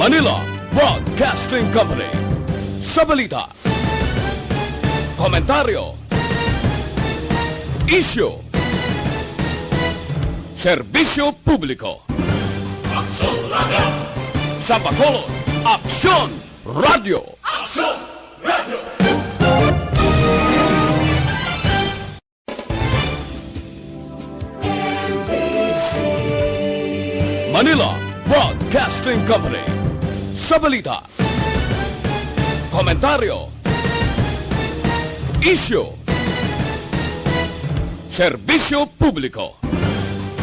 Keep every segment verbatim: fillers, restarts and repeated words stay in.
Manila Broadcasting Company. Sa balita, komentaryo, isyu, serbisyo publiko. Aksyon Radio! Sa Bacolod, Aksyon Radio! Aksyon Radio! Manila Broadcasting Company. Sa balita, komentaryo, isyu, serbisyo publiko.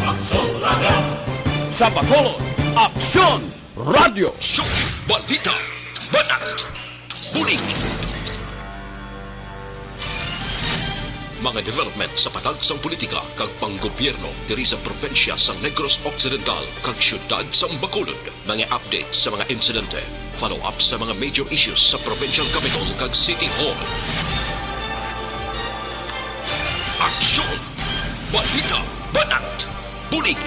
Aksyon Radio! Sa Bacolod, Aksyon Radio! Aksyon! Balita! Banat! Bulig! Mga development sa patagsang politika kag panggobyerno diri sa probinsya sang Negros Occidental kag siyudad sang Bacolod. Mga update sa mga insidente. Follow-up sa mga major issues sa provincial capital kag city hall. Aksyon! Balita! Banat! Bulig!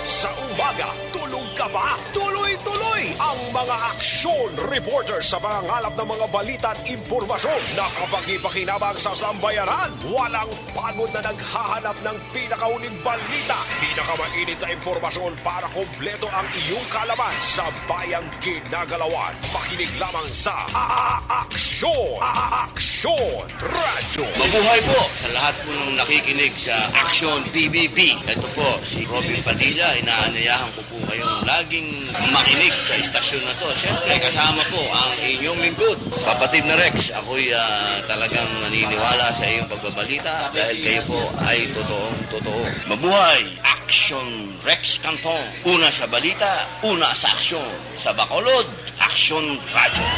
Sa umaga, tulog ka ba? Tuloy-tuloy ang mga aksyon reporter sa pangangalap ng mga balita at impormasyon na kapakipakinabang sa sambayanan. Walang pagod na naghahanap ng pinakahuling balita, pinakamainit na impormasyon para kompleto ang iyong kaalaman sa bayang kinagalawan. Makinig lamang sa A-, A-, Aksyon! A-, A-, Aksyon! Radyo. Mabuhay po sa lahat po ng nakikinig sa Action P B B. Ito po si Robin Padilla. Inaanyayahan ko po kayong laging makinig sa istasyon na to. Siyempre, kasama po ang inyong lingkod, Kapatid na Rex. Ako'y ah, talagang naniniwala sa iyong pagbabalita dahil kayo po ay totoong totoo. Mabuhay! Action Rex Canton. Una sa balita, una sa aksyon. Sa Bacolod, Aksyon Radyo.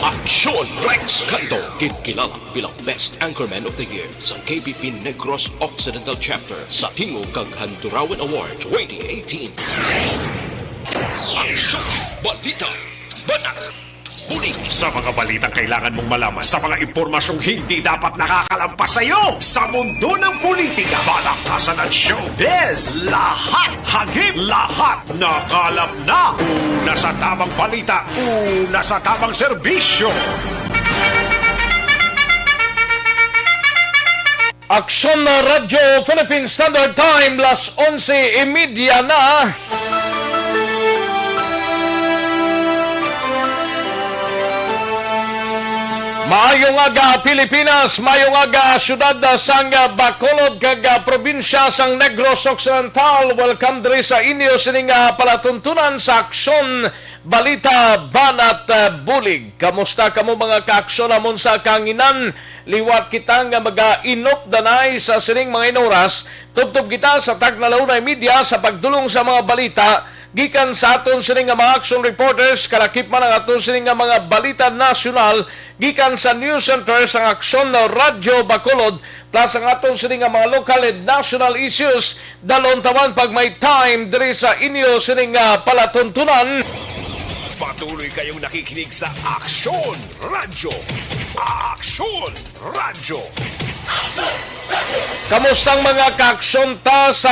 Aksyon Rex Canto, kinkilala bilang Best Anchorman of the Year sa K B P Negros Occidental Chapter sa Tingog kag Handurawan Award twenty eighteen. Aksyon, balita, banat, bulig. Sa mga balitang kailangan mong malaman, sa mga impormasyong hindi dapat nakakalampas sa iyo, sa mundo ng politika, balakasan at showbiz, lahat, hagip, lahat. Nakalap na! Una sa tamang balita, una sa tamang serbisyo. Aksyon na Radyo Philippine Standard Time, las onse y media na. Maayong aga, Pilipinas. Maayong aga, siyudad, ah, sang, ah, Bacolod kag, ah, probinsya sang Negros Occidental. Welcome diri sa inyo sining, ah, palatuntunan sa Aksyon, Balita, Banat, ah, Bulig. Kamusta kamo, mga kaaksyon namon sa kahanginan? Liwat kita nga mag-inop danay sa sining mga inuras. Tubtob kita sa tagna la una y media sa pagdulong sa mga balita gikan sa aton sini nga mga action reporters, kalakip man ang aton sini nga mga balita nasyonal gikan sa news center sang Aksyon Radyo Bacolod, plus ang aton sini nga mga local and national issues. Dalon ta man pag may time diri sa inyo sini nga palatuntunan. Patuloy kayong nakikinig sa Aksyon Radyo. Aksyon Radyo. Kamusta ang mga kaaksyon ta sa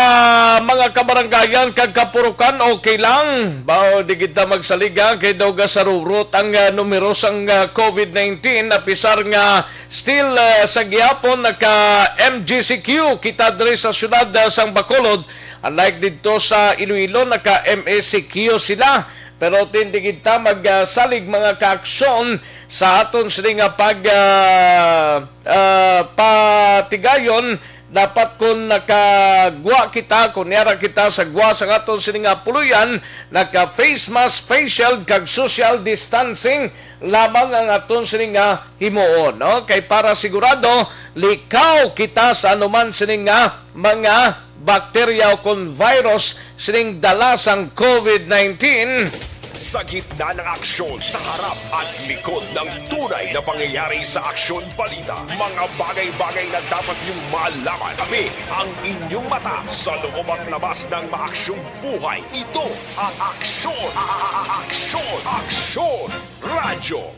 mga kabarangayan kag kapurukan? Okay lang? Baw, di kita magsaliga kay daw gasarurot ang, ah, numero sang, ah, covid nineteen, apisar nga still, ah, sa gihapon naka M G C Q kita diri sa siyudad, ah, sang Bacolod. Unlike didto sa Iloilo, naka M A C Q sila. Pero tindi kita magsalig, mga kaaksyon, sa aton sini nga pag, ah, ah, patigayon. Dapat kon nakagwa kita, kon niara kita sa gwa sa aton sini nga puloy-an, naka face mask, face shield, kag social distancing lamang ang aton sini nga himuon, no? Kay para sigurado, likaw kita sa anuman sini nga mga bakterya o kon virus sining dala sang covid nineteen. Sa gitna ng aksyon, sa harap at likod ng tunay na pangyayari sa Aksyon Balita, mga bagay-bagay na dapat niyong malaman, kami ang inyong mata sa loob at labas ng maaksyong buhay. Ito ang Aksyon, a-, a-, a-, Aksyon, Aksyon Radyo.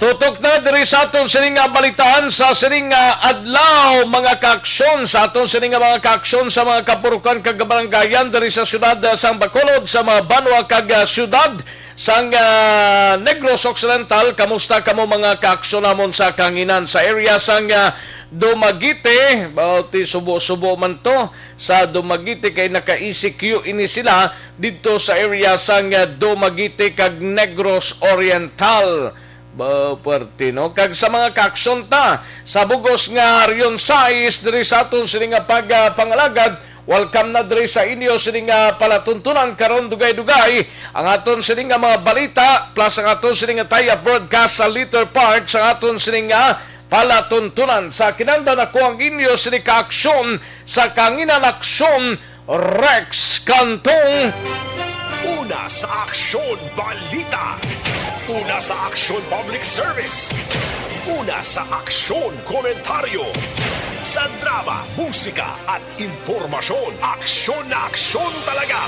Tutok na diri sa aton sining nga balitaan sa sining nga adlaw, mga kaaksyon, sa aton sining nga mga kaaksyon sa mga kapurukan kag kabarangayan diri sa siyudad, ah, sang Bacolod, sa mga banwa kag, ah, siyudad sang, ah, Negros Occidental. Kamusta kamo, mga kaaksyon namon sa kanginan sa area sang, ah, Dumaguete? Bauti subo-subo man to sa Dumaguete kay naka-E C Q ini sila didto sa area sang, ah, Dumaguete kag Negros Oriental. Ba, puwerte, no? Kag sa mga kaaksyon ta sa bugos nga Region sais diri sa aton sini nga pag, ah, pangalagad, welcome na diri sa inyo sini nga palatuntunan karon, dugay-dugay ang aton sini nga mga balita plus ang aton sini nga tie-up broadcast sa later part sa aton sini nga palatuntunan. Sa kinahanglan, ako ang inyo sini kaaksyon sa Kanginan Aksyon, Rex Cantong. Una sa Aksyon Balita. Una sa Aksyon Public Service. Una sa Aksyon Komentaryo. Sa drama, musika, at impormasyon, aksyon na aksyon talaga.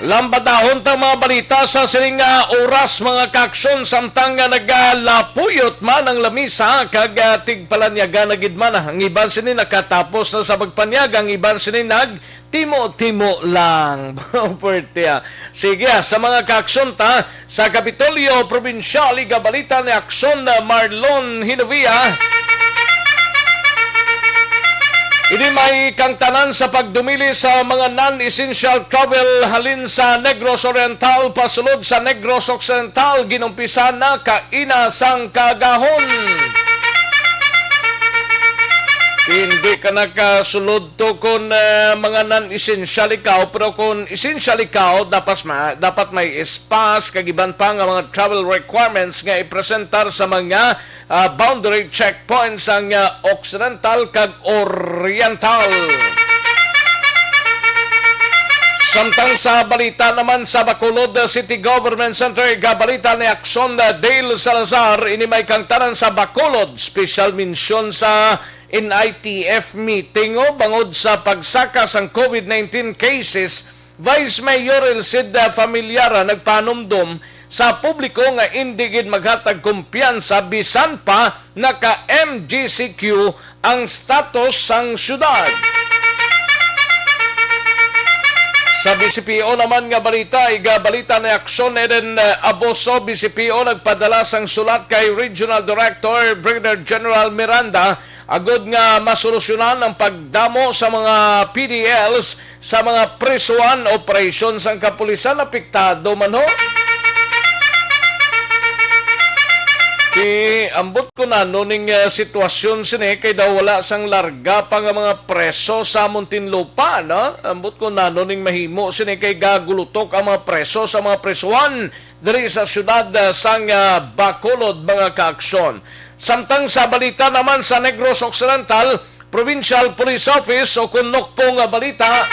Lambadahon ta mga balita sa sining nga oras, mga kaaksyon, samtang nga nagalapuyot man ang lamisa kag, ah, tigpalanyaga na gid man. Ang iban sini nakatapos na sa pagpanyag, ang iban sini nagtimo-timo lang. Puwerte, ah. Sige, ah, sa mga kaaksyon ta, sa Kapitolyo Probinsyal, igabalita ni Aksyon, ah, Marlon Hinovia. Ini may kangtanan sa pagdumili sa mga non-essential travel halin sa Negros Oriental pasulod sa Negros Occidental, ginumpisa na kaina sang kaagahon. Hindi ka nakasulod to kung, eh, mga non-essential ikaw, pero kung essential ikaw, dapat ma-, dapat may S pass kag iban pa nga mga travel requirements nga ipresentar sa mga, ah, boundary checkpoints ang, ah, Occidental kag Oriental. Samtang sa balita naman sa Bacolod City Government Center, gabalita ni Aksyon Dale Salazar, ini may kangtanan sa Bacolod. Special mention sa N I T F meeting, o, bangod sa pagsaka sang COVID nineteen cases, Vice Mayor Elcid Familiara nagpanumdom sa publiko nga indi gid maghatag kumpiyansa bisan pa naka M G C Q ang status sang syudad. Sa B C P O naman nga balita, igabalita ni Aksyon Eden, eh, Aboso, B C P O nagpadala sang sulat kay Regional Director Brigadier General Miranda agod nga masolusyonan ang pagdamo sa mga P D Ls sa mga prisuhan. Operasyon sang kapulisan apektado man ho. Ti, ambot ko nano ning, eh, sitwasyon sini kay daw wala sang larga pa nga mga preso sa Muntinlupa, no? Ambot ko nano ning mahimo sini kay gagulutok ang mga preso sa mga prisuhan diri sa siyudad, ah, sang, ah, Bacolod, mga kaaksyon. Samtang sa balita naman sa Negros Occidental, Provincial Police Office o kun NOCPO nga balita,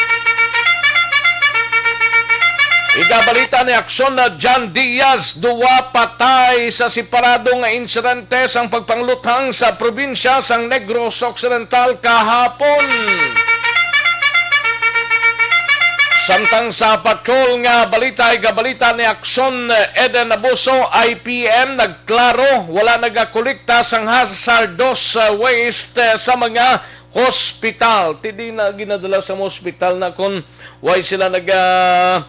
igabalita ni Aksyon na John Diaz, duwa patay sa separado nga insidente sang pagpangluthang sa probinsya sang Negros Occidental kahapon. Samtang sa patrol nga balita, igabalita ni Aksyon Eden Abuso, I P M, nagklaro, wala nagakolekta sang hazardous, uh, waste, uh, sa mga hospital. Ti di na ginadala sa mga hospital na kung why sila nag, uh,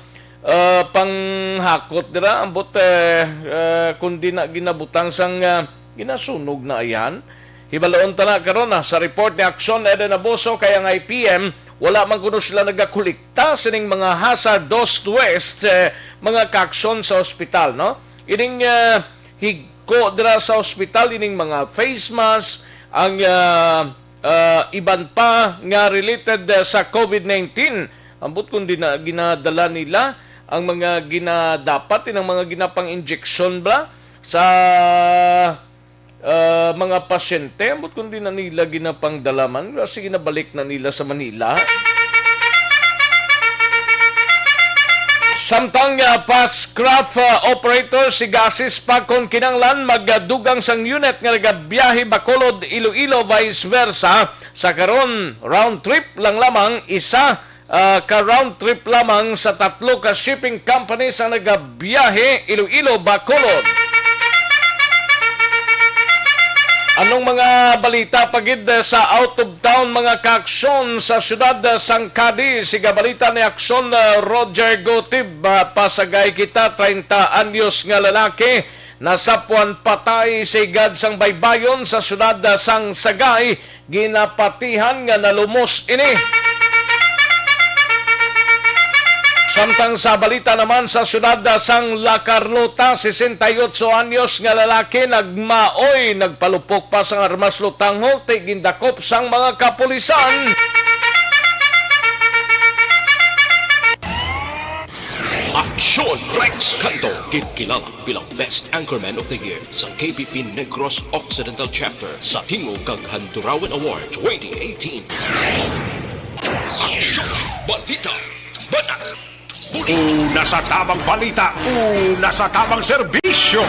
uh, panghakot dira, ambot, eh, uh, kung di na ginabutang sang, uh, ginasunog na ayan. Hibaloon ta na karon, ah, sa report ni Aksyon Eden Abuso kay ang I P M, wala man kuno sila nagakolekta sining mga hazardous waste, eh, mga kaaksyon sa ospital, no? Ining, eh, higko dira sa ospital, ining mga face mask, ang, ah, ah, iban pa nga related, eh, sa COVID nineteen. Ambot kung di na ginadala nila ang mga ginadapat, inang mga ginapang-injection ba sa ah, mga pasyente, ambot kung di na nila ginapangdala man, kasi ginabalik na nila sa Manila. Samtang, ah, Pascraft, ah, operators, siga-assist pa kon kinanglan magdugang sang unit nga nagabiyahe Bacolod, Iloilo, vice versa. Sa karon, round trip lang lamang, isa ah, ka round trip lamang sa tatlo ka shipping companies ang nagabiyahe Iloilo, Bacolod. Anong mga balita pa gid sa out of town, mga kaaksyon sa siyudad sang Cadiz? Siga balita ni Aksyon, ah, Roger Gutib, ah, pasagay kita, treinta anyos nga lalaki, nasapwan patay sa higad sang baybayon sa siyudad sang Sagay, ginapatihan nga nalumos ini. Samtang sa balita naman sa siyudad sang La Carlota, sesenta y ocho anyos nga lalaki nagmaoy, nagpalupok pa sang armas lutanghon, ti gindakop sang mga kapulisan. Aksyon Rex Kanto, ginkilala bilang Best Anchorman of the Year sa K P P Negros Occidental Chapter sa Tingog kag Handurawan Award twenty eighteen. Aksyon! Balita! Banat! Una sa tamang balita, una sa tamang serbisyo.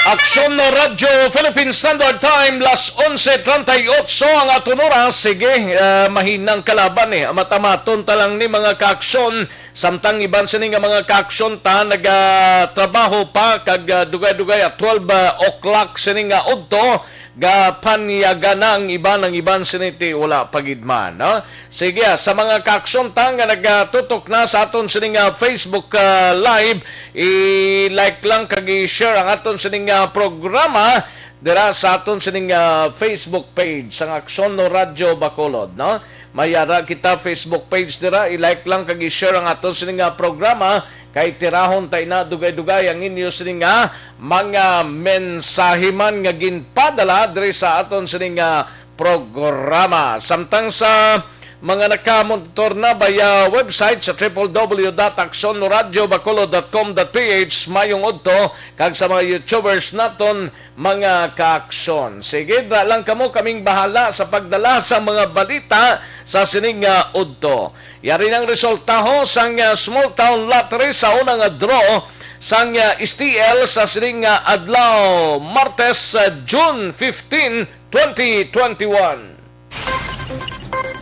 Aksyon na Radyo Philippine Standard Time, las onse treinta y ocho ang aton oras. Sige, ah, mahinang kalaban, eh. Amat-amaton ta lang ni, mga kaaksyon. Samtang iban sini nga mga kaaksyon ta nagatrabaho pa kag, ah, dugay-dugay at twelve, ah, o'clock sini nga udto, gapanyaga na ang iban, ang iban sini ti wala pa gid man, no? Sige, ah, sa mga kaaksyon ta nga nagatutok na sa aton sini nga Facebook, ah, Live, i-like lang kag i-share ang aton sini nga programa dira sa aton sini nga Facebook page sang Aksyon no Radyo Bacolod, no? May ara kita Facebook page dira, i-like lang kag i-share ang aton sini nga programa, kay tirahon ta ina dugay-dugay ang inyo sini nga mga mensahe man nga ginpadala diri sa aton sini nga programa. Samtang sa mga nakamonitor na via website sa triple W dot aksyon no radyo bacolod dot com dot p h, mayong udto, kag sa mga YouTubers naton, mga kaaksyon. Sige, dra lang kamo, kaming bahala sa pagdala sa mga balita sa sining nga udto. Yari nang resultaho sang, ah, Small Town Lottery sa una nga draw sang, ah, S T L sa sining nga adlaw, Martes, ah, June fifteen, twenty twenty-one.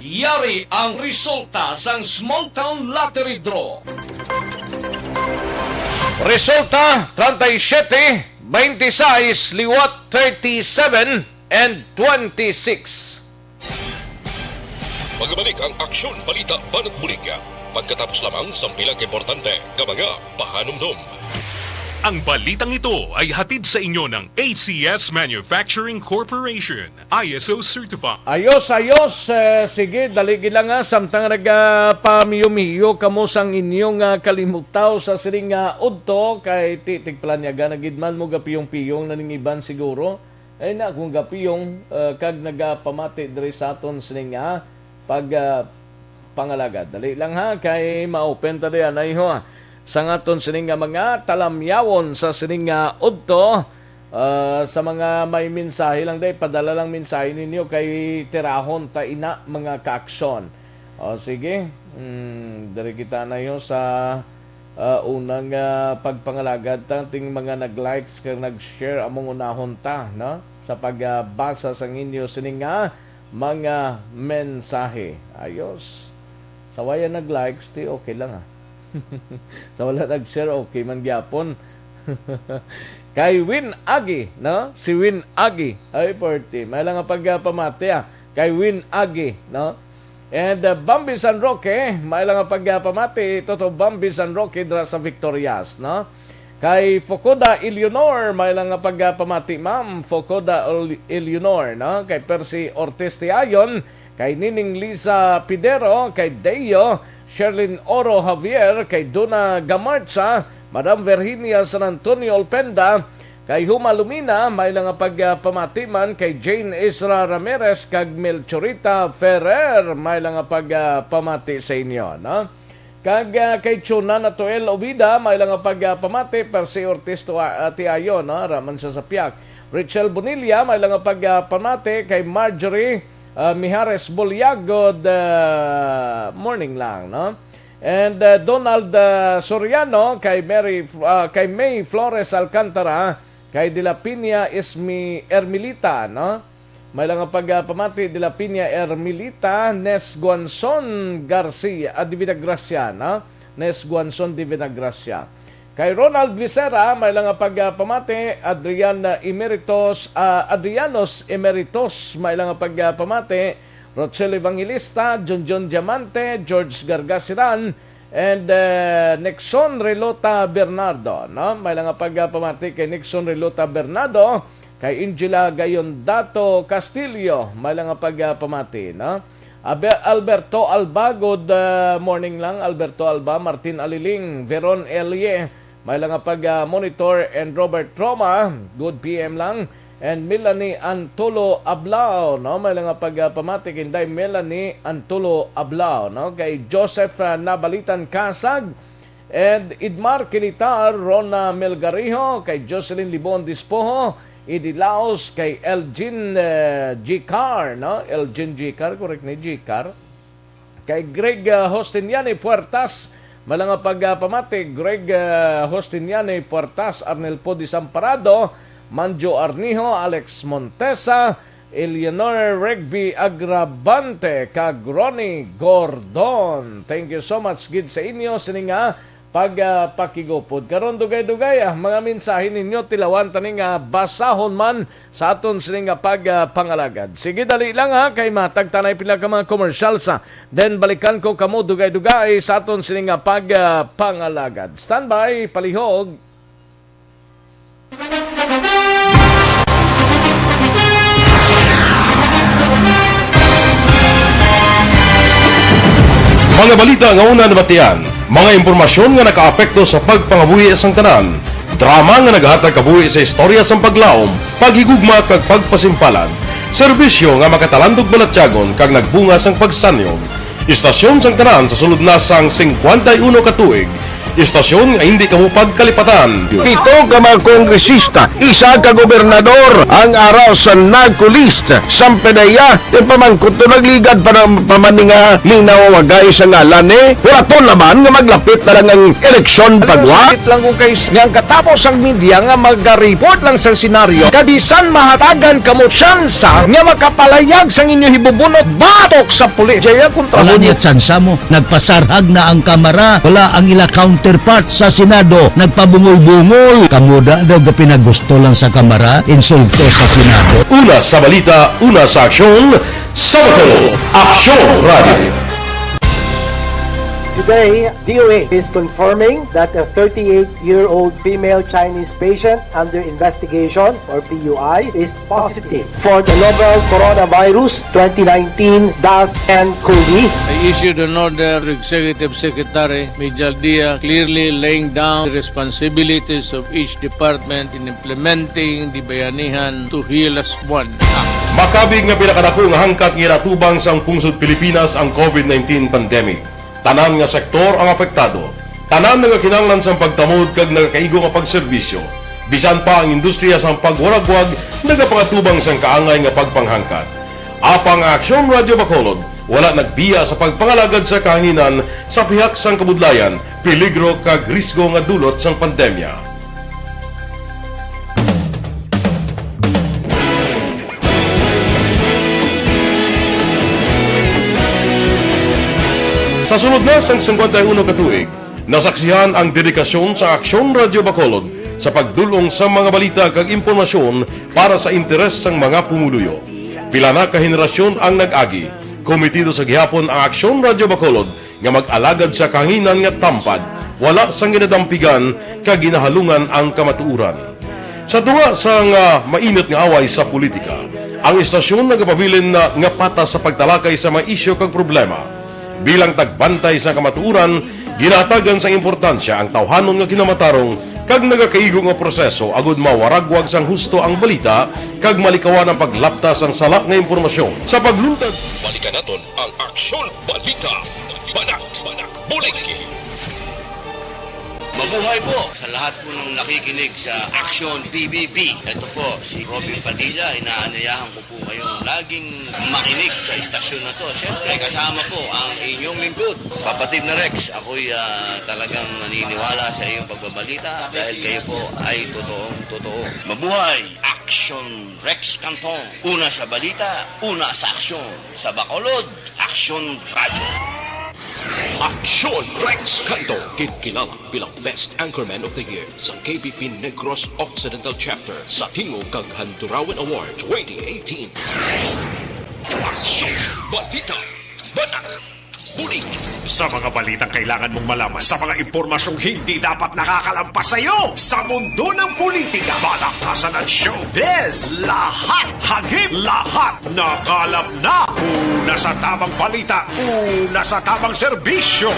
Yari ang resulta sang Small Town Lottery Draw. Resulta, treinta y siete, veintiséis, liwat thirty-seven, and twenty-six. Magbalik ang Aksyon Balita Banat Bulig pagkatapos lamang sang pila ka importante nga mga pahanumdom. Ang balitang ito ay hatid sa inyo ng A C S Manufacturing Corporation, I S O certified. Ayos, ayos. Eh, sige, dali gid lang, ha. Samtang nagapamiyo-miyo kamo sang inyong, ah, kalimutaw sa sining nga udto, kay ti-, tigpalanyaga na gid man mo gapiyong-piyong na ning iban siguro. Ay na, kung gapiyong, ah, kag nagapamati diri sa aton sining nga pag, ah, pangalagad. Dali lang, ha, kay ma-open ta diyan, ay ho, ha. Sa aton sining nga mga talamyawon sa sining nga udto, ah, sa mga may mensahe lang, day, padala lang mensahe ninyo kay tirahon ta ina, mga kaaksyon. O, sige. Hmm, diri kita na yo sa, ah, unang, ah, pagpangalagad ta ting mga nag-likes kag nag-share, among unahon ta, no? Sa pagbasa sang inyo sining nga mga mensahe. Ayos. Sa wala nag-likes, ti okay lang, ha. Sa wala nag-share, okay man gyapon. Kay Win Agi, no? Si Win Agi. Ay, party. May lang nga pagpamati, ah. Kay Win Agi, no? And, uh, Bambi San Roque, may lang nga pagpamati, Toto Bambi San Roque dira sa Victorias, no? Kay Fukuda Eleanor, may lang nga pagpamati, Ma'am Fukuda Ele-, Eleanor, no? Kay Percy Ortiz Tiayon, kay Nining Lisa Pidero, kay Deo, Sherlyn Oro Javier, kay Duna Gamarcha, Madam Virginia San Antonio Olpenda, kay Huma Lumina, may lang nga pagpamati man kay Jane Ezra Ramirez kag Melchorita Ferrer, may lang nga pagpamati sa inyo, no? Kag, ah, kay Chuna Natuel Obida, may lang nga pagpamati, Percy Ortiz Tua-, ah, Tiayo, no? Raman siya sa piyak. Rachel Bonilla, may lang nga pagpamati kay Marjorie, ah, Mijares Bulyagod, ah, morning lang, no? And, uh, Donald, uh, Soriano, kay Mary, uh, kay May Flores Alcantara, kay De La Piña Ismi-, Ermilita, no? May lang nga pagpamati, De La Piña Ermilita, Nes Guanzon Garcia, ah, Divina Gracia, no? Nes Guanzon Divina Gracia. Kay Ronald Vicera, may lang nga pagpamati, Adrian, ah, Emeritus, ah, Adrianos Emeritus, may lang nga pagpamati, Rochelle Evangelista, Junjun Diamante, George Gargasiran, and, eh, Nixon Relota Bernardo, no? May lang nga pagpamati kay Nixon Relota Bernardo, kay Angela Gayondato Castillo, may lang nga pagpamati, no? Abe-, Alberto Alba, good, eh, morning lang, Alberto Alba, Martin Aliling, Veron Elie, may lang nga pag-monitor, and Robert Roma, good P M lang. And Melanie Antulo Ablao, no? May lang nga pagpamati kay Inday Melanie Antulo Ablao, no? Kay Joseph, ah, Nabalitan Kasag, and Idmar Kilitar, Rona Melgarijo, kay Jocelyn Libon Dispojo, Idi Laos, kay Elgin, eh, Gicar, no? Elgin Gicar, correct ni Gicar? Kay Greg, ah, Hostiniani Puertas, may lang nga pagpamati, Greg, ah, Hostiniani Puertas, Arnel Pudi Samparado, Manjo Arnijo, Alex Montesa, Eleanor Regby Agravante, kag Ronnie Gordon. Thank you so much gid sa inyo sini nga pagpakigupod. Karon, dugay-dugay, ah, mga mensahe ninyo, tilawan tani nga basahon man sa aton sini nga pagpangalagad. Sige, dali lang, ha, kay matag tanay pila ka mga commercials, ha. Then balikan ko kamo dugay-dugay sa aton sini nga pagpangalagad. Standby, palihog. Mga balita nga una nabatian, mga impormasyon nga nakaapekto sa pagpangabuhi sang tanan, drama nga naghatag kabuhi sa istorya sang paglaom, paghigugma kag pagpasimpalan, serbisyo nga makatalandog balatyagon kag nagbunga sang pagsanyog. Istasyon sang tanan sa sulod na sang singkwenta y uno ka tuig. Istasyon nga hindi kamo pagkalipatan. Pito ka mga kongresista, isa ka gobernador ang ara sa NAGCO list. Sampedeya, yung pamangkot to nagligad pa ng pamaninga, minaw wagay sa ngalan, eh. Wala to naman nga maglapit na lang ang eleksyon pagwa. Sakit lang kung kay nga ang katapos ang media nga mag-report lang sa senaryo, kabisan mahatagan kamo tsansa nga makapalayag sang inyo hibubunot batok sa pulis. Jaya kontra Wala mo niya tsansa mo. Nagpasarhag na ang Kamara. Wala ang ila counterpart sa Senado. Nagpabungol-bungol. Kamo da daw gapinagusto lang sa Kamara, insulto sa Senado. Una sa balita, una sa aksyon, sa Bacolod, Aksyon Radio. Today, D O A is confirming that a thirty-eight-year-old female Chinese patient under investigation, or P U I, is positive for the novel coronavirus twenty nineteen dash N cov. I issued an order to Executive Secretary Mijal Dia, clearly laying down the responsibilities of each department in implementing the Bayanihan to Heal Us One Act. Makabig nga pinakadako nga hangkat nga ginatubang sang pungsod Pilipinas ang COVID nineteen pandemic. Tanan nga sektor ang apektado. Tanan nagakinahanglan sang pagtamod kag nagakaigo nga pagserbisyo. Bisan pa ang industriya sang pagwaragwag nagapangatubang sang kaangay nga pagpanghangkat. Apang ang Aksyon Radio Bacolod wala nagbiya sa pagpangalagad sa kahanginan sa pihak sang kabudlayan, peligro kag risgo nga dulot sang pandemya. Sa sulod na sang singkwenta y uno ka tuig, nasaksihan ang dedikasyon sa Aksyon Radio Bacolod sa pagdul-ong sa mga balita kag impormasyon para sa interes sang mga pumuluyo. Pila na ka henerasyon ang nag-agi. Komitido sa gihapon ang Aksyon Radio Bacolod nga mag-alagad sa kahanginan nga tampad, wala sang ginadampigan kag ginahalungan ang kamatuoran. Sa tunga sang, ah, mainit nga away sa politika, ang istasyon nagapabilin na nga patas sa pagtalakay sa mga isyu kag problema. Bilang tagbantay sa kamatuoran, ginahatagan sang importansya ang tawhanon nga kinamatarong kag nagakaigo nga proseso agud mawaragwag sang husto ang balita kag malikawan ang paglapta sang sala nga impormasyon. Sa pagluntad, balikan naton ang Aksyon Balita. Banat, Banat, Bulig. Buhay po sa lahat po ng nakikinig sa Action P B B. Ito po si Robin Padilla. Inaanyayahan ko po kayong laging makinig sa istasyon na to. Siyempre, kasama po ang inyong lingkod, Papa Tim na Rex. Ako'y ah, talagang naniniwala sa iyong pagbabalita dahil kayo po ay totoong totoo. Mabuhay! Action Rex Cantong. Una sa balita, una sa aksyon. Sa Bacolod, Action Radyo. Action Rex Cantong, kinkilala bilang Best Anchorman of the Year sa K B P Negros Occidental Chapter sa Tingog kag Handurawan Award twenty eighteen. Action Balita. Bata. Bulig. Sa mga balitang kailangan mong malaman, sa mga impormasyong hindi dapat nakakalampas sa iyo, sa mundo ng politika, balakasan at showbiz, lahat hagip, lahat nakalap na. Una sa tamang balita, una sa tamang serbisyo.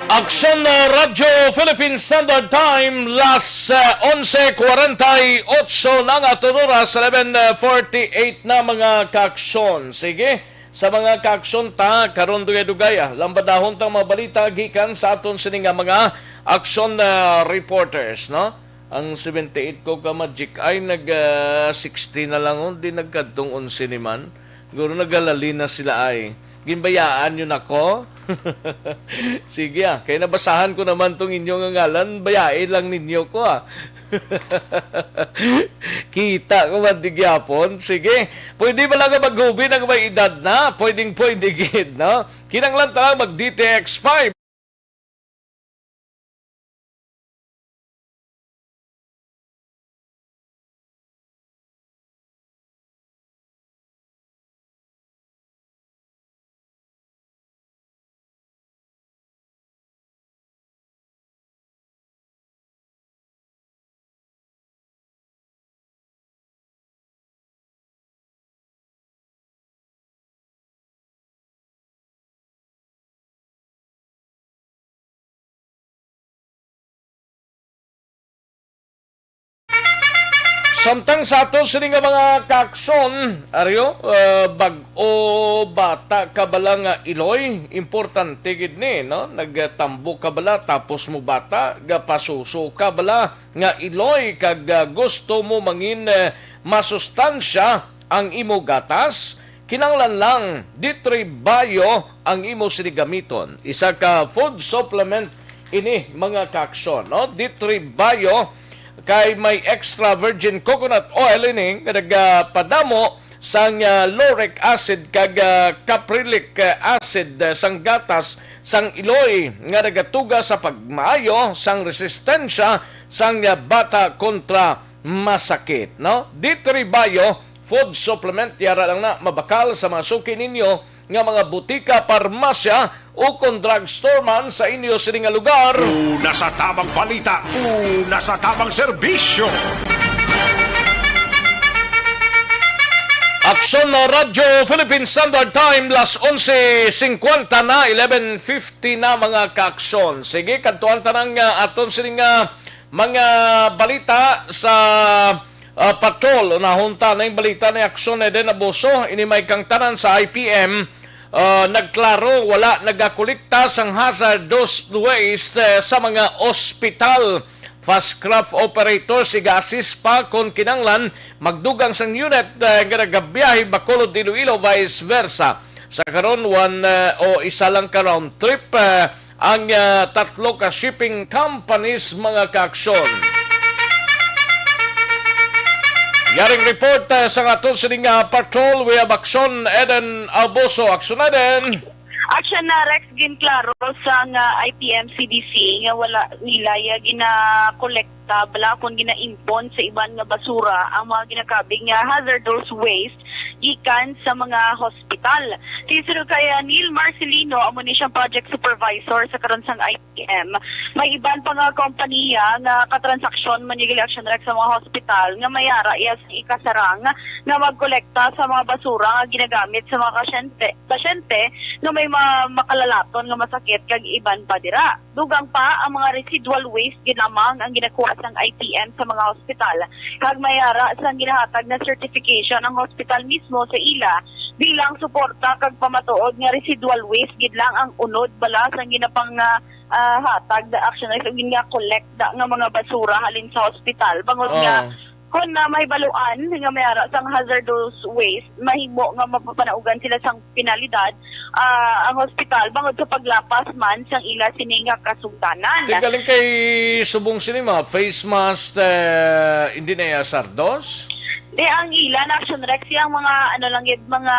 Aksyon na Radyo Philippine Standard Time, las ah, onse kuwarenta y otso na nga aton oras, eleven forty-eight na, mga kaaksyon. Sige, sa mga kaaksyon ta, karon dugay-dugay, ah, lambadahon tang mga balita gikan sa aton sini nga mga aksyon na reporters, no? Ang seventy-eight ko ka Magic ay nag ah, sixty na lang, oh, di nagkadtong onse ni man. Siguro naghalali na sila ay. Ginbayaan niyo na ko? Sige ah, kay nabasahan ko naman tong inyo nga ngalan, bayai lang ninyo ko ah. Kita ko man di gyapon. Sige, pwede ba lang maghubi ang may edad na? Pwedeng pwede gid, no? Kinanglan ta lang mag D T X five. Samtang sa ato sini nga mga kaaksyon, aryo, ah, bag-o bata ka bala nga iloy, importante gid ni, no? Nagtambo ka bala tapos mo bata, gapasuso ka bala nga iloy kag ah, gusto mo mangin eh, masustansya ang imo gatas, kinanglan lang D three Bio ang imo sini gamiton. Isa ka food supplement ini, mga kaaksyon, no? D three Bio kay may extra virgin coconut oil ini nga nagapadamo sang ah, lauric acid kag ah, caprylic ah, acid ah, sang gatas sang iloy nga nagatuga sa pagmaayo sang resistensya sang ah, bata kontra masakit, no? D three Bio food supplement, yara lang na mabakal sa mga suki ninyo nga mga butika, parmasya, o kon drugstore man sa inyo sini nga lugar. Una sa tamang balita, una sa tamang serbisyo. Aksyon na Radyo Philippine Standard Time, las onse cincuenta na, eleven fifty na, mga kaaksyon. Sige, kadtuan ta nang ah, aton sini nga mga balita sa ah, patrol. Unahon ta na yung balita ni Aksyon Eden Abuso. Ini may kangtanan sa I P M. Ah, nagklaro, wala nagakolekta sang hazardous waste eh, sa mga ospital. Fast craft operators iga-assist pa kon kinanglan magdugang sang unit eh, nga nagabiyahe Bacolod, Iloilo, vice versa. Sa karon, one eh, o isa lang ka round trip eh, ang ah, tatlo ka shipping companies, mga kaaksyon. Yaring report ah, sa aton sining ah, patrol, we have Aksyon Eden Alboso. Aksyon Eden. Aksyon na, Rex. Ginklaro sang ah, I P M C D C nga wala nila ya ginakolekta bala kon ginaimpon sa iban nga basura ang mga ginakabig nga hazardous waste gikan sa mga hospital. Sinsero kay ah, Neil Marcelino, amo ni siyang project supervisor sa karon sang I P M. May iban pa nga kompanya nga katransaksyon man ni Action Rec sa mga hospital nga may ara iya sa ikasarang nga magkolekta sa mga basura nga ginagamit sa mga kasyente, pasyente nga may mga makalalaton nga masakit kag iban pa dira. Dugang pa, ang mga residual waste gid lamang ang ginakuha sang I P M sa mga hospital, kag may ara sang ginahatag na certification ang hospital mismo sa ila bilang suporta kag pamatuod nga residual waste gid lang ang unod bala sang ginapang, ah, ah, hatag da Action Rex ug nga kolekta nga mga basura halin sa hospital, bangod nga Oh. Kon na mahibaluan nga may ara sang hazardous waste, mahimo nga mapapanaugan sila sang penalidad, ah, ang hospital bangod sa paglapas man sang ila sini nga kasugtanan. Ti galing kay subong sini mga face mask, eh, hindi na iya sardos? Di ang ila na Action Rex, ang mga ano lang gid, mga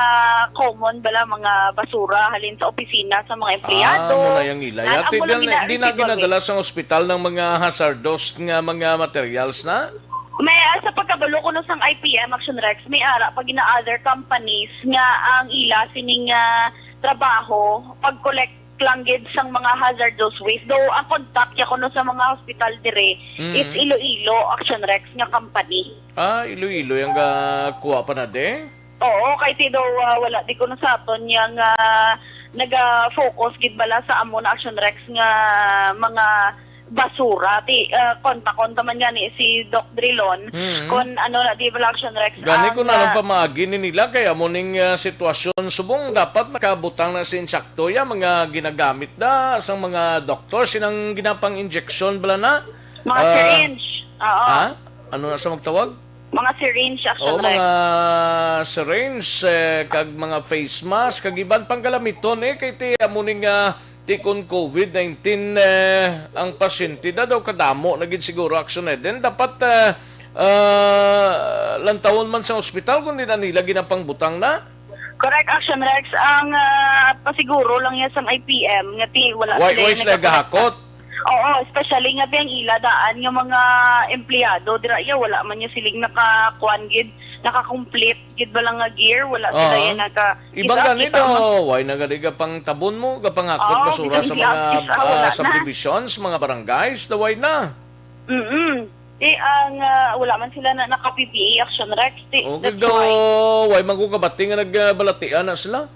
common bala, mga basura halin sa opisina sa mga empleyado. Ah, amo na yang ila. Nan, yati amo lang dil-, gina-, di na residual waste. Ginadala sa ospital ng mga hazardous nga mga materials na? May, ah, sa pagkabalo ko no sang I P M Action Rex, may ara pa gina other companies nga ang ila sining, ah, trabaho pag-collect lang gid sang mga hazardous waste. Though ang contact ya kuno sa mga hospital dire Mm. is Iloilo Action Rex nga company. Ah, Iloilo yang ga-, kuha pa na de? Oo, kay ti daw, ah, wala di kuno sa aton yang, ah, naga-focus gid bala sa amo na Action Rex nga mga basura. Ti, ah, kontakon ta man gani si Doc Drilon Mm. kon ano na di bala Action Rex Gani ang, kung anong ah, pamaagi ni nila kay amo ning, ah, sitwasyon subong dapat nakabutang na sa insakto ya mga ginagamit da sang mga doktor sinang ginapang injection bala na. Mga Ah, syringe. Oo. Ha? Ano na sa magtawag? Mga syringe, Action Oh, Rex. Mga syringe, eh, kag mga face mask, kag iban pang galamiton, eh, kay ti amo ni nga ti kon covid nineteen, eh, ang pasyente na daw kadamo na gid siguro Action Rex. Then dapat, eh, ah, lantawon man sa ospital kung di na nila ginapangbutang na. Correct, Action Rex. Ang, ah, pasiguro lang yan sa I P M nga ti wala Why, sila why yung sila nagkakita. Gahakot? Oo, especially nga ti ang ila daan nga mga empleyado dira iya wala man niya siling nakakuan gid, naka-complete gid ba lang nga gear, wala sila Oo. Yan naka Iba kita, gani kita daw, man. Why na gani gapang tabon mo, gapangakot Oo, basura sa bisag mga, gloves, ah, wala ah, na. Subdivisions, mga barangays, daw why na? Mm-mm. Di ang, ah, wala man sila na naka-P P E Action Rex. Di, okay, that's daw, why. Why man ko kabati nga nagbalatian na sila?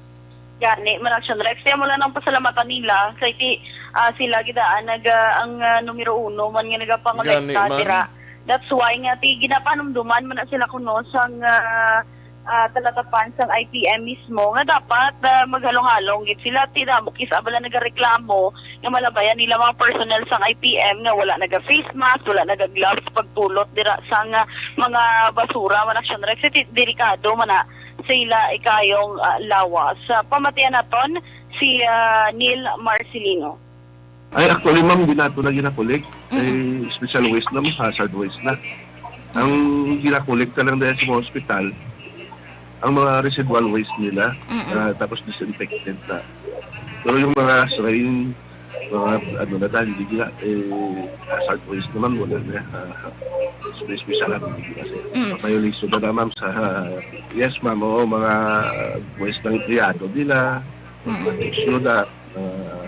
Gani man Action Rex. Kaya mo lang ang pasalamatan nila. Kay ti, ah, sila gid, ah, nag, ah, ang, ah, numero uno man nga nagapangolekta Gani man. Dira. That's why nga ti ginapanumduman man na sila kuno sang, ah, ah, talatapan sang I P M mismo nga dapat, ah, maghalong-halong gid sila. Ti damo kis-a bala nagareklamo nga malabayan nila mga personnel sang I P M nga wala naga face mask, wala naga gloves pagpulot dira sang, ah, mga basura man Action Rex. Ti delikado man na sa ila ikayong, ah, lawas. Sa pamatian naton si, ah, Neil Marcelino. Ay, actually, ma'am, di nato na ginakolek. Mm-mm. Ay, special waste na, hazard waste na. Ang ginakolekta lang dahil sa mga ospital, ang mga residual waste nila, Mm-mm. Ah, tapos disinfected na. Pero yung mga strain, mga ano na dahil, hindi na, eh, hazard waste naman, wala na. Ah, special lang, hindi na, sir. Mm. Violation na naman sa, yes, ma'am, oo, mga waste ng empleyado nila, Mm. Mga tissue na, ah,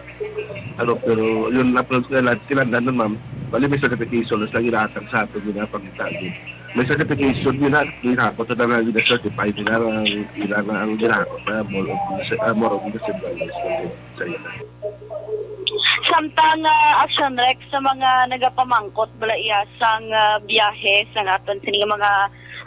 ano, pero yun, na-, kailan-, kinahanglan nun, ma'am. Bali, may certification na sila ginahatag sa ato, ginapangita, yun. May certification din na, ginahapon sa tanan, gina-certify nila ang, nila na ang ginahapon na more of the, ah, more of the civil sa ila. Samtang, ah, Action Rex sa mga nagapamangkot bala iya sang, ah, biyahe sang aton sini nga mga,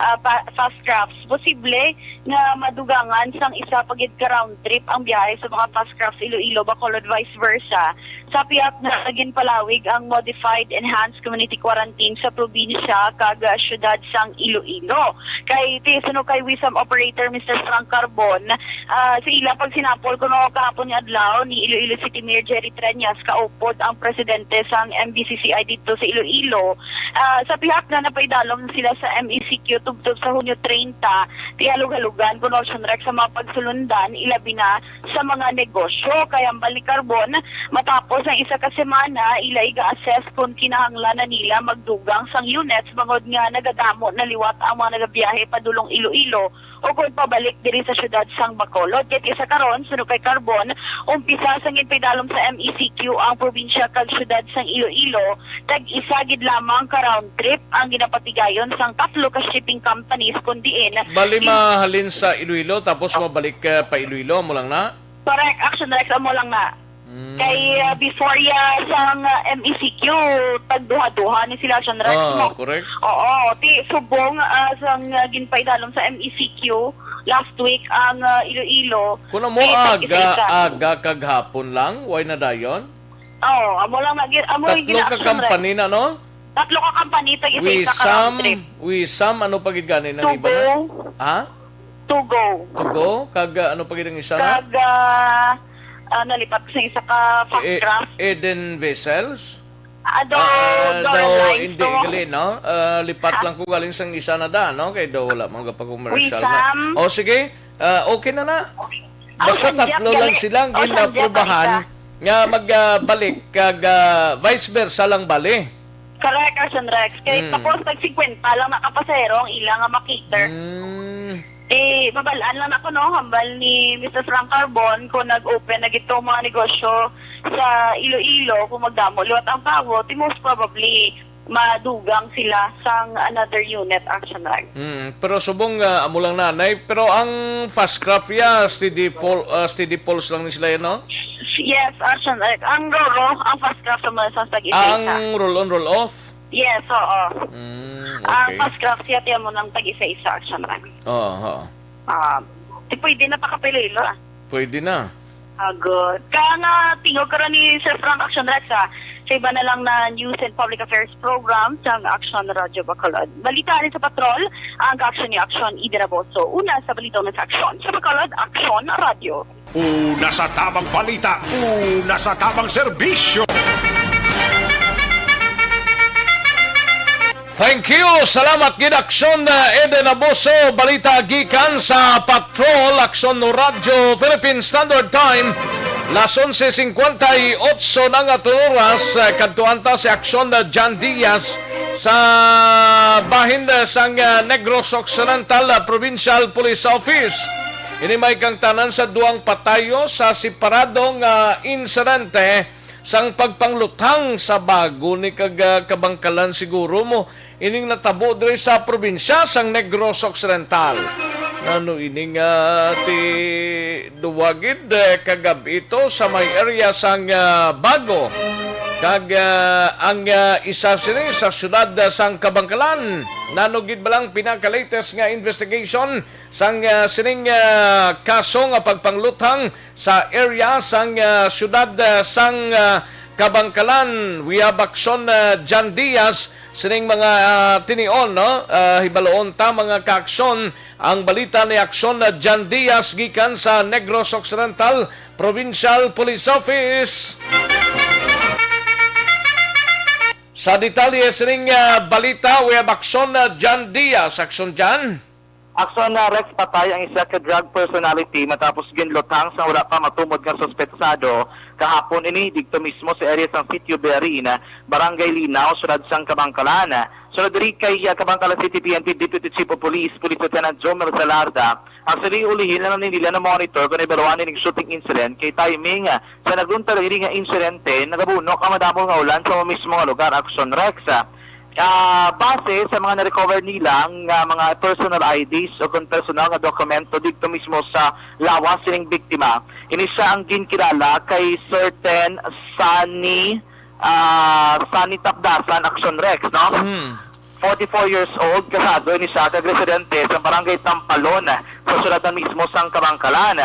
ah, pa-, fast crafts, posible nga madugangan sang isa pa gid ka round trip ang biyahe sa mga fast crafts Iloilo, Bacolod, vice versa. Sa pihak na ginpalawig ang modified enhanced community quarantine sa probinsya kag, ah, siyudad sang Iloilo. Kay ti suno kay WISAM operator Mister Frank Carbon, ah, sa ila pagsinapol kuno kahapon nga adlaw ni Iloilo City Mayor Jerry Treñas kaupod ang presidente sang M B C C I didto sa Iloilo. Ah, sa pihak nga napaidalom sila sa M E C Q tubtob sa Hunyo treinta, tihalog-halugan kuno Action Rex sa mga pagsulundan, ilabi na sa mga negosyo. Kay hambal ni Carbon, matapos ang isa ka semana, ila iga-assess kung kinahanglan na nila magdugang sang units bangod nga nagadamo na liwat ang mga nagabiyahe padulong Iloilo o kung pabalik diri sa siyudad sang Bacolod. Kay ti sa karon, suno kay Carbon, umpisa sang ginpaidalom sa M E C Q ang probinsya kag siyudad sang Iloilo, tag isa gid lamang ka round trip ang ginapatigayon sang tatlo ka shipping companies, kun diin Bali si mahalin sa Iloilo, tapos Oh. mabalik, eh, pa Iloilo, mo lang na? Correct, Action Rex, amo lang na. Mm. Kay, ah, before ya sang, ah, M E C Q, tagduha-duha ni sila, Action Rex, Ah, mo. Correct. Oo, ti subong, ah, sang, ah, ginpaidalom sa M E C Q, last week ang, ah, Iloilo. Kuno mo, eh, aga, tag-isa-isa. Aga kag hapon lang, way na dayon? Oo, amo lang na gi-, amo yung Tatlo ka gina-action, Rex. Company na, no? Tatlo ka company, tag-isa-isa ka round Wisam, trip. Wisam, ano pa gid gani nang iba na? Tugo. Ha? Tugo. Tugo? Kag, ah, ano pa gid ang isa na? Kag, ah, ah, nalipat ko sa isa ka E-, Fastcraft. Eden Vessels? Ah, do, Ah, do, do, Airlines hindi, to. Gali, no? Ah, lipat lang ko galing sang isa na da, no? Kay do, wala man gapa commercial na. Wisam. O, sige. Ah, okay na na. Basta Ocean Jet tatlo lang gali. Silang Ocean Jet ang ginaprobahan isa. Nga mag, ah, balik kag, ah, vice versa lang bali. Correct, Carson Rex. Kay Mm. Tapos tag singkwenta lang na ka pasahero ang ila nga ma-cater. Mm. Eh, mabalaan lang ako, no? Hambal ni Mister Frank Carbon kung nag-open na gito mga negosyo sa Iloilo, kung magdamo liwat ang tawo, di most probably madugang sila sang another unit, Action Rex. Mm, pero subong nga amo lang nanay, pero ang Fastcraft ya, steady pul-, ah, steady pulse lang ni sila yan, no? Yes, Action Rex. Ang Roro, ang Fastcraft sa mga sa tag-isa-isa. Ang roll on, roll off? Yes, oo. Mm, Ang okay. Fastcraft siya, tiyan mo ng tag-isa-isa, Action Rex. Oo, oo. Ah, di pwede na pakapililo, ah. Pwede na. Ah, good. Kaya nga, tingog ka rin ni Sir Frank Action Rex, ah. Sa iba na lang na News and Public Affairs Program sang Action Radio Bacolod. Balita rin sa Patrol, ang action ni Action Eden Aboso. Una sa Balitang sa Action sa Bacolod, Action Radio. Una sa tabang balita, una sa tabang serbisyo. Thank you. Salamat gid, Aksyon, uh, Eden Aboso. Balita gikan sa Patrol, Aksyon no Radyo Philippine Standard Time. Las onse cincuenta y ocho na nga oras, uh, kadtuan ta si Aksyon, uh, John Diaz sa bahin, uh, sang, uh, Negros Occidental, uh, Provincial Police Office. Ini may kangtanan sa duwang patayo sa separado nga insidente sang pagpangluthang sa bago ni kag, ah, kabangkalan siguro mo ining natabo diri sa probinsya sang Negros Occidental. Nano ining, ah, ti duwa gid, eh, kagab-i to sa may area sang, ah, Bago kag, ah, ang, ah, isa sini sa syudad, ah, sang Kabangkalan. Nano gid ba lang pinaka-latest nga investigation sang, ah, sining, ah, kaso nga pagpangluthang sa area sang, ah, siyudad, ah, sang, ah, Kabangkalan. We have action, ah, John Diaz, sining mga, ah, tinion, no? Ah, hibaloon ta, mga kaaksyon, ang balita ni aksyon na John Diaz gikan sa Negros Occidental Provincial Police Office. Sa detalye sining, ah, balita, we have action, ah, John Diaz. Action, John. Akson na Rex, patay ang isa ka drug personality matapos ginluthang sang wala pa matumod nga suspetsado kahapon ini didto mismo sa area sang Sitio Bearin, Barangay Linaw, siyudad sang Kabangkalan. Sunod diri kay, ah, Kabangkalan City P N P Deputy Chief of Police, Police Lieutenant Jomel Salarda, ang sila ulihin lang ni nila na monitor kung ibaluan ining shooting incident kay timing, ah, sa nagluntad ini nga insidente, nagabunok ang madamo nga ulan sa mismo nga lugar. Akson Rex, ah, Ah, base sa mga na-recover nila nga mga personal I Ds o kon personal nga dokumento didto mismo sa lawas sining biktima, ini siya ang ginkilala kay certain Sunny, ah, Sunny Tapdasan Action Rex, no? Hmm. Forty-four years old, kasado ini siya kag residente sa barangay Tampalon sa syudad na mismo sang Kabangkalan.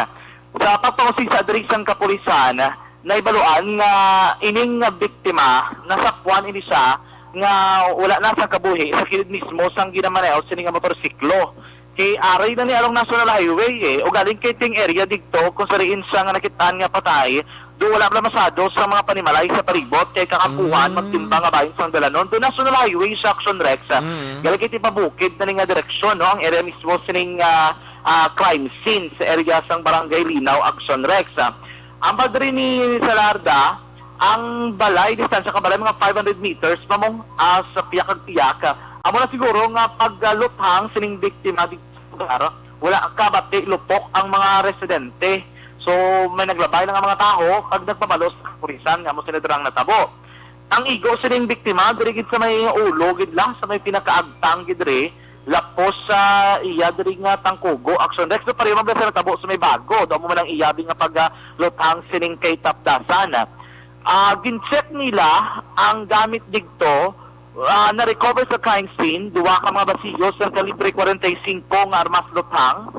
Sa pagpangusisa diri sang kapulisan, nahibaluan nga ining biktima nasakwan ini siya nga wala na sa kabuhi sa kilid mismo sang ginamaneho sini nga motorsiklo. Kay ari na ni along National Highway, eh, ugaling kay ting area didto kung sa diin siya nga nakit-an nga patay, do wala bala masyado sa mga panimalay sa palibot kay kakapuhan Mm. magtimbang nga bahin sang dalanon. Do National Highway sa Action Rex, ah, Mm. galing kay tipabukid na ni nga direksyon, no, ang area mismo sining, ah, ah, crime scene sa area sang Barangay Linaw, Action Rex. Ah, ang padre ni Salarda, ang balay, distansya ka balay, mga five hundred meters pa mong, ah, sa piyak kag piyak. Amo na siguro nga pagluthang sining biktima dito sa lugar, wala kabati lupok ang mga residente. So, may naglabay lang ang mga tawo kag nagpabalo sa kapulisan nga amo sila dirang natabo. Ang igo sining biktima, diri gid sa may ulo gid la, sa may pinakaagtang gid diri, lapos sa iya diri nga tangkugo. Action Rex, no, pareho man sa natabo sa may Bago, daw mo man ang iyabi nga pagluthang sining kay Tapdasan. Ah, gin-check nila ang gamit digto, ah, na-recover sa crime scene, duha ka mga basiyo sa kalibre forty-five nga armas luthang,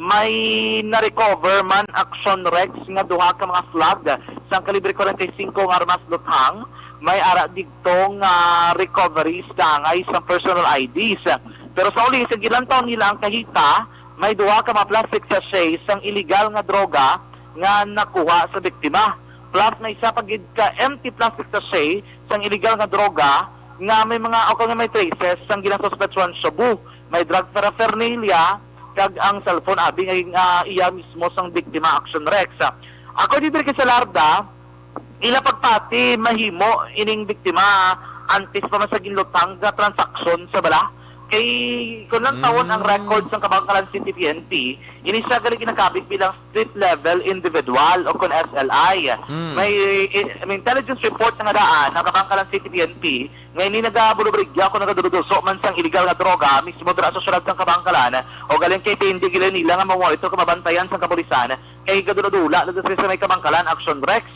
May na-recover man, Action Rex, nga duha ka mga slug sang kalibre forty-five nga armas luthang. May ara didto nga recoveries sa angay sang personal I Ds. Pero sa uli, sa gilantaw nila ang kahita, may duha ka mga plastic sachet sang iligal nga droga nga nakuha sa biktima. Plus, may isa pa gid ka empty plastic sachet sang iligal nga droga nga may mga, o kung may traces sang ginasuspetsuhan shabu. May drug paraphernalia kag ang cellphone abi nga, ah, iya mismo sang biktima, Action Rex. According diri kay Salarda, ila pagpati mahimo ining biktima antes pa man sa ginluthang nga transaksyon sa bala. Kay kung lantawon ang Mm. record sang Kabankalan City P N P, ini siya gali ginakabig bilang street level individual o kon S L I. Mm. May, eh, may intelligence report na nga daan ang Kabankalan City P N P nga ini nagabulubrigya o nagaduduso man sang iligal nga droga mismo dira sa syudad sang Kabankalan, o galing kay hindi gila nila nga mamonitor kung mabantayan sang kapulisan, kay gadula-dula na sila sa may Kabankalan, Action Rex,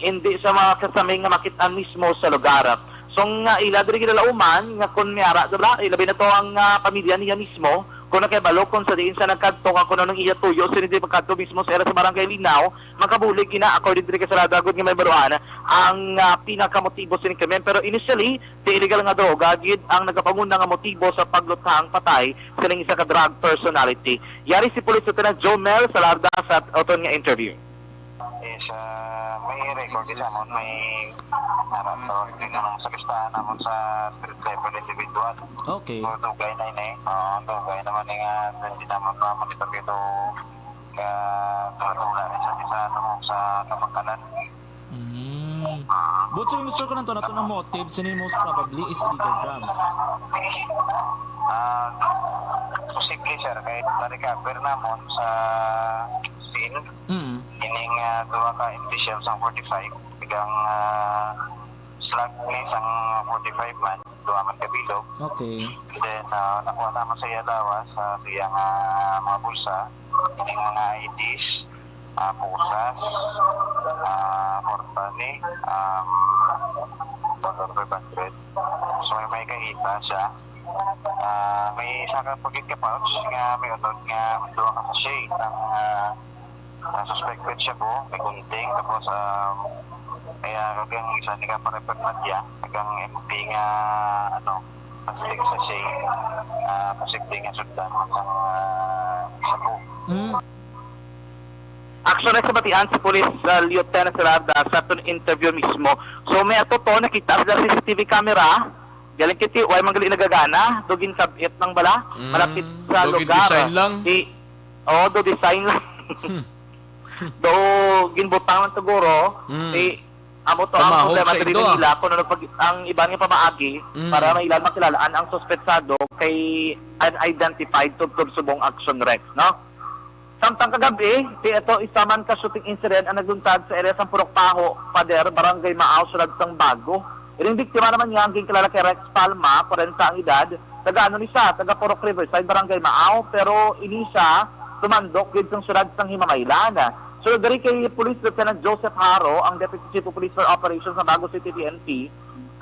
hindi sa mga kasami nga makit-an mismo sa lugar. So nga ila diri ginalauman nga kung may ara dira, ilabi na to ang, ah, pamilya niya mismo, kung nakahibalo kung sa diin siya nagkadto, nga kung anong iya tuyo, sini di pagkadto mismo sa ira sa Barangay Linaw, makabulig ina, according diri kay Salarda, gud nga may baruan ang, ah, pinakamotibo sini krimen. Pero initially, sa illegal nga droga gid ang nagapanguna nga motibo sa pagluthang patay sining isa ka drug personality. Yari si Police Lieutenant Joe Mel Salarda sa aton nga interview. Is, ah, may record din namon, may narato din namon sa listahan namon sa street level individual. Okay. So, dugay na ini. Oo, dugay naman ni nga, hindi naman na monitor kay to ka, ka, wala na sa, sa, ano, sa Kabankalan. Mm. But so, Mister Kulanton, ato ang motive sini most probably is illegal drugs. Ah, posible, sir, kay na-recover namon sa scene Mm. ining, ah, duha ka empty shells sang forty-five, igang, ah, slug ni sang forty-five man, duha man ka bilog. Okay. And then, ah, nakuha naman sa iya lawas, sa iyang, ah, mga bulsa, ining mga I Ds, ah, pusas, ah, kwarta ni, um, dollar five hundred. So, may, may kahita siya. Ah, may isa ka pagit ka pouch nga may unod nga duha ka sachet ang, ah, ah, suspected shabu, may gunting, tapos, um, kaya kagang isa ni ka pareper na diya, kagang empty nga, ano, plastic sachet, ah, posible nga sugdan sang, ah, shabu. Mm. Action na sa batian si Police, ah, Lieutenant Salarda sa aton interview mismo. So, may ato to, nakita sa C C T V camera. Galing kiti, way man gali nagagana, do ginkabit lang bala, Mm, malapit sa do lugar. Gin-design lang. I-, oo, do design lang. Hmm. Do ginbutang lang siguro. Mm. I-, amo to ang Pamahog problema sa diri ido, ah. nila, kung ano pag, ang iban nga pamaagi, Mm. para mailan makilalaan ang suspetsado kay unidentified tubtob subong Action Rex, no? Samtang kagabi, ti ito isa man ka shooting incident ang nagluntad sa area sang Purok Paho, Pader, Barangay Maaw, Siyudad sang Bago. Ining biktima naman niya ang ginkilala kay Rex Palma, kwarenta ang edad, taga ano ni siya, taga Purok Riverside, Barangay Maaw, pero ini siya tumandok gid sang siyudad sang Himamaylan. Sulod diri kay Police Lieutenant Joseph Haro, ang Deputy Chief of Police for Operations sa Bago City P N P,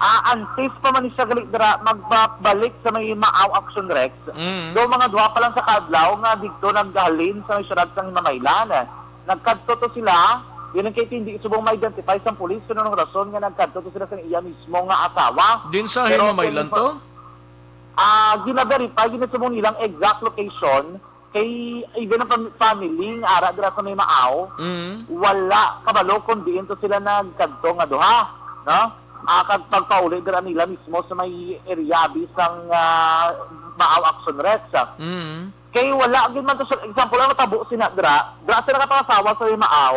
Ah, antes pa man ni siya gali dira magbalik sa may Maaw Action Rex, Mm. do mga duha pa lang sa kadlaw nga didto naghalin sa may siyudad sang Himamaylan. Nagkadto to sila, yun ang kay hindi subong ma-identify sang pulis kung anong rason nga nagkadto to sila sa iya mismo nga asawa. Din sa Pero Himamaylan kung to? Ah, gina-verify, ginasubong nilang exact location. Kay even ang pam-, family nga ara dira sa may Maaw, Mm. wala kabalo kung diin to sila nagkadto nga duha, no? Ah, kag pagpauli dira nila mismo sa may area bisang, ah, Maaw Action Rex. Mm. Kay wala gid man to, sa example, ang natabo sina dira, dira sila nakapangasawa sa may Maaw,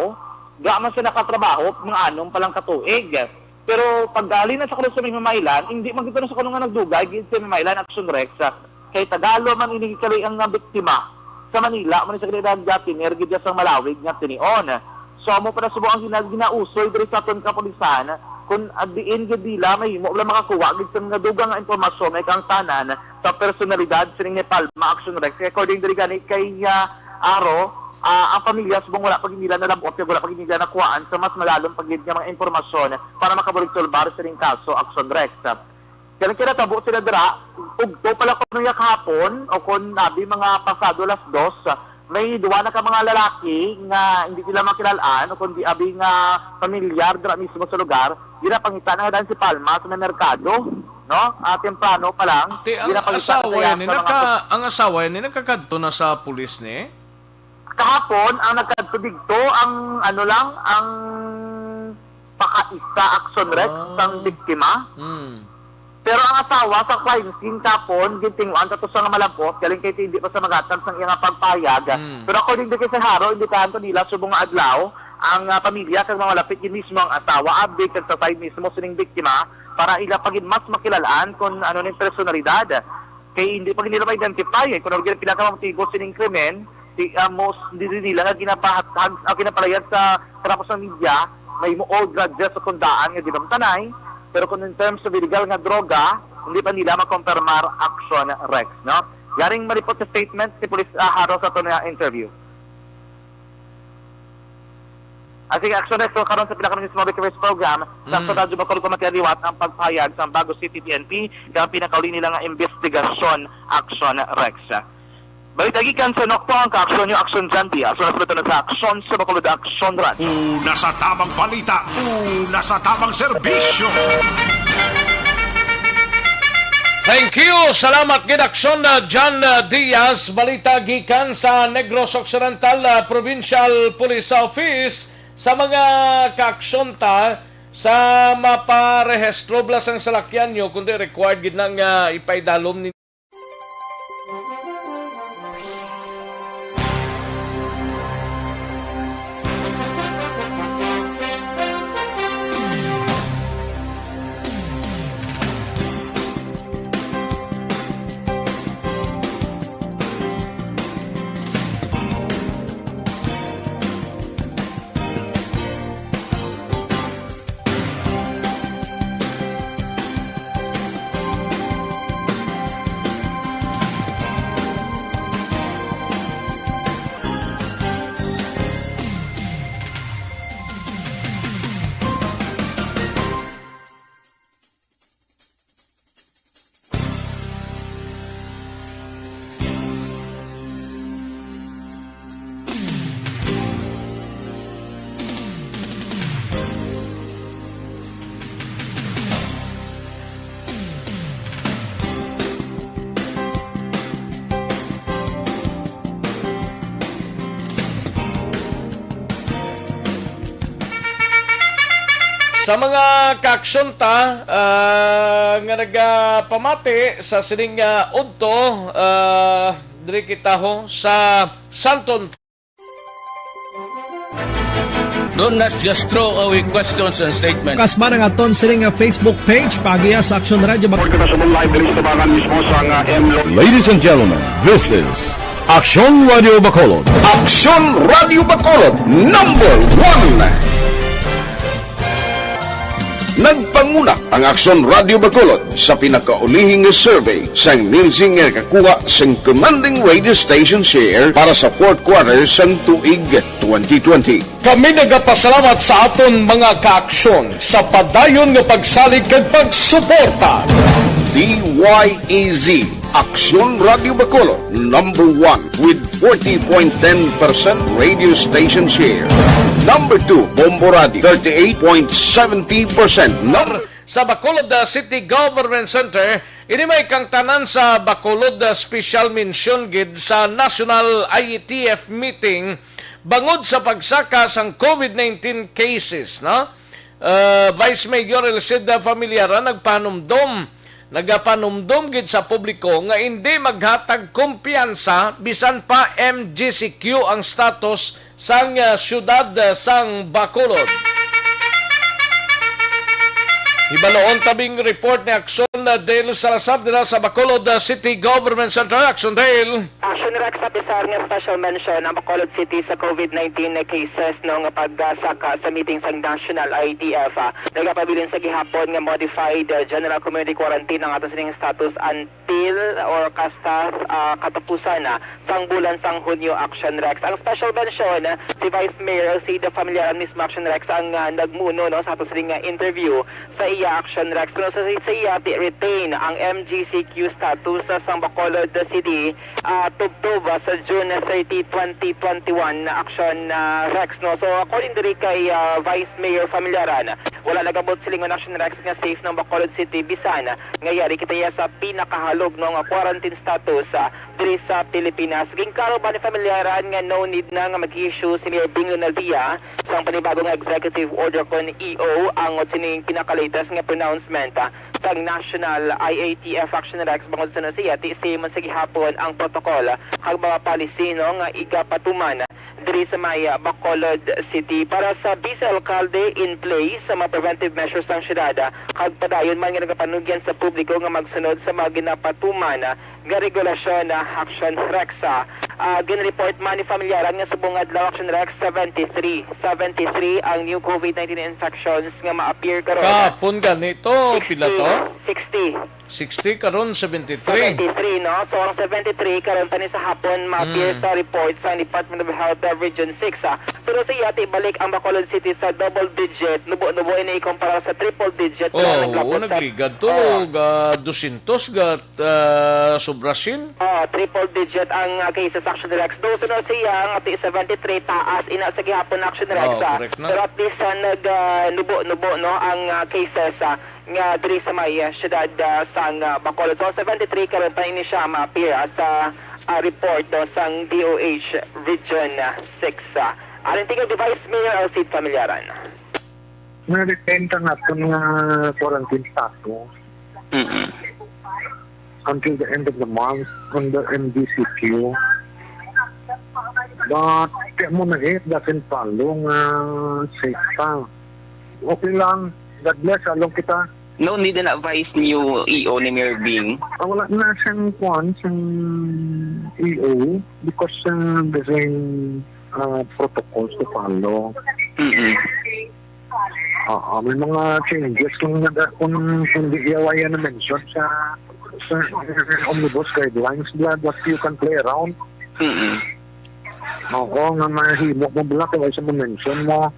dira man sila nakatrabaho mga anom pa lang ka tuig. Pero pagdali na sa kuno sa may Himamaylan, hindi man gid na sa kuno nga nagdugay gid sa Himamaylan Action Rex, ah, kay Tagalog man ini kali ang, ah, biktima. Sa Manila man sa kali dati, ner gid sang malawig nga tinion. So amo pa na subong ang gina-, ginausoy diri sa aton kapulisan, kung, ah, diin gid nila mahimo wala makakuha gid sa mga dugang nga impormasyon may kaangtanan sa personalidad sining ni Palma Action Rex. According diri gani kay, ah, Aro, ah, ang pamilya subong wala pa gid nila nalab-ot kag wala pa gid nila nakuhaan sa mas malalom pa gid nga mga impormasyon para makabulig sulbar sining kaso, Action Rex. Kaya kinatabo sila dira, ugto pala kuno ya kahapon, o kon abi mga pasado alas dos, May duwa na ka mga lalaki nga hindi nila makilalaan o kundi abi nga pamilyar dira mismo sa lugar, ginapangita na nga daan si Palma sa may merkado, no? Ah, temprano pa lang, Ti, ang ginapangita na asawa kaya yan, ni sa mga nagka-, ang asawa yan, ni nagkakadto na sa pulis ni? Kahapon, ang nagkadto digto, ang ano lang, ang pakaisa action, Rex, Ah. sang biktima. Hmm. Pero ang asawa sa crime scene kapon, gintinguan sa to siya nga malabot, galing kay hindi pa sa magatag sang iya nga pagpahayag. Mm. Pero according to kay Sir Haro, imbitahan to nila subong nga adlaw ang, ah, pamilya kag mga malapit gid mismo ang asawa, abi kag sa side mismo sining biktima para ila pa gid mas makilalaan kung ano ning personalidad. Kay hindi pa gid nila ma-identify, eh, kung ano gid ang pinakamotibo sining krimen, di, ah, most, di, di nila nga ginapahat-, hag-, ah, ginapalayag sa, sa tapos ng media, may mo all grudges sa kundaan nga dinumtanay, pero kung in terms of illegal nga droga, hindi pa nila makompirmar action, Rex, no? Yaring malipot sa statement si Police, ah, Haro sa ato nga interview. Ah, sige, action, Rex, so karon sa pinaka mismo recovery program, sa Mm. Action Radyo Bacolod, pamatian liwat ang pagpahayag sa Bago City P N P, kaya pinakauli nila nga investigasyon, action, Rex. Balita gikan sa Nokto, ang kaaksyon niyo, Aksyon John Diaz. Wala sa na sa Aksyon sa Bacolod, Aksyon Radyo. Una sa tabang balita, una sa tabang serbisyo. Thank you. Salamat gid, Aksyon, uh, John, uh, Diaz. Balita gikan sa Negros Occidental, uh, Provincial Police Office. Sa mga kaaksyon ta, sa maparehistro bala sang salakyan nyo, kundi required gid na nga ipaidalom ni Sa mga kaaksyon ta, ah, nga nagapamati sa sining, ah, udto, ah, diri kita ho sa Santon. Don't, not just throw away questions and statements. Kasman ang aton sining nga Facebook page, paagiha sa Aksyon Radyo Bac- Report kita sa live diri sa tabangan mismo sa nga M Lo- Ladies and gentlemen, this is Aksyon Radio Bacolod. Aksyon Radio Bacolod, number one. Nagpanguna ang Aksyon Radio Bacolod sa pinakaulihing nga survey sang Nielsen nga nakakuha sang commanding radio station share para sa fourth quarter sang tuig twenty twenty. Kami nagapasalamat sa aton mga kaaksyon sa padayon nga pagsalig kag pagsuporta. D Y E Z, Aksyon Radio Bacolod, number one with forty point ten percent radio station share. Number two, Bombo Radio, thirty-eight point seventy percent. Number Sa Bacolod, uh, City Government Center, ini may kang tanan sa Bacolod, uh, special mention gid sa National I E T F meeting bangod sa pagsaka sang COVID nineteen cases, no? Uh, Vice Mayor Elcida Familiaran nagpanumdom, nagapanumdom gid sa publiko nga indi maghatag kumpiyansa bisan pa M G C Q ang status sang, ah, siyudad, ah, sang Bacolod. Hibaloon tabing report ni Aksyon, ah, Dale Salazar dira sa Bacolod, ah, City Government Center. Aksyon, Dale. Aksyon, Rex, sa pisar nga special mention ang Bacolod City sa COVID nineteen cases, no, nga pagsaka sa meeting sang National I E T F, ah, nagapabilin sa gihapon nga modified, ah, general community quarantine ang ato sining status until or kasta, ah, katapusan na sa sang bulan sang Hunyo, Action Rex. Ang special mention, si Vice Mayor Alcida Familiaran mismo, Action Rex, ang, ah, nagmuno, no, sa ato sining, ah, interview sa iya, Action Rex. Pero sa, sa iya, ti retain ang M G C Q status, ah, sang Bacolod City, ah, tubtob, ah, sa June thirty, twenty twenty-one, Action, ah, Rex, no? So, according diri kay, ah, Vice Mayor Familiaran, wala nagabot silingon, Action Rex, nga safe ang Bacolod City, bisan nga yari kita iya sa pinakahalog, no, nga quarantine status, ah, diri sa Pilipinas. Ginklaro ba ni Familiaran nga no need na nga mag-issue si Mayor Bing Lunaldia sang panibago nga executive order kon E O ang sining pinaka-latest nga pronouncement, ah, sang National I A T F, Action Rex, bangod sa siya, ti same man sa gihapon ang protocol kag mga policy, no, nga igapatuman diri sa may, ah, Bacolod City. Para sa Vice Alcalde, in place sa mga preventive measures sang siyudad, ah, kag padayon man nga nagapanugyan sa publiko nga magsunod sa mga ginapatuman, ah, nga regulasyon, ah, Action Rex. Ah, ah, ginreport man ni Familiaran nga subong adlaw, Action Rex, seventy-three, seventy-three ang new COVID nineteen infections nga ma-appear karon. Kahapon gani to, pila to? Sixty. Sixty, karon seventy-three. Seventy-three, no? So, ang seventy-three karon pa ni sa hapon ma-appear Mm. sa report sa Department of Health, uh, Region six, ah. Pero sa iya, ti balik ang Bacolod City sa double digit. Nubo-nubo ini ikumpara sa triple digit na Oh, naglapat oo, sa nagligad to. Oh. Ga dosyentos, ga, ah, sobra sin. Oh, triple digit ang, ah, cases, Action Rex. Though, sunod siya, nga ti seventy-three, taas ina sa gihapon, Action Rex, Oh, ah. Correct na. Pero at least, ah, nag, ah, nubo-nubo, no, ang, ah, cases, ah, nga diri sa may, ah, siyudad, ah, sang, ah, Bacolod. So, seventy-three karon pa ini siya ma-appear, ah, sa, ah, report, no, sang D O H Region, ah, six, ah. Aling tingog, Vice Mayor Alcide Familiaran. Na-retain ta naton nga quarantine status Mm-mm. until the end of the month on the M D C Q. But kaya mo na eh, doesn't follow nga safe pa. Okay lang. God bless. Along kita. No need na vice new E O ni Mayor Bing. Ah, wala na siyang kuwan, siyang E O because uh, the same uh, protocols to follow. Mm-mm. Oo, may mga changes kung nag- kung hindi iyawayan na mention sa sa omnibus guidelines, blood, what you can play around. Mm-mm. Oo, nga mahimo mo bala kung isa mo mention mo.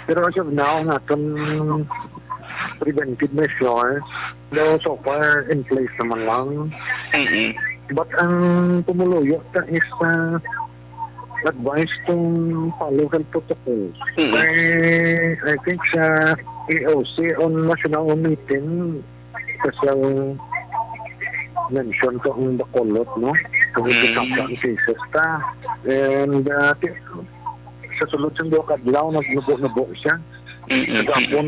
Pero as of now, nga itong preventive measures, though so far in place naman lang. Mm-mm. But ang pumuluyo ta is uh, advice to follow health protocols. Mm-mm. I, I think sa A O C on national meeting, special mention to ang Bacolod, no? Kung Mm. ito sa ang cases ta. And uh, ti- sa sulod sa duha ka adlaw, nagnubo-nubo siya. Mm-mm. Sa hapon,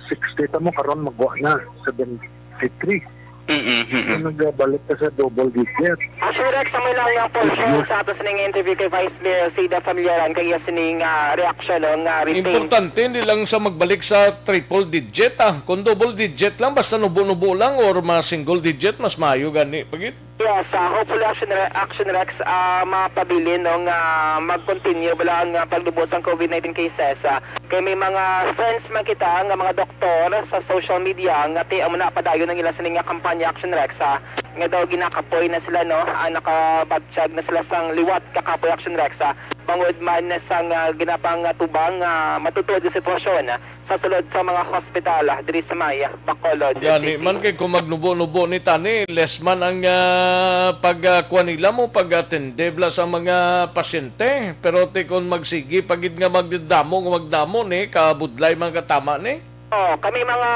sixty ta mo, karon magwa na, seventy-three. Mm-mm, mm-mm. Kung nagbalik ka sa double digit. Actually, Rex, may lang nga portion sa ato sining interview kay Vice Mayor Sida Familiaran kay iya sining, ah, reaksyon, no, nga retain. Importante, hindi lang sa magbalik sa triple digit, ah. Kung double digit lang, basta nubo-nubo lang or mga single digit, mas maayo gani. Pagit? Yes, ah, hopefully, Action, Re- Action Rex, ah, mapabilin, no, nga mag-continue bala ang, ah, pagdubot sang COVID nineteen cases, ah. Kay may mga friends man kita nga mga doktor sa social media nga ti amo na padayon ang ila sini nga kampanya, Action Rex, ah, nga daw ginakapoy na sila, no? Ah, nakabatyag na sila sang liwat ka kapoy, Action Rex, ah, bangod man sang, ah, ginapang, ah, tubang, ah, matutuod nga sitwasyon, ah, sa sulod sa mga hospital, ah, diri sa may, ah, Bacolod Gani City. Man kay kung magnubo-nubo ni tani, less man ang, ah, pag, ah, kuha nila mo, pag-atende bala sa mga pasyente. Pero ti kung magsigi pa gid nga magdamo, nga magdamo ni, kabudlay man katama ni. Oh, kami mga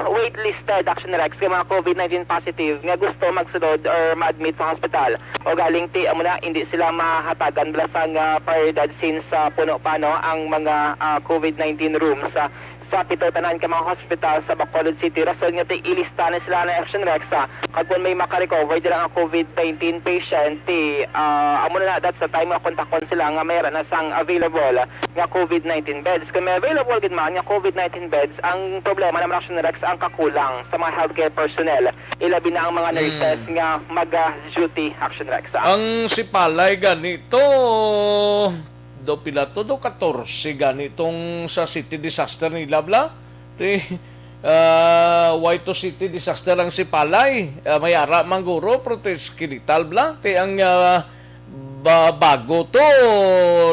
waitlisted, Action Rex, nga mga COVID nineteen positive nga gusto magsulod or ma-admit sa hospital. O galing ti amo na, hindi sila mahatagan bala sang, ah, prioridad since, ah, puno pa, no, ang mga, ah, COVID nineteen rooms, ah, sa pito tanan ka mga hospital sa Bacolod City. Rason nga ti ilista na sila na, Action Rex, ah, kag kung may makarecover dira nga COVID nineteen patient, ti, ah, amo na na, that's the time nga kontakon sila nga mayra na sang available nga COVID nineteen beds. Kung may available gid man nga COVID nineteen beds, ang problema naman, Action Rex, ang kakulang sa mga healthcare personnel, ilabi na ang mga Mm. nurses nga mag-duty, Action Rex. Ang Sipalay gani to, do pila to, do katorse gani tong sa city disaster nila bala. Ti, ah, why to city disaster ang Sipalay? Ah, may ara man guro, pero ti Esquilital bala. Ti ang, ah, ba, bago to,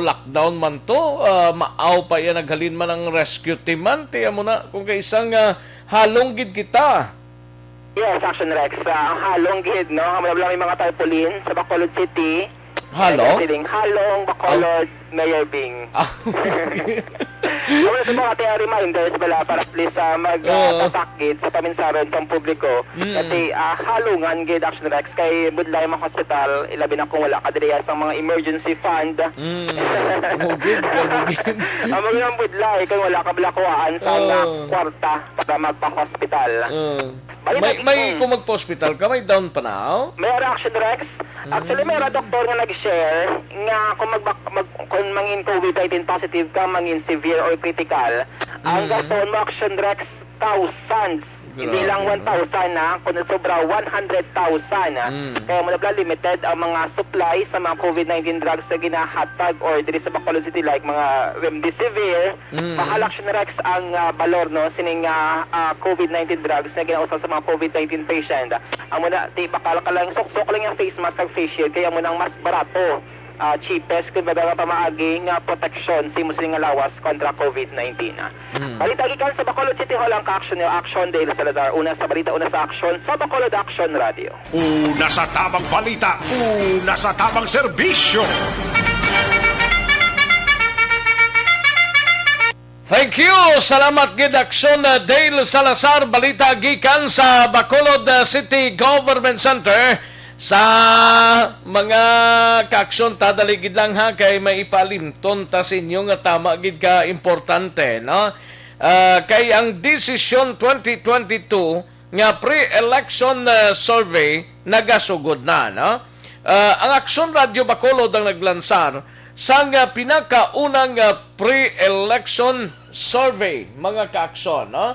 lockdown man to, ah, maaw pa iya naghalin man ang rescue team man, ti amo na, kung kaisa nga halong gid kita. Yes, Action Rex. Ah, ang halong gid, no? Ang wala may mga tarpaulin sa Bacolod City. Halong? Siling halong, Bacolod, Mayor Bing. Ah, okay. Wala sa mga tayo reminders bala para at least, ah, mag, ah, Oo. tatak gid sa paminsaron pang publiko. Mm. Kasi, ah, halungan gid, Action Rex, kay budlay mga hospital, ilabi na kung wala ka diri sa mga emergency fund. Mm. Mugid, mugid. Ang mga budlay, kung wala ka bala kuhaan sa mga Oo. kwarta para magpa-hospital. Oo. Bali May, na, may mm. kung magpa-hospital ka, may down pa na, oh? May ara, Action Rex. Actually, may ara Mm. doktor nga nag-share nga kung mag-, mag-, kung mangin COVID nineteen positive ka, mangin severe or critical, ang Mm. gaston mo, Action Rex, thousands. Hindi Grabe, lang no? one thousand, ha? Kung sobra, one hundred thousand, ha? Mm. Kaya mo na pala limited ang mga supply sa mga COVID nineteen drugs na ginahatag or diri sa Bacolod City, like mga remdesivir, Mm. Mahal, Action Rex, ang, ah, balor, no, sining, ah, ah, COVID nineteen drugs nga ginausab sa mga COVID nineteen patient. Amo na, ti bakal ka lang, suksok lang ang face mask kag face shield, kaya mo nang mas barato, ah, cheapest, kumbaga, nga pamaagi nga proteksyon sa imo sining nga lawas kontra COVID nineteen. Mm. Balita gikan sa Bacolod City Hall, ang ka-action niyo, Action Dale Salazar. Una sa balita, una sa aksyon, sa Bacolod Action Radio. Una sa tamang balita, una sa tamang serbisyo. Thank you. Salamat gid, Action, uh, Dale Salazar. Balita gikan sa Bacolod, uh, City Government Center. Sa mga kaaksyon, tadali gid lang ha, kay may ipalimton ta sa inyo nga tama gid ka importante, no? Uh, kay ang Desisyon twenty twenty-two nga pre-election, uh, survey nagasugod na, no? Uh, ang Aksyon Radyo Bacolod ang naglansar sang, uh, pinakaunang, uh, pre-election survey, mga kaaksyon, no?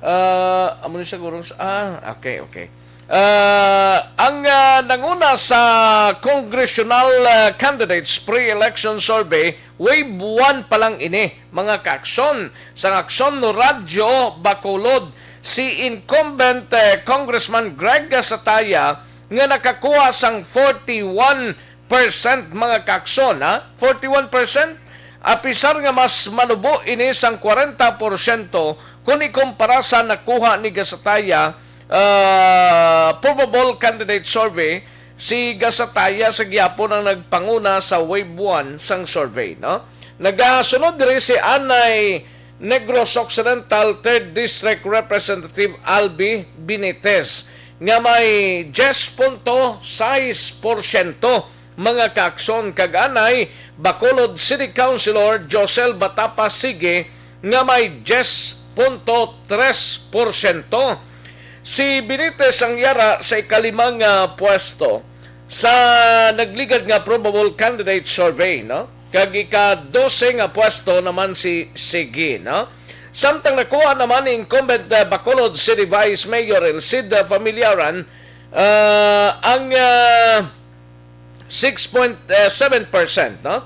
Uh, amo ni siguro sa, ah, okay, okay. Uh, ang, uh, nanguna sa congressional, uh, candidates pre-election survey, wave one pa lang ini, mga kaaksyon. Sang Aksyon Radyo Bacolod, si incumbent, eh, Congressman Greg Gasataya nga nakakuha sang forty-one percent, mga kaaksyon, ha? Forty-one percent? Apisar nga mas manubo ini sang kwarenta porsyento kung ikumpara sa nakuha ni Gasataya, ah, probable candidate survey, si Gasataya sa gihapon ang nagpanguna sa wave one sang survey, no? Nagasunod diri si Anay Negros Occidental third District Representative Albi Benitez nga may diyes punto sais porsyento, mga kaaksyon, kag anay Bacolod City Councilor Josel Batapa Sige nga may diyes punto tres porsyento. Si Benitez ang yara sa ikalimang, ah, pwesto sa nagligad nga probable candidate survey, no? Kag ika-dose nga pwesto naman si Sige, no? Samtang nakuha naman ni incumbent, ah, Bacolod City Vice Mayor Elcid, ah, Familiaran, ah, ang, ah, six point seven percent, no?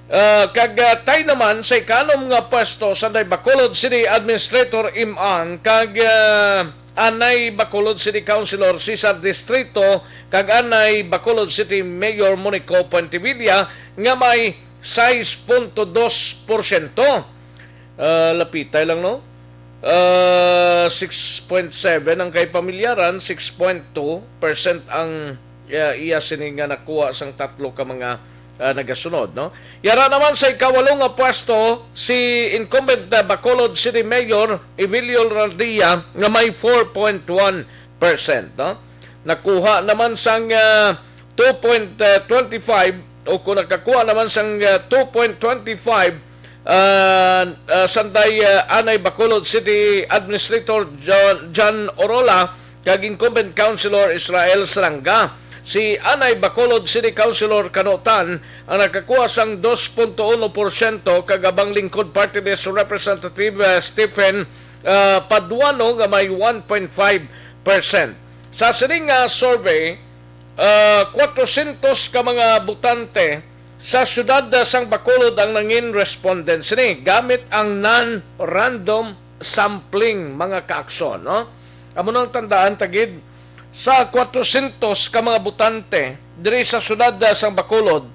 Ah, kag, ah, tay naman sa ikanom nga pwesto sa anay Bacolod City Administrator Im Ang kag, ah, anay Bacolod City Councilor Cesar Distrito kag anay Bacolod City Mayor Monico Puentevilla nga may sais punto dos porsyento. Ah, lapitay lang, no? Ah, six point seven ang kay Pamilyaran, six point two percent ang, ah, iya sini nga nakuha sang tatlo ka mga, ah, nagasunod, no? Yara naman sa ikawalo nga pwesto, si incumbent na Bacolod City Mayor Evelio Lardia nga may four point one percent, no? Nakuha naman sang, ah, two point twenty-five, o kung nakakuha naman sang, ah, two point twenty-five, ah, ah, sanday, ah, anay Bacolod City Administrator John, John Orola kag incumbent Councilor Israel Serangga. Si anay Bacolod City Councilor Kano Tan ang nakakuha sang dos punto uno porsyento, kag abang Lingkod Party List Representative, ah, Stephen, ah, Paduano nga may one point five percent. Sa sining nga survey, ah, kwatrosyentos ka mga botante sa siyudad, ah, sang Bacolod ang nangin respondents sini gamit ang non-random sampling, mga kaaksyon, no? Amo nang tandaan ta gid, sa kwatrosyentos ka mga botante diri sa siyudad, ah, sang Bacolod,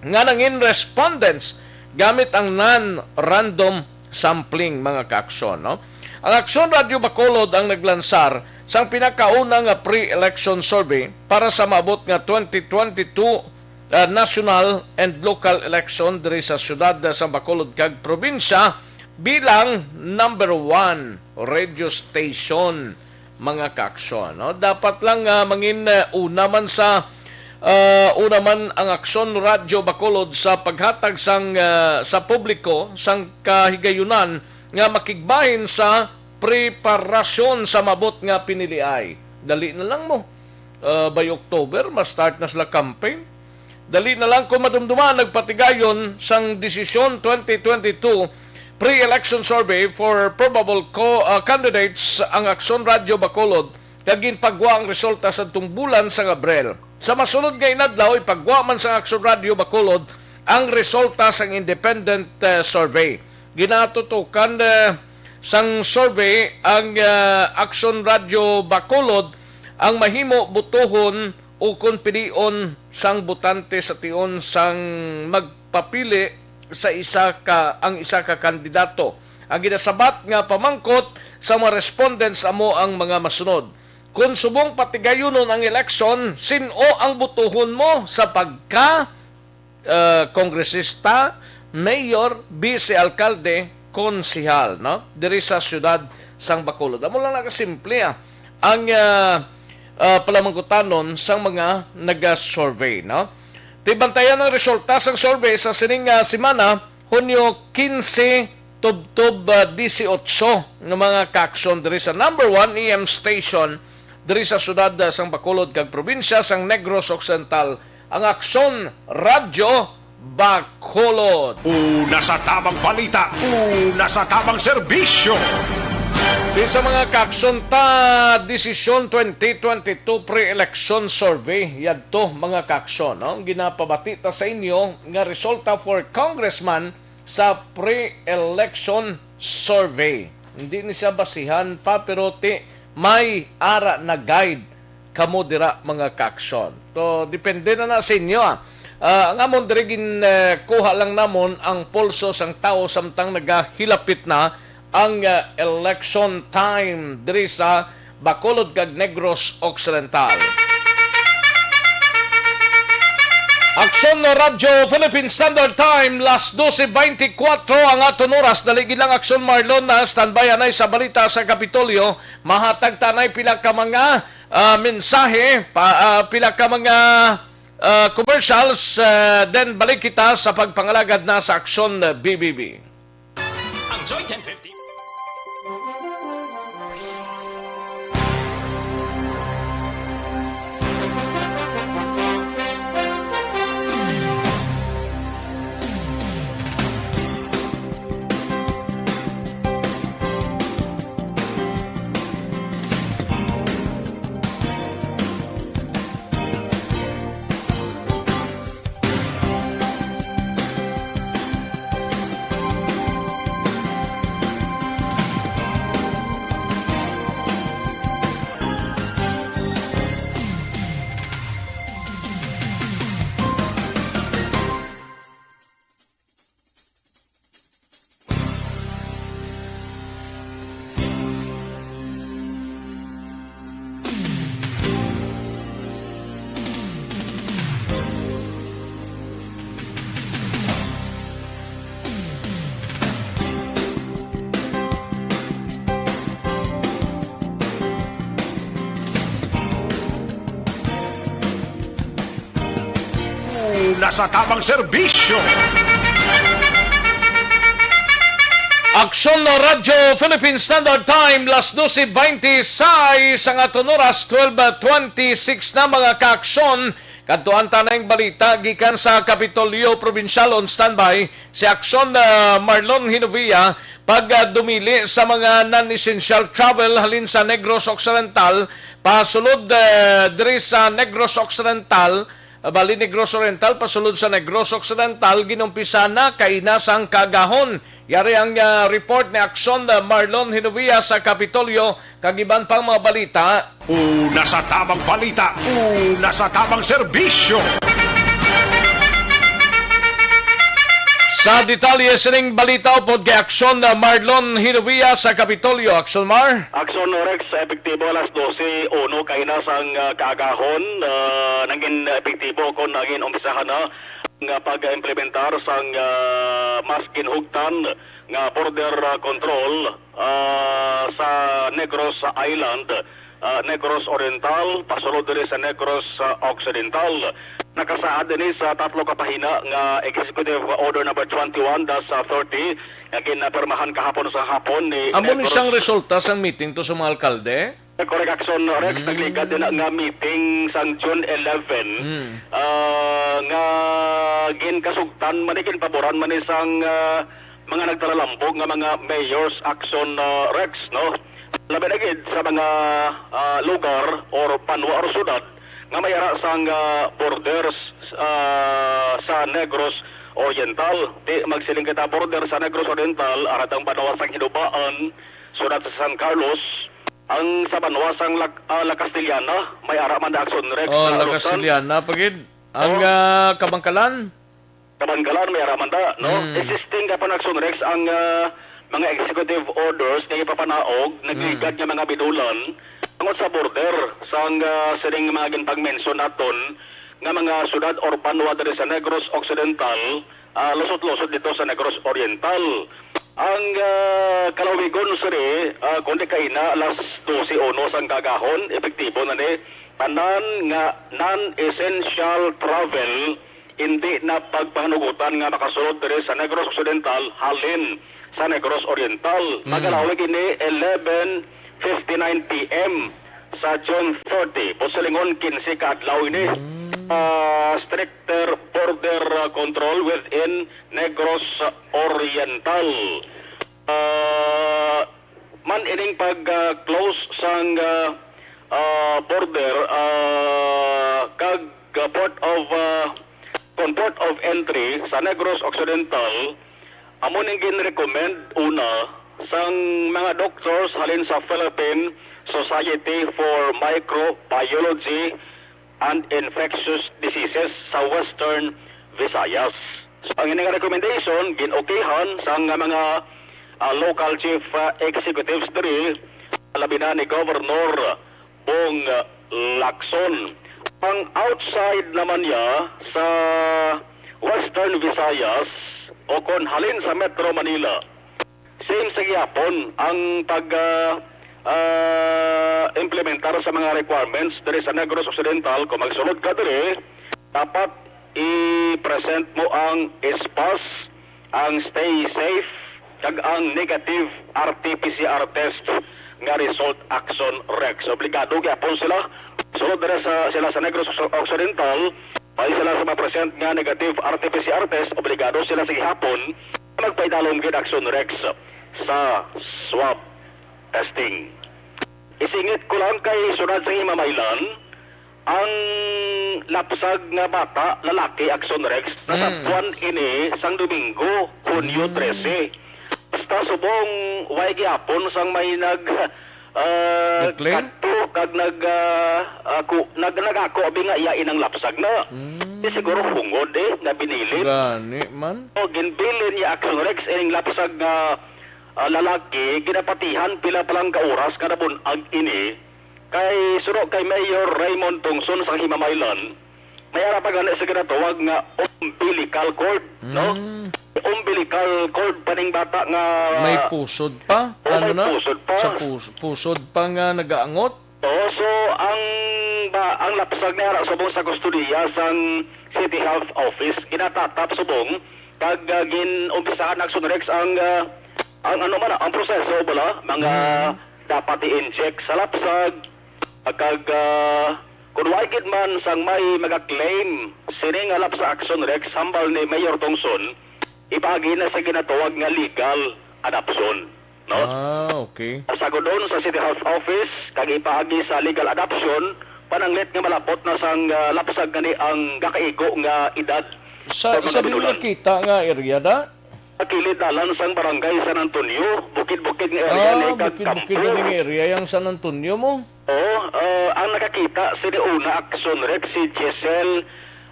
nga nangin respondents gamit ang non-random sampling, mga kaaksyon, no? Ang Aksyon Radyo Bacolod ang naglansar sang pinakauna nga pre-election survey para sa maabot nga twenty twenty-two, ah, national and local election diri sa siyudad sa Bacolod kag probinsya bilang number one radio station, mga kaaksyon, no? Dapat lang, ah, mangin, ah, una man sa, ah, una man ang Aksyon Radyo Bacolod sa paghatag sang, ah, sa publiko sang kahigayunan nga makigbahin sa preparasyon sa maabot nga piniliay. Dali na lang mo. Ah, by October, ma-start na sila campaign. Dali na lang kung madumduman nagpatigayon sang desisyon twenty twenty-two pre-election survey for probable co-, uh, candidates ang Aksyon Radyo Bacolod, kag ginpagwa ang resulta sa tungbulan sang Abril. Sa masunod nga inadlaw, ipagwa man sang Aksyon Radyo Bacolod ang resulta sang independent, uh, survey. Ginatutukan, uh, sang survey ang, uh, Aksyon Radyo Bacolod ang mahimo butohon o kon pilion sang botante sa tion sang magpapili sa isa ka, ang isa ka kandidato. Ang ginasabat nga pamangkot sa mga respondents amo ang mga masunod: Kung subong patigayunon ang eleksyon, sin-o ang butuhon mo sa pagka, ah, kongresista, mayor, bise alkalde, konsehal, no? Diri sa siyudad sang Bacolod. Amo lang nakasimple, ah, ang, ah, ah, palamangkutanon sang mga naga-survey, no? Tibantayan ang resulta sang survey sa sining, ah, semana, Hunyo quince tubtob, ah, dieciocho, nga mga kaaksyon diri sa number one A M station diri sa siyudad, ah, sang Bacolod kag probinsya sang Negros Occidental, ang Aksyon Radyo Bacolod. Una sa tamang balita, una sa tamang serbisyo. Di sa mga kaaksyon ta, desisyon twenty twenty-two pre-election survey. Yadto, mga kaaksyon, no? Ginapabati ta sa inyo nga resulta for congressman sa pre-election survey. Hindi ni siya basihan pa, pero ti may ara na guide kamo dira, mga kaaksyon. So, depende na na sa inyo, ah. Ah, ang amon diri gin, eh, kuha lang namon ang pulso sang tawo samtang nagahilapit na ang, ah, election time diri sa Bacolod kag Negros Occidental. Aksyon Radyo Philippine Standard Time, las doce veinticuatro ang aton oras. Dali gid lang, Aksyon Marlon, na standby anay sa balita sa Kapitolyo. Mahatag tanay pila ka mga, ah, mensahe, pa, ah, pila ka mga, ah, commercials, ah, then balik kita sa pagpangalagad na sa Aksyon, ah, B B B. Ang Joy ten fifty. Una sa tamang serbisyo. Aksyon Radyo Philippine Standard Time, las doce veintiséis ang aton oras, twelve twenty-six na, mga kaaksyon. Kadtuan ta na ang balita gikan sa Kapitolyo Probinsyal. On standby si Aksyon, ah, Marlon Hinovia pag, ah, dumili sa mga non-essential travel halin sa Negros Occidental pasulod, ah, diri sa Negros Occidental, ah, bali Negros Oriental pasulod sa Negros Occidental, ginumpisa na kaina sang kaagahon. Yari ang, ah, report ni Aksyon, ah, Marlon Hinovia sa Kapitolyo kag iban pang mga balita. Una sa tamang balita, una sa tamang serbisyo. Sa detalye sining balita upod kay Aksyon, uh, Marlon Hinovia sa Kapitolyo. Aksyon, Mar. Aksyon, Rex, epektibo alas dose uno kaina sang, uh, kaagahon, uh, nangin epektibo kon nangin umpisahan na nga pag-implementar sang, uh, mas ginhugtan nga border, uh, control, uh, sa Negros Island, uh, Negros Oriental, pasulod diri sa Negros, uh, Occidental. Nakasaad ini sa tatlo ka pahina nga Executive Order Number twenty-one dash thirty nga ginapirmahan kahapon sa hapon ni Amo ni Negros siyang resulta sang meeting to sa mga alkalde? Correct, Aksyon, Rex. Mm. Nagligad din nga meeting sang June eleven, Mm. ah, nga ginkasugtan man ni, ginpaboran man ni sang, ah, mga nagtaralambog nga mga mayors, Aksyon, ah, Rex, no? Labi na gid sa mga, ah, lugar or banwa or syudad nga may ara sang, ah, borders, ah, sa Negros Oriental. Di magsiling kita border sa Negros Oriental, ara tang banwa sang Hinubaan, syudad sa San Carlos, ang sa banwa sang Lac-, ah, La Castellana, may ara man da, Aksyon, Rex, Oh, na La Alocsan. Castellana pa gid. Ang, Oh. ah, Kabankalan? Kabankalan, may ara man da, no? Mm. Existing ka pa, Aksyon, Rex, ang, ah, mga executive orders nga ipapanaog, nagligad Mm. nga mga binulan, tungod sa border, sang, ah, sining mga ginpag-mention naton, nga mga syudad or banwa diri sa Negros Occidental, ah, lusot-lusot dito sa Negros Oriental. Ang, ah, kalawigon sini, ah, kundi kaina alas dose uno sang kagahon, epektibo na ni tanan nga non-essential travel, hindi na pagpahanugutan nga makasulod diri sa Negros Occidental halin sa Negros Oriental. Mm. Magalawig ini eleven fifty-nine P M sa June thirty. Busilingon, kinse ka adlaw ini. Mm. Ah, stricter border, ah, control within Negros Oriental. Ah, man ining pag, ah, close sang, ah, ah, border, ah, kag, ah, port of, ah, kon port of entry sa Negros Occidental, amo ning ginrecommend una sang mga doctors halin sa Philippine Society for Microbiology and Infectious Diseases sa Western Visayas. So, ang ini nga recommendation gin-okayhan sang mga, ah, local chief, ah, executives diri, labi na ni Governor Bong Lacson. Ang outside naman niya sa Western Visayas o kon halin sa Metro Manila, same sa gihapon ang pag, ah, ah, implementar sa mga requirements diri sa Negros Occidental. Kung magsulod ka diri, dapat i-present mo ang S pass, ang Stay Safe, kag ang negative R T P C R test nga result, Aksyon, Rex. Obligado gyapon sila. Sulod diri sa, sila sa Negros Occidental, may sila sa ma-present nga negative R T P C R test, obligado sila sa gihapon magpaidalom gid, Aksyon, Rex, sa swab testing. Isingit ko lang kay sunod sa Himamaylan, ang lapsag nga bata, lalaki, Aksyon, Rex, Mm. nasabwan ini sang Domingo, Hunyo Mm. trese. Basta subong, way gihapon sang may nag, ah, Nag-claim? kadto kag nag, ah, ah, ku-, nag-, nagako abi nga iya inang lapsag na. Mm. Di siguro hungod eh, nga binilin. Gani man. O, ginbilin niya, Aksyon, Rex, ining lapsag nga, ah, lalaki, ginapatihan pila pa lang ka oras nga nabun-ag ini. Kay suno kay Mayor Raymond Tungson sa Himamaylan, may ara pa gani sa ginatawag nga umbilical cord, no? Mm. Umbilical cord pa ning bata nga May pusod pa? Oo, Ano may na? pusod pa. Sa pus-, pusod pa nga nagaangot? Oo, so ang ba, ang lapsag niya ara subong sa kustodiya sang City Health Office, ginatatap subong kag, ah, gin-umpisahan, Aksyon, Rex, ang, ah, ang ano man, ang proseso bala, mga Mm. dapat i-inject sa lapsag, kag, ah, kung wa gid man sang may maga-claim sini nga lapsag, Aksyon, Rex, hambal ni Mayor Tungson, ipaagi na sa ginatawag nga legal adoption, no? Ah, okay. Sagudon sa City Health Office kag ipaagi sa legal adoption, pananglit nga malapot na sang, ah, lapsag gani ang gakaigo nga edad. Sa, Sa mga sa binulan. Kita nga area da? Sa kilid dalan sang Barangay San Antonio, bukid-bukid nga area Ah, ni kag bukid-bukid kampo. Nga area yang San Antonio mo? Oo, ah, ang nakakita sini una, Aksyon, Rex, si Giselle,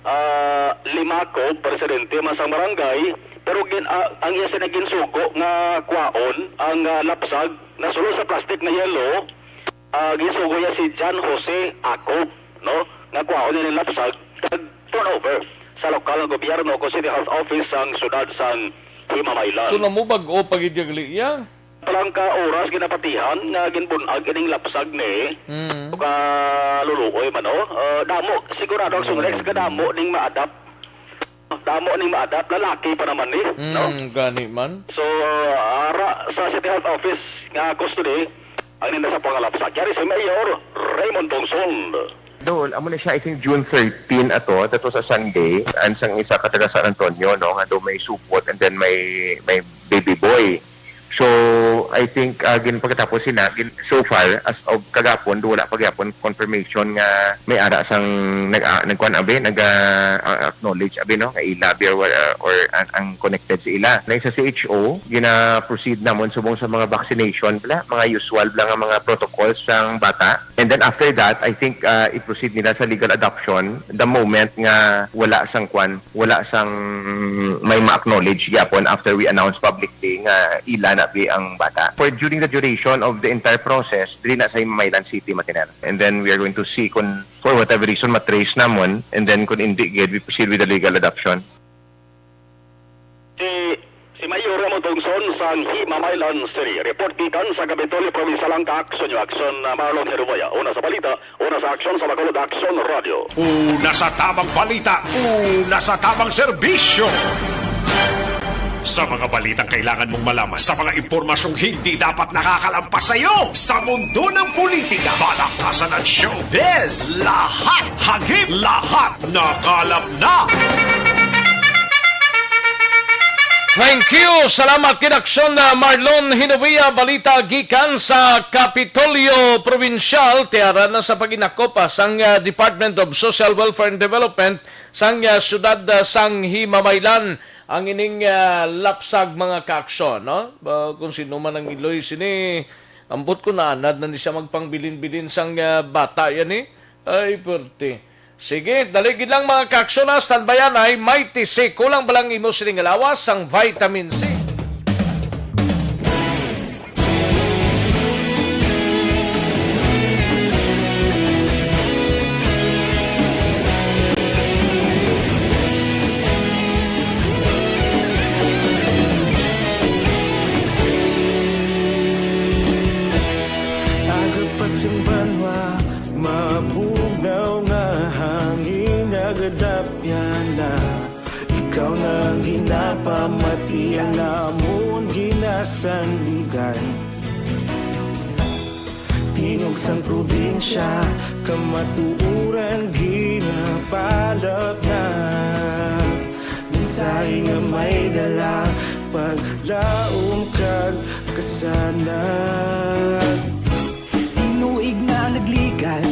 ah, Limaco, presidente man sang barangay, Pero gin-, ah, ang iya sini ginsugo nga kwaon ang, ah, lapsag, nasulo sa plastic nga yellow, ah, ginsugo niya si John Jose Acop, no? Nga kwaon niya ang lapsag kag turnover sa lokal nga gobyerno o City Health Office sang siyudad sang Himamaylan. Ito na mo, bag-o pa gid yung liya. Palang ka oras ginapatihan nga ginbunag ining lapsag ni Mm. ka luluoy man, no? Ah, damo, sigurado ang sungrex ka damo ning maadap. Damo ning maadap, lalaki pa naman ni, no? Mm, gani man. So, ara sa City Health Office nga custody, ang nindasap nga lapsag. Yari si Mayor Raymond Tongson. Dol, amo na siya, I think, June thirteen ato. That was a Sunday. Ang sang isa ka taga San Antonio, no, nga daw may supot and then may, may baby boy. So, I think, ah, gin-, pagkatapos sina, gin-, so far, as of kagapon, do wala pa gyapon confirmation nga may ara sang nag-, ah, nagkuan abi, nag, ah, ah, acknowledge abi, no, nga ila abi or, ah, or ang, ang connected sa ila. Na sa C H O, gina-proceed namon subong sa mga vaccination, bla, mga usual bla nga mga protocols sang bata. And then after that, I think, ah, i-proceed nila sa legal adoption the moment nga wala sang kwan, wala sang may ma-acknowledge gyapon after we announce publicly nga ila na bi ang bata. For during the duration of the entire process, diri na sa Himamaylan City, Matinera. And then we are going to see kung for whatever reason matrace namon, and then kung hindi gid, we proceed with the legal adoption. Si, si Mayor Ramon Tongson sang Himamaylan City. Report gikan sa Kapitolyo Provincial ang Kaaksyon, Aksyon, uh, Marlon Herubaya. Una sa balita, una sa aksyon sa Bacolod Aksyon Radio. Una sa tamang balita, una sa tamang serbisyo. Sa mga balitang kailangan mong malaman, sa mga impormasyong hindi dapat nakakalampas sa iyo, sa mundo ng politika, balakasan at showbiz, lahat, hagip, lahat nakalap na. Thank you. Salamat kay Aksyon na Marlon Hinovia. Balita gikan sa Kapitolyo Probinsyal. Tiara na sa paginakop, ah, sang, ah, Department of Social Welfare and Development sang, ah, siyudad, ah, sang Himamaylan ang ining, ah, lapsag, mga kaaksyon, no? Ba, kung sino man ang iloy sini, ambot ko naanad na ni siya magpangbilin-bilin sang, ah, bata yan, eh. Ay, perti. Sige, dali gid lang, mga kaaksyon, ha. Standby yan, ay may T C. Kulang ba lang imo sining lawas sang vitamin C? Aga pa sing banwa, mabugnaw nga hangin, nagadapyan na. Ikaw na ang ginapamati, ang amon ginasandigan. Tingog sang probinsya, kamatuoran ginapalapnag. Mensahe nga may dala, paglaom kag kasanag. Tinuig na nagligan,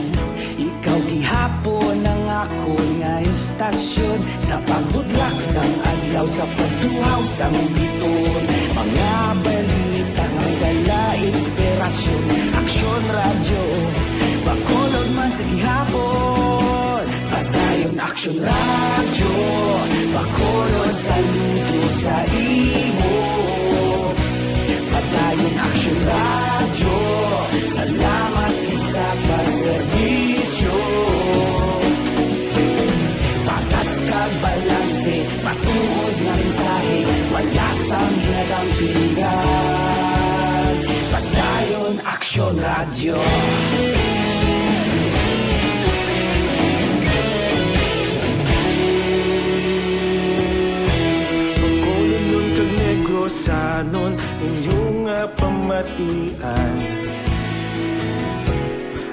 ikaw gihapon ang akon nga estasyon. Sa pagbudlak sang adlaw, sa pagtuhaw sang bituon, mga balita nga dala inspirasyon. Aksyon Radyo, Bacolod man sa gihapon. Padayon Aksyon Radyo, Bacolod, saludo sa imo. Padayon Aksyon Radyo, salamat gid sa pagserbisyo. Patas kag balanse, matuod nga mensahe, wala sang ginadampingan. Padayon Aksyon Radyo. Bacolodnon kag Negrosanon, inyo nga pamatian.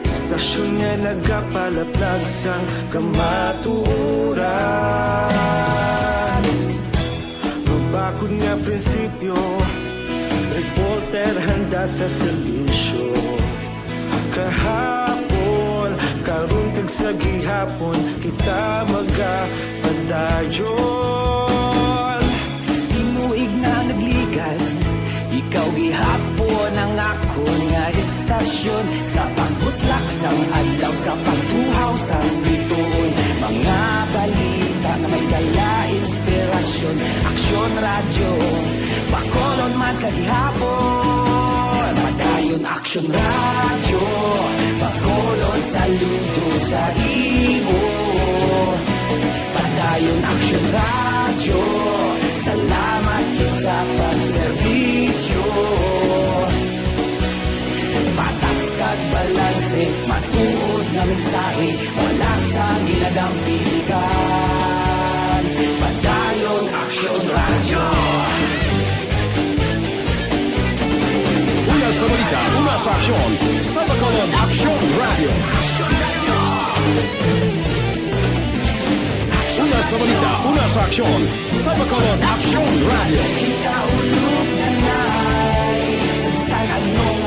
Estasyon nga nagapalaplag sang kamatuoran. Mabakod nga prinsipyo, reporter handa sa serbisyo. Kahapon, karon kag sa gihapon, kita magapadayon. Tinuig na nagligan, ikaw gihapon ang akon nga estasyon. Sa pagbutlak sang adlaw, sa pagtuhaw sang bituon, mga balita Nga may dala inspirasyon, Aksyon Radyo, Bacolod man sa gihapon. Padayon Aksyon Radyo, Bacolod saludo sa imo. Padayon Aksyon Radyo, salamat gid sa pagserbisyo. Patas kag balanse, matuod nga mensahe, wala sang ginadampiligan. Padayon Aksyon Radyo. Una sa balita, una sa aksyon, sa Bacolod Aksyon Radyo. Una sa balita, una sa aksyon, sa Bacolod Aksyon Radyo. Kita ulog na nay, sa bisan anong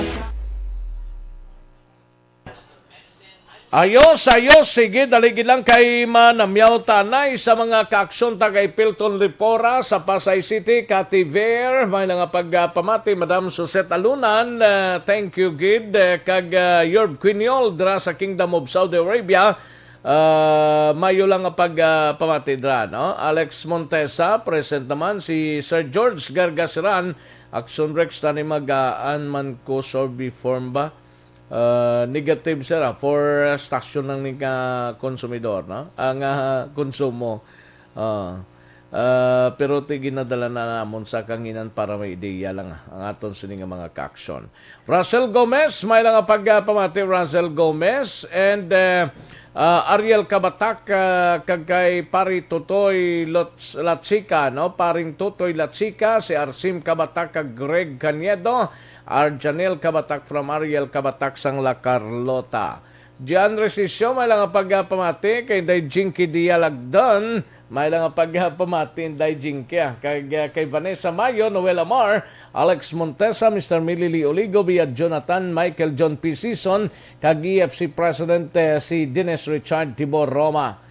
Ayos, ayos. Sige, dali gid lang kay manamyaw tanay sa mga kaaksyon ta kay Pilton Lipora sa Pasay City, Cathy Ver, may nga pagpamati, Madam Suzette Alunan, ah, thank you gid, eh, kag, ah, Yorb Quiniol dira sa Kingdom of Saudi Arabia. Ah, mayo lang nga pagpamati dira, no? Alex Montesa, present naman si Sir George Gargasiran, Aksyon Rex, tani magaan man ko, sorbi form ba? Ah, negative, sir, ah, for station lang ni nga konsumidor, no? Ang, ah, konsumo. Ah, ah, pero ti ginadala na namon sa kanginan para may ideya lang, ah, ang aton sini nga mga kaaksyon. Russell Gomez, may lang nga pagpamati, Russell Gomez, and, eh, ah, Ariel Kabatak, ah, kag kay Pari Totoy Lots-, Latsika, no? Paring Totoy Latsika, si Arsim Kabatak, kag Greg Caniedo, Arjanel Kabatak from Ariel Kabatak sang La Carlota. Gian Resisyo, may lang nga pagpamati kay Day Jinky Dialagdan. May lang nga pagpamati, Day Jinky, ah. Kag, ah, kay Vanessa Mayo, Noel Amar, Alex Montesa, Mister Milili Oligo, Bia Jonathan, Michael John P. Sison, kag E F C President, eh, si Dennis Richard Tibor Roma.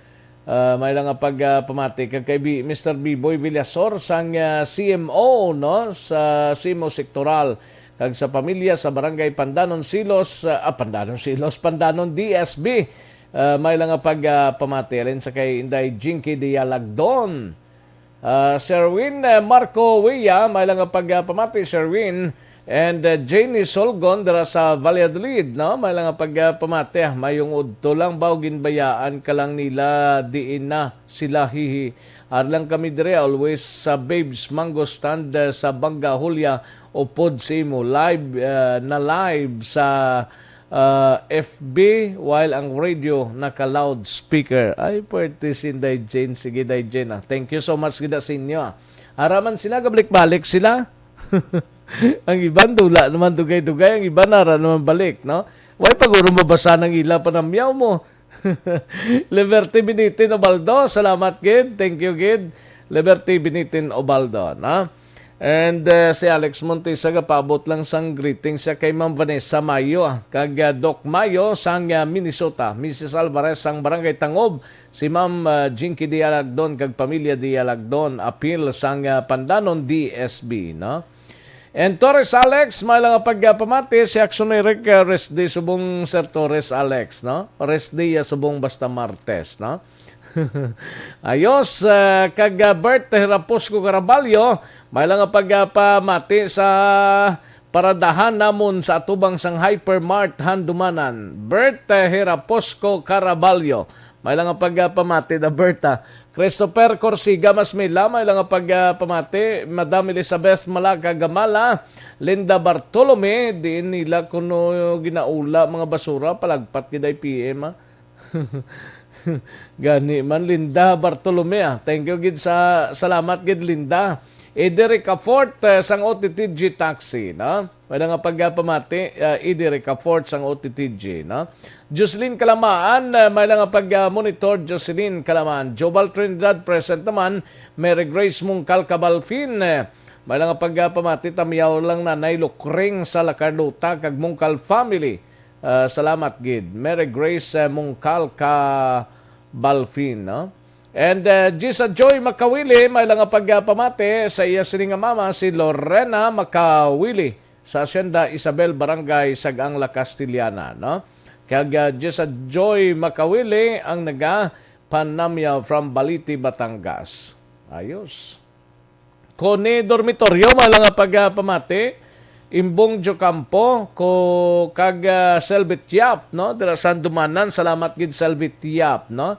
Ah, may lang nga pagpamati kag kay Bi-, Mister Biboy Villasor sang, ah, C M O, no, sa C M O Sektoral, kag sa pamilya sa Barangay Pandanon Silos, ah, ah, Pandanon Silos, Pandanon D S B. Ah, may lang nga pagpamati alin sa kay Inday Jinky Dialagdon. Ah, Sherwin, eh, Marco Wea, may lang nga pagpamati, Sherwin. And, eh, Janie Solgon dira sa Valladolid, no? May lang nga pagpamati, ah, mayong udto lang ba o ginbayaan ka lang nila, diin na sila, hihi. Ari lang kami dire, always sa Babes Mango Stand, eh, sa Banga Julia, upod sa imo. Live, eh, na live sa ah, F B, while ang radio naka-loudspeaker. Ay, pwerte si Inday Jane. Sige, Inday Jane, ah. Thank you so much gid sa inyo, ah. Ara man sila, gabalik-balik sila. Ang iban, dula naman, dugay-dugay. Ang iban, ara naman balik, no? Way pa guro mabasa ng ila panamyaw mo. Liberty Binitin Obaldo, salamat gid. Thank you gid. Liberty Binitin Obaldo, no? And, uh, si Alex Montesa, gapaabot lang sang greeting siya kay Ma'am Vanessa Mayo, ah, kag, uh, Doc Mayo sang, uh, Minnesota, Missus Alvarez sang Barangay Tangob, si Ma'am, uh, Jinky Dialagdon kag pamilya Dialagdon, apil sang, uh, Pandanon D S B, no? And Torres Alex, may lang nga pagpamati, si Action Eric, uh, rest day subong Sir Torres Alex, no? Rest day, uh, subong basta Martes, no? Ayos, ah, kag, ah, Bert Heraposco Caraballo, may lang nga pagpamati sa paradahan namon sa atubang sang Hypermart Handumanan. Bert, ah, Heraposco Caraballo, may lang nga pagpamati da Bert, ah. Christopher Corsiga Masmila, may lang nga pagpamati. Madam Elizabeth Malaga Gamala, Linda Bartolome, diin nila kuno ginaula mga basura, palagpat gid ay P M, ah. Gani man, Linda Bartolome, ah. Thank you gid sa, salamat gid, Linda. Ederic Afort, eh, sang O T T G Taxi, no? May nga pagpamati, ah, Ederic Afort sang O T T G, no? Jocelyn Kalamaan, eh, may nga pag, ah, monitor, Jocelyn Kalamaan. Jobal Trinidad, present naman. Mary Grace Mungkal Cabalfin, eh, may nga pagpamati, tamyaw lang Nanay Lukring sa La Carlota kag Mungkal family. Ah, salamat gid. Mary Grace, ah, Mungkal ka Balfin, no? And, ah, Gisa Joy Makawili, may lang nga pagpamati sa iya sini nga mama, si Lorena Makawili, sa Hacienda Isabel, Barangay Sag-ang, La Castellana, no? Kag, ah, Gisa Joy Makawili ang naga Panamya from Balite, Batangas. Ayos. Connie Dormitorio, may lang nga pagpamati. Imbong Jocampo, ko kag, ah, Selvit Yap, no? Dira sa Dumanan, salamat gid Selvit Yap, no?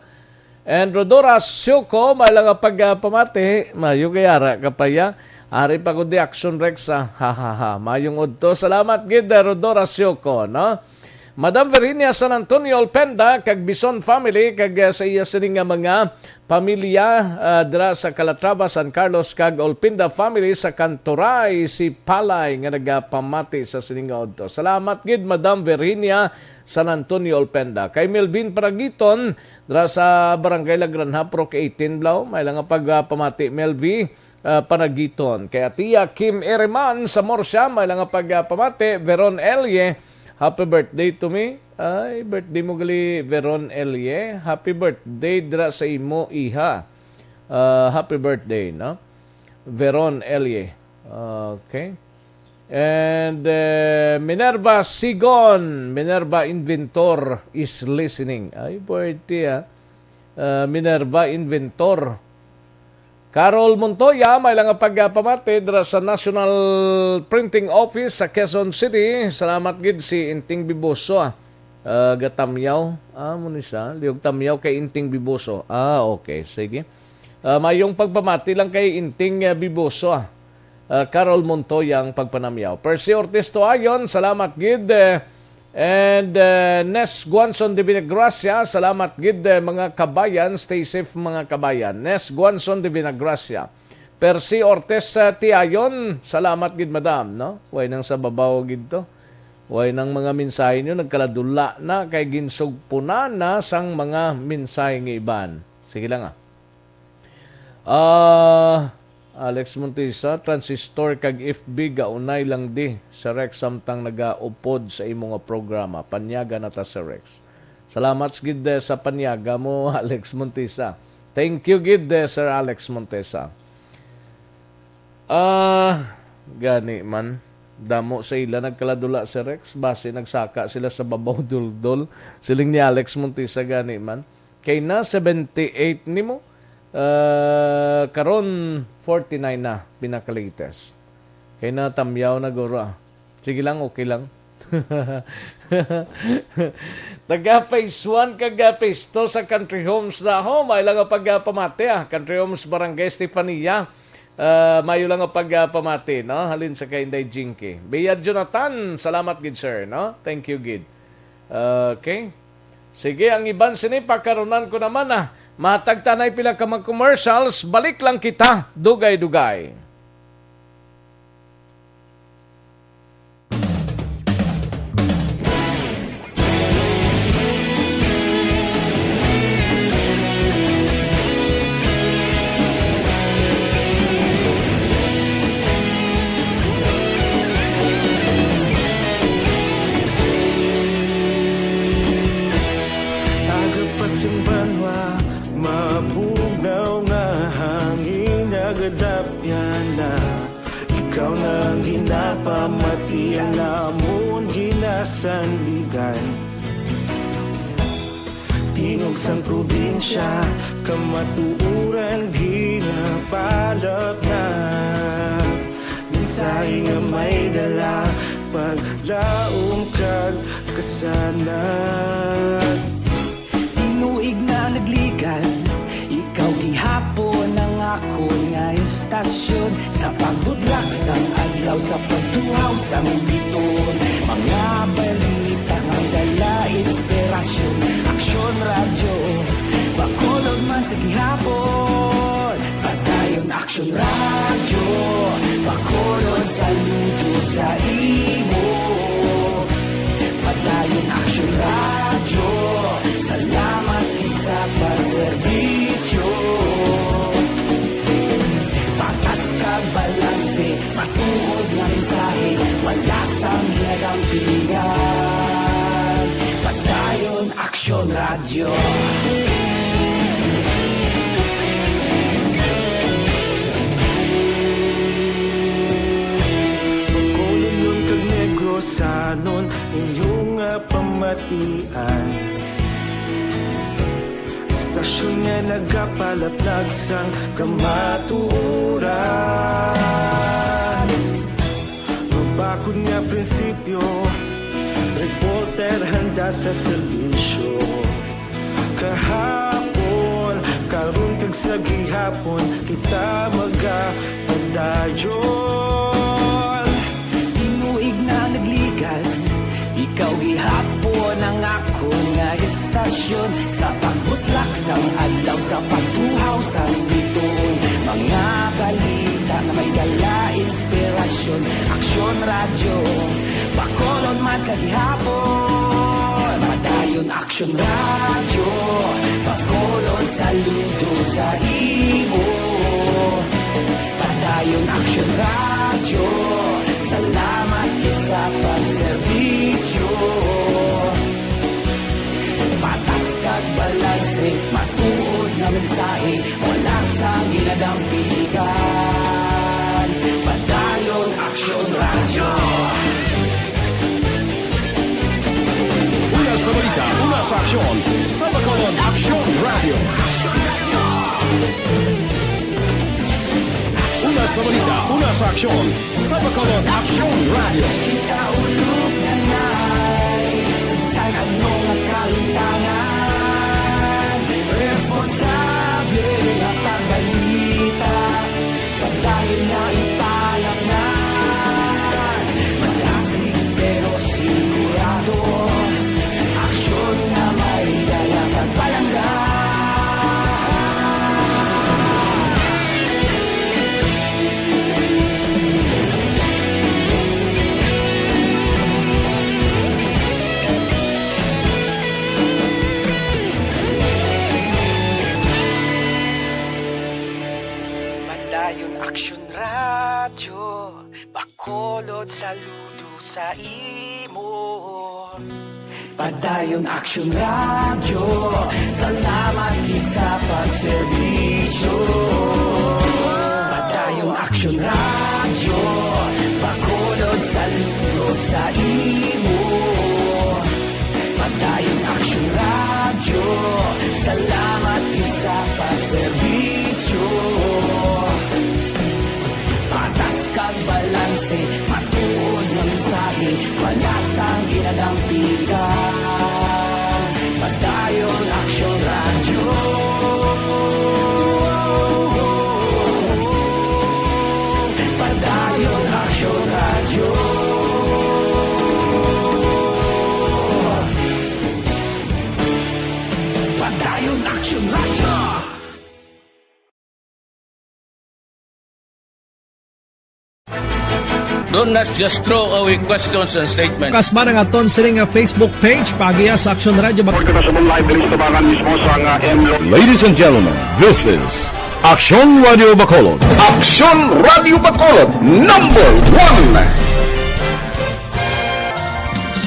And Rodora Sioko, may lang nga pagpamati. Mayo kay ara ka pa ya. Ari pa ko di Action Rex, ah. Ha, ha, ha. Mayong udto. Salamat gid, ah, Rodora Sioko, no? Madam Virginia San Antonio Olpenda kag Bison family kag, ah, sa iya sini nga mga pamilya, ah, dira sa Calatrava, San Carlos kag Olpenda family sa Kanturay, si Palay nga nagapamati sa sini nga udto. Salamat gid, Madam Virginia San Antonio Olpenda. Kay Melvin Paragiton dira sa Barangay La Granja, Purok eighteen, Blao. May lang nga pagpamati, Melvi, ah, Panagiton. Kay Tia Kim Ereman sa Murcia, may lang nga pagpamati, Veron Elie, happy birthday to me. Ay, birthday mo gali, Veron Elie. Happy birthday dira sa imo, iha. Ah, happy birthday, no? Veron Elie. Okay. And, eh, Minerva Sigon, Minerva Inventor is listening. Ay, birthday, ah. Ah, Minerva Inventor. Carol Montoya, may lang nga pagpamati dira sa National Printing Office sa Quezon City. Salamat gid si Inting Biboso, ah. Ah, gatamyaw. Ah, mo ni siya. Liog tamyaw kay Inting Biboso. Ah, okay. Sige. Ah, mayong pagpamati lang kay Inting, ah, Biboso, ah. Ah, Carol Montoya ang pagpanamyaw. Percy Ortiz Tuayon, salamat gid, eh, and, eh, Nes Guanzon de Vinagracia, salamat gid, eh, mga kabayan. Stay safe, mga kabayan. Nes Guanzon de Vinagracia. Percy Ortiz, eh, Tiayon, salamat gid, madam, no? Way nang sa babaw gid to. Way nang mga mensahe niyo, nagkaladula na, kay ginsugpunan na sang mga mensahe nga iban. Sige lang, ah. Ah, Alex Montesa, transistor kag F B gaunay lang di sa Rex samtang nagaupod sa imo nga programa. Panyaga na ta, Sir Rex. Salamat gid, eh, sa panyaga mo, Alex Montesa. Thank you gid, eh, Sir Alex Montesa. Ah, gani man. Damo sa ila nagkaladula, Sir Rex. Basi nagsaka sila sa babaw duldol. Siling ni Alex Montesa, gani man. Kay na seventy-eight nimo, ah, karon forty-nine na, pinaka-latest. Kay na tamyaw na guro, ah. Sige lang, okay lang. Taga phase one kag, ah, phase two sa Country Homes na ho. May lang nga pagpamati, ah. Country Homes, Barangay Estefania. Ah, mayo lang nga pagpamati, no? Halin sa kay Inday Jinky. Bia Jonathan, salamat gid, sir, no? Thank you gid. Okay. Sige, ang iban sini, pakarunan ko naman, ah. Matag tanay pila ka mga commercials, balik lang kita, dugay-dugay. Aga pa sing banwa, mabugnaw nga hangin, nagadapyan na. Ikaw na ang ginapamati, ang amon ginasandigan. Tingog sang probinsya, kamatuoran ginabalap na. Mensahe nga may dala, paglaom kag kasanag. Tinuig na nagligan, ikaw gihapon ang akon nga istasyon. Sa pagbudlak sang adlaw, sa pagtuhaw sang biton, mga balita nga dala inspirasyon. Aksyon Radyo, Bacolod man sa gihapon. Padayon Aksyon Radyo, Bacolod, saludo sa imo. Padayon Aksyon Radyo, salamat gid sa pagserbisyo. Patas kag balanse, matuod nga mensahe, wala sang ginadampingan. Padayon Aksyon Radyo. Bacolodnon kag Negrosanon, inyo nga pamatian. Sa Istasyon nga nagapalaplag sang kamatuoran. Mabakod nga prinsipyo, reporter handa sa serbisyo. Kahapon, karon kag sa gihapon, kita magapadayon. Tinuig na nagligal, ikaw gihapon ang akon nga istasyon. Sa pagbutlak sang adlaw, sa pagtuhaw sang bituon, mga balita nga may dala inspirasyon. Aksyon Radyo Bacolod man sa gihapon. Padayon Aksyon Radyo Bacolod, saludo sa imo. Padayon Aksyon Radyo, salamat gid sa pagserbisyo. Patas kag balanse, matuod nga mensahe, wala sang ginadampigan. Padayon Aksyon Radyo. Una sa balita, una sa aksyon, sa Bacolod Aksyon Radyo. Una sa balita, una sa aksyon, sa Bacolod Aksyon Radyo. Kita ulog na nay, sa ano nga kahintangan, responsable nga pagbalita. Padayon nga ipalapnan, malasig pero sigurado, aksyon nga may dala kag palangga. Padayon Aksyon Radyo Bacolod, saludo sa imo. Padayon Aksyon Radyo, salamat gid sa pagserbisyo. Padayon Aksyon Radyo Bacolod, saludo sa imo. Padayon Aksyon Radyo, salamat gid sa pagserbisyo. Patas kag balanse, matuod nga mensahe, wala sang ginadampigan. Padayon Aksyon Radyo. Padayon Aksyon Radyo. Padayon Aksyon Radyo. Don't just throw away questions and statements. Kasba nga aton sini nga Facebook page, paagiha sa Aksyon Radyo Bacolod. Report kita sa live diri sa tabangan mismo sa nga M Lo- Ladies and gentlemen, this is Aksyon Radyo Bacolod. Aksyon Radyo Bacolod, number one.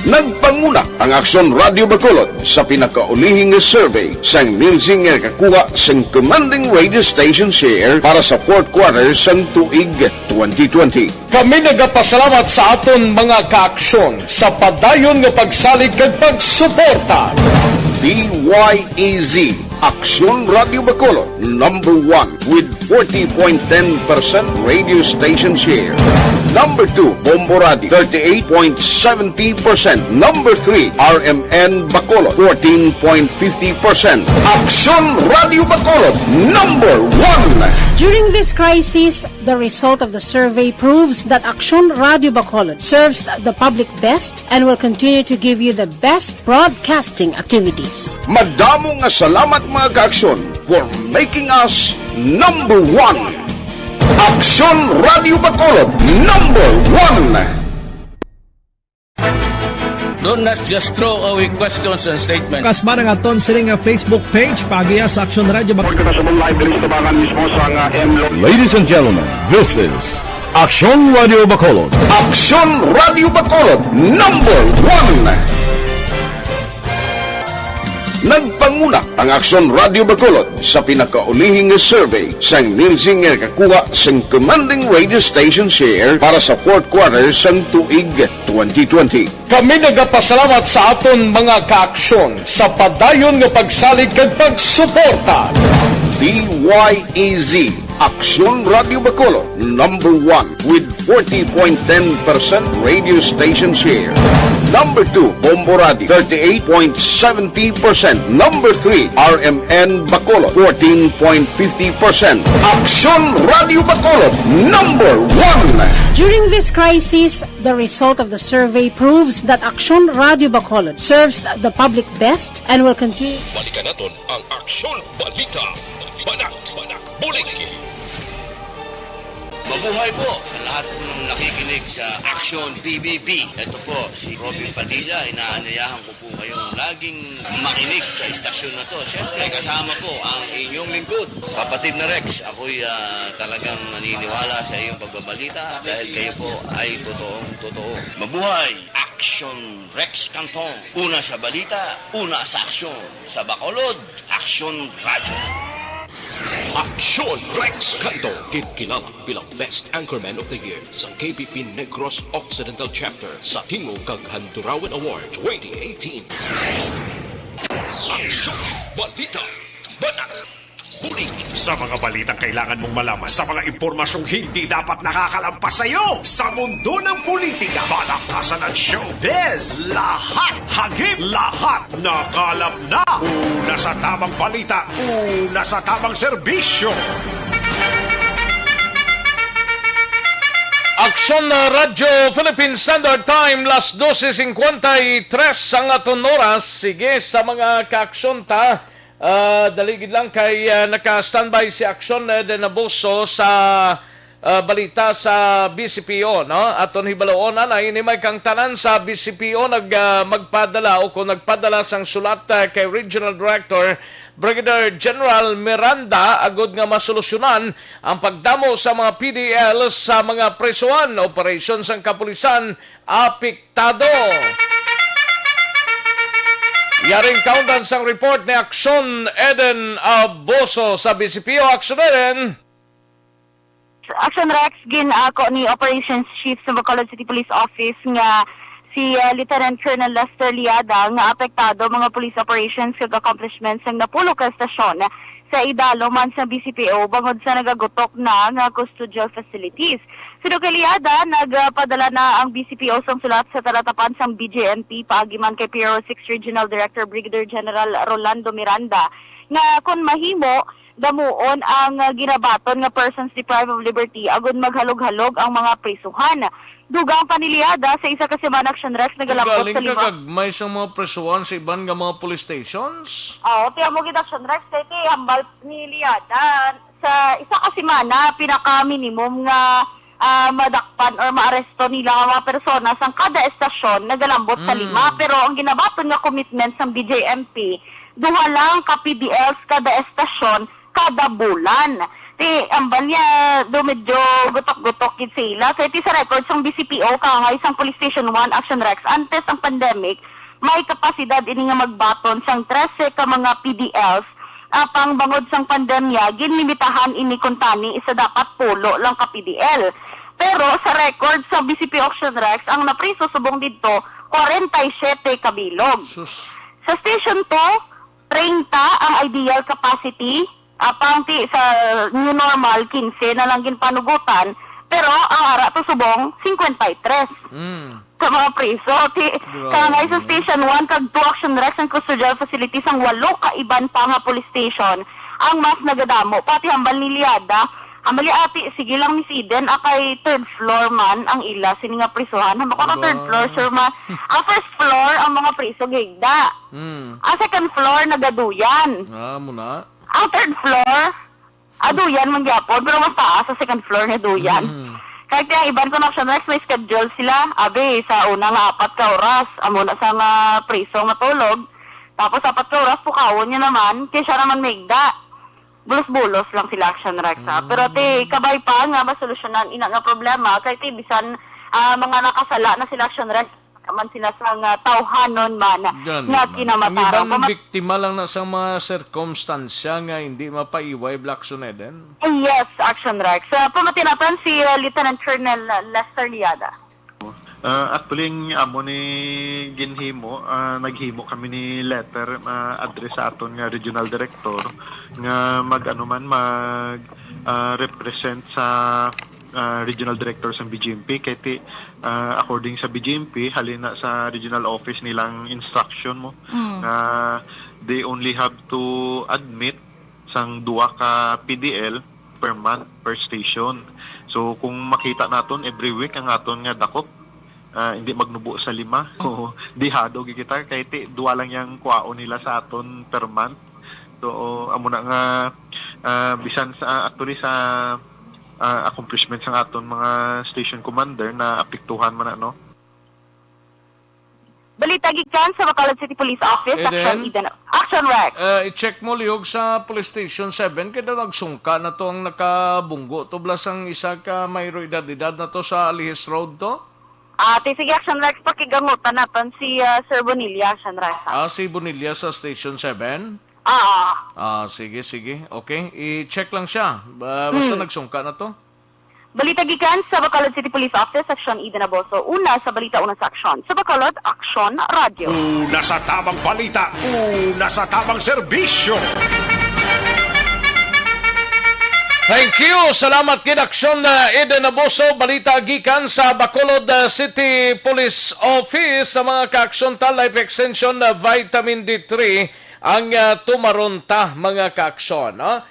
Nagpanguna ang Aksyon Radyo Bacolod sa pinakaulihi nga survey sang Nielsen nga nakakuha sang commanding radio station share para sa fourth quarter sang tuig twenty twenty. Kami nagapasalamat sa aton mga kaaksyon sa padayon nga pagsalig kag pagsuporta. D Y E Z, Aksyon Radyo Bacolod, number one with forty point ten percent radio station share. Number two, Bombo Radio, thirty-eight point seventy percent. Number three, R M N Bacolod, fourteen point fifty percent. Aksyon Radyo Bacolod, number one. During this crisis, the result of the survey proves that Aksyon Radyo Bacolod serves the public best and will continue to give you the best broadcasting activities. Madamo nga salamat, mga kaaksyon, for making us number one. Aksyon Radyo Bacolod, number one. Don't just throw away questions and statements. Kasba nga aton sini nga Facebook page, paagiha sa Aksyon Radyo Bacolod. Report kita sa live diri sa tabangan mismo sa nga M Lo- Ladies and gentlemen, this is Aksyon Radyo Bacolod. Aksyon Radyo Bacolod, number one. Nagpanguna ang Aksyon Radio Bacolod sa pinakaulihi nga survey sang Nielsen nga nakakuha sang commanding radio station share para sa fourth quarter sang tuig twenty twenty. Kami nagapasalamat sa aton mga kaaksyon sa padayon nga pagsalig kag pagsuporta. D Y E Z, Aksyon Radio Bacolod, number one with forty point ten percent radio station share. Number two, Bombo Radio, thirty-eight point seventy percent. Number three, R M N Bacolod, fourteen point fifty percent. Aksyon Radio Bacolod, number one. During this crisis, the result of the survey proves that Aksyon Radio Bacolod serves the public best and will continue. Balikan naton ang Aksyon Balita. Banat, banat, bulig. Mabuhay po sa lahat ng nakikinig sa Aksyon P B B. Ito po si Robin Padilla. Inaanyayahan ko po kayong laging makinig sa istasyon na to. Siyempre, kasama po ang inyong lingkod, kapatid na Rex. Ako'y, ah, talagang naniniwala sa iyong pagbabalita dahil kayo po ay totoong totoo. Mabuhay! Aksyon Rex Cantong. Una sa balita, una sa aksyon. Sa Bacolod, Aksyon Radyo. Aksyon Rex Cantong, ginkilala bilang Best Anchorman of the Year sa K P P Negros Occidental Chapter sa Tingog kag Handurawan Award twenty eighteen. Aksyon Balita. Banat. Bulig. Sa mga balitang kailangan mong malaman, sa mga impormasyong hindi dapat nakakalampas sa iyo, sa mundo ng politika, balaktasan at showbiz, lahat, hagip, lahat, nakalap na. Una sa tamang balita, una sa tamang serbisyo. Aksyon na Radyo Philippine Standard Time, las doce cincuenta y tres ang aton oras. Sige, sa mga kaaksyon ta, ah, dali gid lang kay, ah, naka-standby si Aksyon Eden Abuso sa, ah, balita sa B C P O, no? Aton hibaluon na ini may kang tanan sa B C P O nag, ah, magpadala o kung nagpadala sang sulat, ah, kay Regional Director Brigadier General Miranda agud nga masolusyonan ang pagdamo sa mga P D L sa mga prisuhan. Operasyon sang kapulisan apektado. Yaring kaundan sang report ni Aksyon Eden Abuso sa B C P O. Aksyon Eden. Action Rex, gin-ako ni Operations Chief sa Bacolod City Police Office nga si, ah, Lieutenant Colonel Lester Liada nga apektado mga police operations kag accomplishments sang napulo ka estasyon sa idalom man sa B C P O bangod sa nagagutok na nga custodial facilities. Suno kay Liada, nagpadala na ang B C P O sang sulat sa talatapan sang B J M P paagi man kay P R O six Regional Director Brigadier General Rolando Miranda nga kon mahimo, damuon ang, ah, ginabaton nga persons deprived of liberty agud maghalog-halog ang mga prisuhan. Dugang pa ni Liada, sa isa ka semana, Action Rex, nagalambot Galing sa ka lima. Kagmay sang mga prisuhan sa iban nga mga police stations? Oo, tiyan mo gid, Action Rex, kay ti hambal ni Liada, sa isa ka semana, pinaka-minimum nga, ah, madakpan or maaresto nila nga mga persona sang kada estasyon nagalambot sa Mm. lima. Pero ang ginabaton nga commitment sang B J M P, duha lang ka P D Ls kada estasyon kada bulan. Ti, ambal niya, do medyo gutok-gutok gid sila. Kay ti sa record sang B C P O, kangay sang Police Station one, Action Rex, antes ang pandemic, may kapasidad ini nga magbaton sang trese ka mga P D Ls. Apang bangod sang pandemya, ginlimitahan ini kuntani sa dapat pulo lang ka P D L. Pero sa record sa B C P Action Rex, ang napriso subong didto, kwarenta y siyete ka bilog. Sus. Sa Station two, treinta ang ideal capacity. Apang ti sa new normal, quince na lang ginpanugutan, pero ang ara to subong, cincuenta y tres Mm. sa mga priso. Ti, Grabe. Kangay sa Station one kag two, Action Rex, ang custodial facilities ang walo ka iban pa nga police station ang mas nagadamo. Pati hambal ni Liada, hambal ni Ate, sige lang, Miss Eden, akay third floor man ang ila sini nga prisuhan. Hambal ko, "Ano third Ba? floor, sir, ma?" Ang first floor, ang mga priso gigda. Mm. Ang second floor, nagaduyan. Ah, muna. Ang third floor, aduyan man gyapon, pero mas taas sa second floor nga duyan. Mm. Kay ti ang iban ko na siya, next may schedule sila. Abi, sa una nga apat ka oras, amo na sa nga priso nga tulog. Tapos apat ka oras, pukawon niya naman, kay siya naman may igda. Bulos-bulos lang sila, Action Rex, ha? Pero ti, Mm. kabay pa nga masolusyonan ina nga problema, kay ti bisan, ah, mga nakasala na sila, Action Rex, man sila sang, ah, tawhanon man Gani nga man. Ang kinamatarong. Ibang Pama- biktima lang na sa mga sirkumstansya nga hindi mapaiway, Blackson Eden? Yes, Action Rex. Sa pamati naton si, ah, Lieutenant Colonel Lester Liada. Ah, actually, ang amo ni ginhimo, ah, naghimo kami ni letter, ah, address sa aton nga regional director nga mag, ano man, mag, ah, represent sa, ah, regional director sa B G M P. Kay ti, ah, according sa B G M P, halin na sa regional office nilang instruction mo Mm. nga they only have to admit sang duha ka P D L per month, per station. So, kung makita naton every week ang aton nga dakop, ah, hindi magnubo sa lima. So, dihado gyud kita kay ti, duha lang yang kuwaon nila sa aton per month. So, amo na nga, ah, bisan sa, actually, sa, ah, accomplishment sang aton mga station commander na apektuhan man na, no? Balita gikan sa Bacolod City Police Office, Eden? Action Eden. Action Rex. Eh, i-check mo lihog sa Police Station seven, kay daw nagsungka na to ang nakabunggo to, blas ang isa ka mayro edad-edad na to sa Alihis Road to? Ah, ti, sige, Action Rex, pakigangutan naton si, ah, Sir Bonilla, Action Rex, ha? Ah, si Bonilla sa Station seven? Ah, ah. Ah, sige, sige. Okay, i-check lang siya. Ba-, basta Hmm. nagsungka na to. Balita gikan sa Bacolod City Police Office, Action Eden Aboso. Una sa balita, una sa aksyon. Sa Bacolod, Aksyon Radyo. Una sa tamang balita, una sa tamang serbisyo. Thank you. Salamat gid, Aksyon, uh, Eden Aboso. Balita gikan sa Bacolod, uh, City Police Office. Sa mga kaaksyon ta, Life Extension, uh, Vitamin D three ang, uh, tumaron ta, mga kaaksyon, no?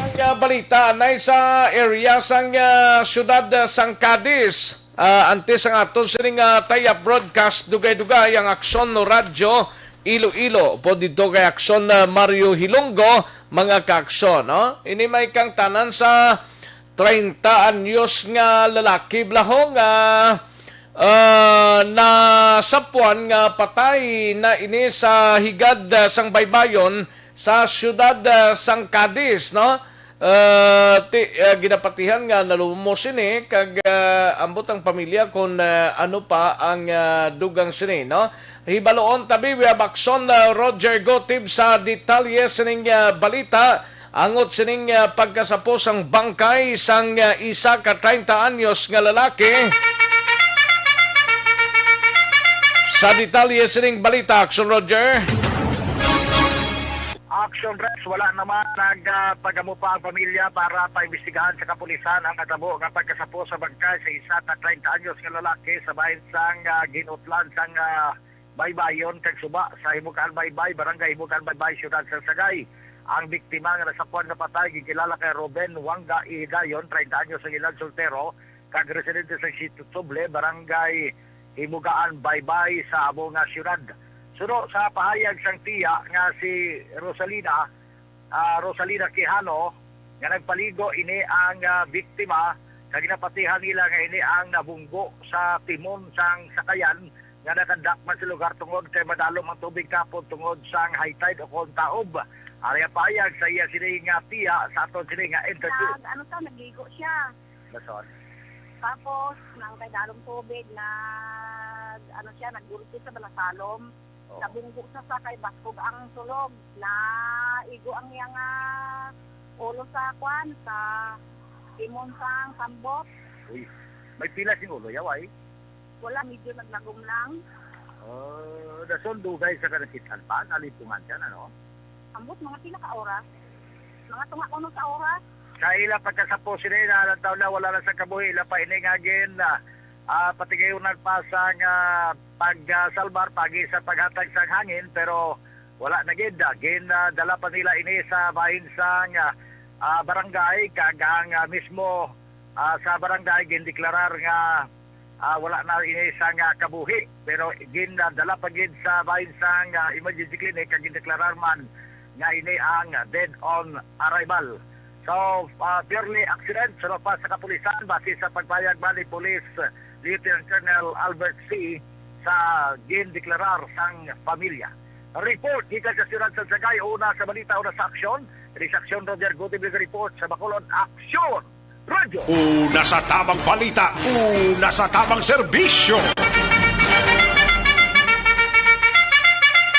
Ang, ah, balita anay sa area sang, ah, siyudad, ah, sang Cadiz. Ah, antes ang aton sining, ah, tie-up broadcast, dugay-dugay ang Aksyon Radyo Iloilo, upod didto kay Aksyon, ah, Mario Hilonggo, mga kaaksyon, no? Ini may kangtanan sa treinta anyos nga lalaki, bala, ho, nga, ah, nasapwan nga patay na ini sa higad, ah, sang baybayon sa siyudad, ah, sang Cadiz, no? Ah, ti-, ah, ginapatihan nga nalumos ini kag, ah, ambot ang pamilya kon, ah, ano pa ang, ah, dugang sini, no? Hibaluon tabi, we have Aksyon, ah, Roger Gotib sa detalye sining, ah, balita. Angot sining, ah, pagkasapo sang bangkay sang, ah, isa ka treinta anyos nga lalaki. Sa detalye sining balita, Aksyon Roger. Action Rex, wala naman nagpagamo pa ang pamilya para paimbestigahan sa kapulisan ang natabo nga pagkasapo sa bangkay sa isa ka treinta anyos nga lalaki sa bahin sang, ah, Ginutlan sang, ah, Baybayon kag suba sa Himukaan Baybay, Barangay Himukaan Baybay, Siyudad sang Sagay. Ang biktima nga nasapwan nga patay ginkilala kay Ruben Wanga Ihigayon, treinta anyos ang edad, soltero, kag residente sa Sitio Tuble, Barangay Himugaan Baybay sa amo nga siyudad. Suno sa pahayag sang tiya nga si Rosalina, ah, Rosalina Quijano, nga nagpaligo ini ang, ah, biktima, kag ginapatihan nila nga ini ang nabunggo sa timon sang sakayan nga nakadakpan sa lugar tungod kay madalom ang tubig kapon tungod sang high tide o kon taob. Ari ang pahayag sa iya sini nga tiya sa aton sini nga interview. Nag, ano ta, nagligo siya. Bason. Tapos, nang kay dalom tubig, nag, ano siya, nagulti sa balasalom. Oh. Nabunggo sa sakay, baskog ang sulog. Naigo ang iyang, ah, ulo sa kwan, sa Timon sang sambot. Uy, may pila sing ulo, yaw, ay? Wala, medyo naglagom lang. Ah, dason dugay sa kanakitan pa, nalipungan siya, ano? Ambot, mga pila ka oras? Mga tunga kuno sa oras. Sa ila pagkasapo sila, nalantaw na wala na sa kabuhi, ila pa ini nga gin, ah, ah, patigayonan pa sang, ah, pag, ah, salbar, pagi sa paghatag sang hangin, pero wala na gid. Ah, gin, ah, dala pa nila ini sa bahin sang, ah, ah, barangay, kag ang, ah, mismo, ah, sa barangay gindeklarar nga, ah, wala na ini sang, ah, kabuhi, pero gin, ah, dala pa gid sa bahin sang, ah, emergency clinic kag gindeklarar man nga ini ang dead on arrival. So, ah, purely accident, sa lapas sa kapulisan, base sa pagpayag man ni Police Lieutenant Colonel Albert C. sa gindeklarar sang pamilya. Report gikan sa siyudad sa Sagay, una sa balita, una sa aksyon. Ini sa aksyon, Roger Gutib report sa Bacolod. Aksyon! Radyo! Una sa tamang balita, una sa tamang serbisyo.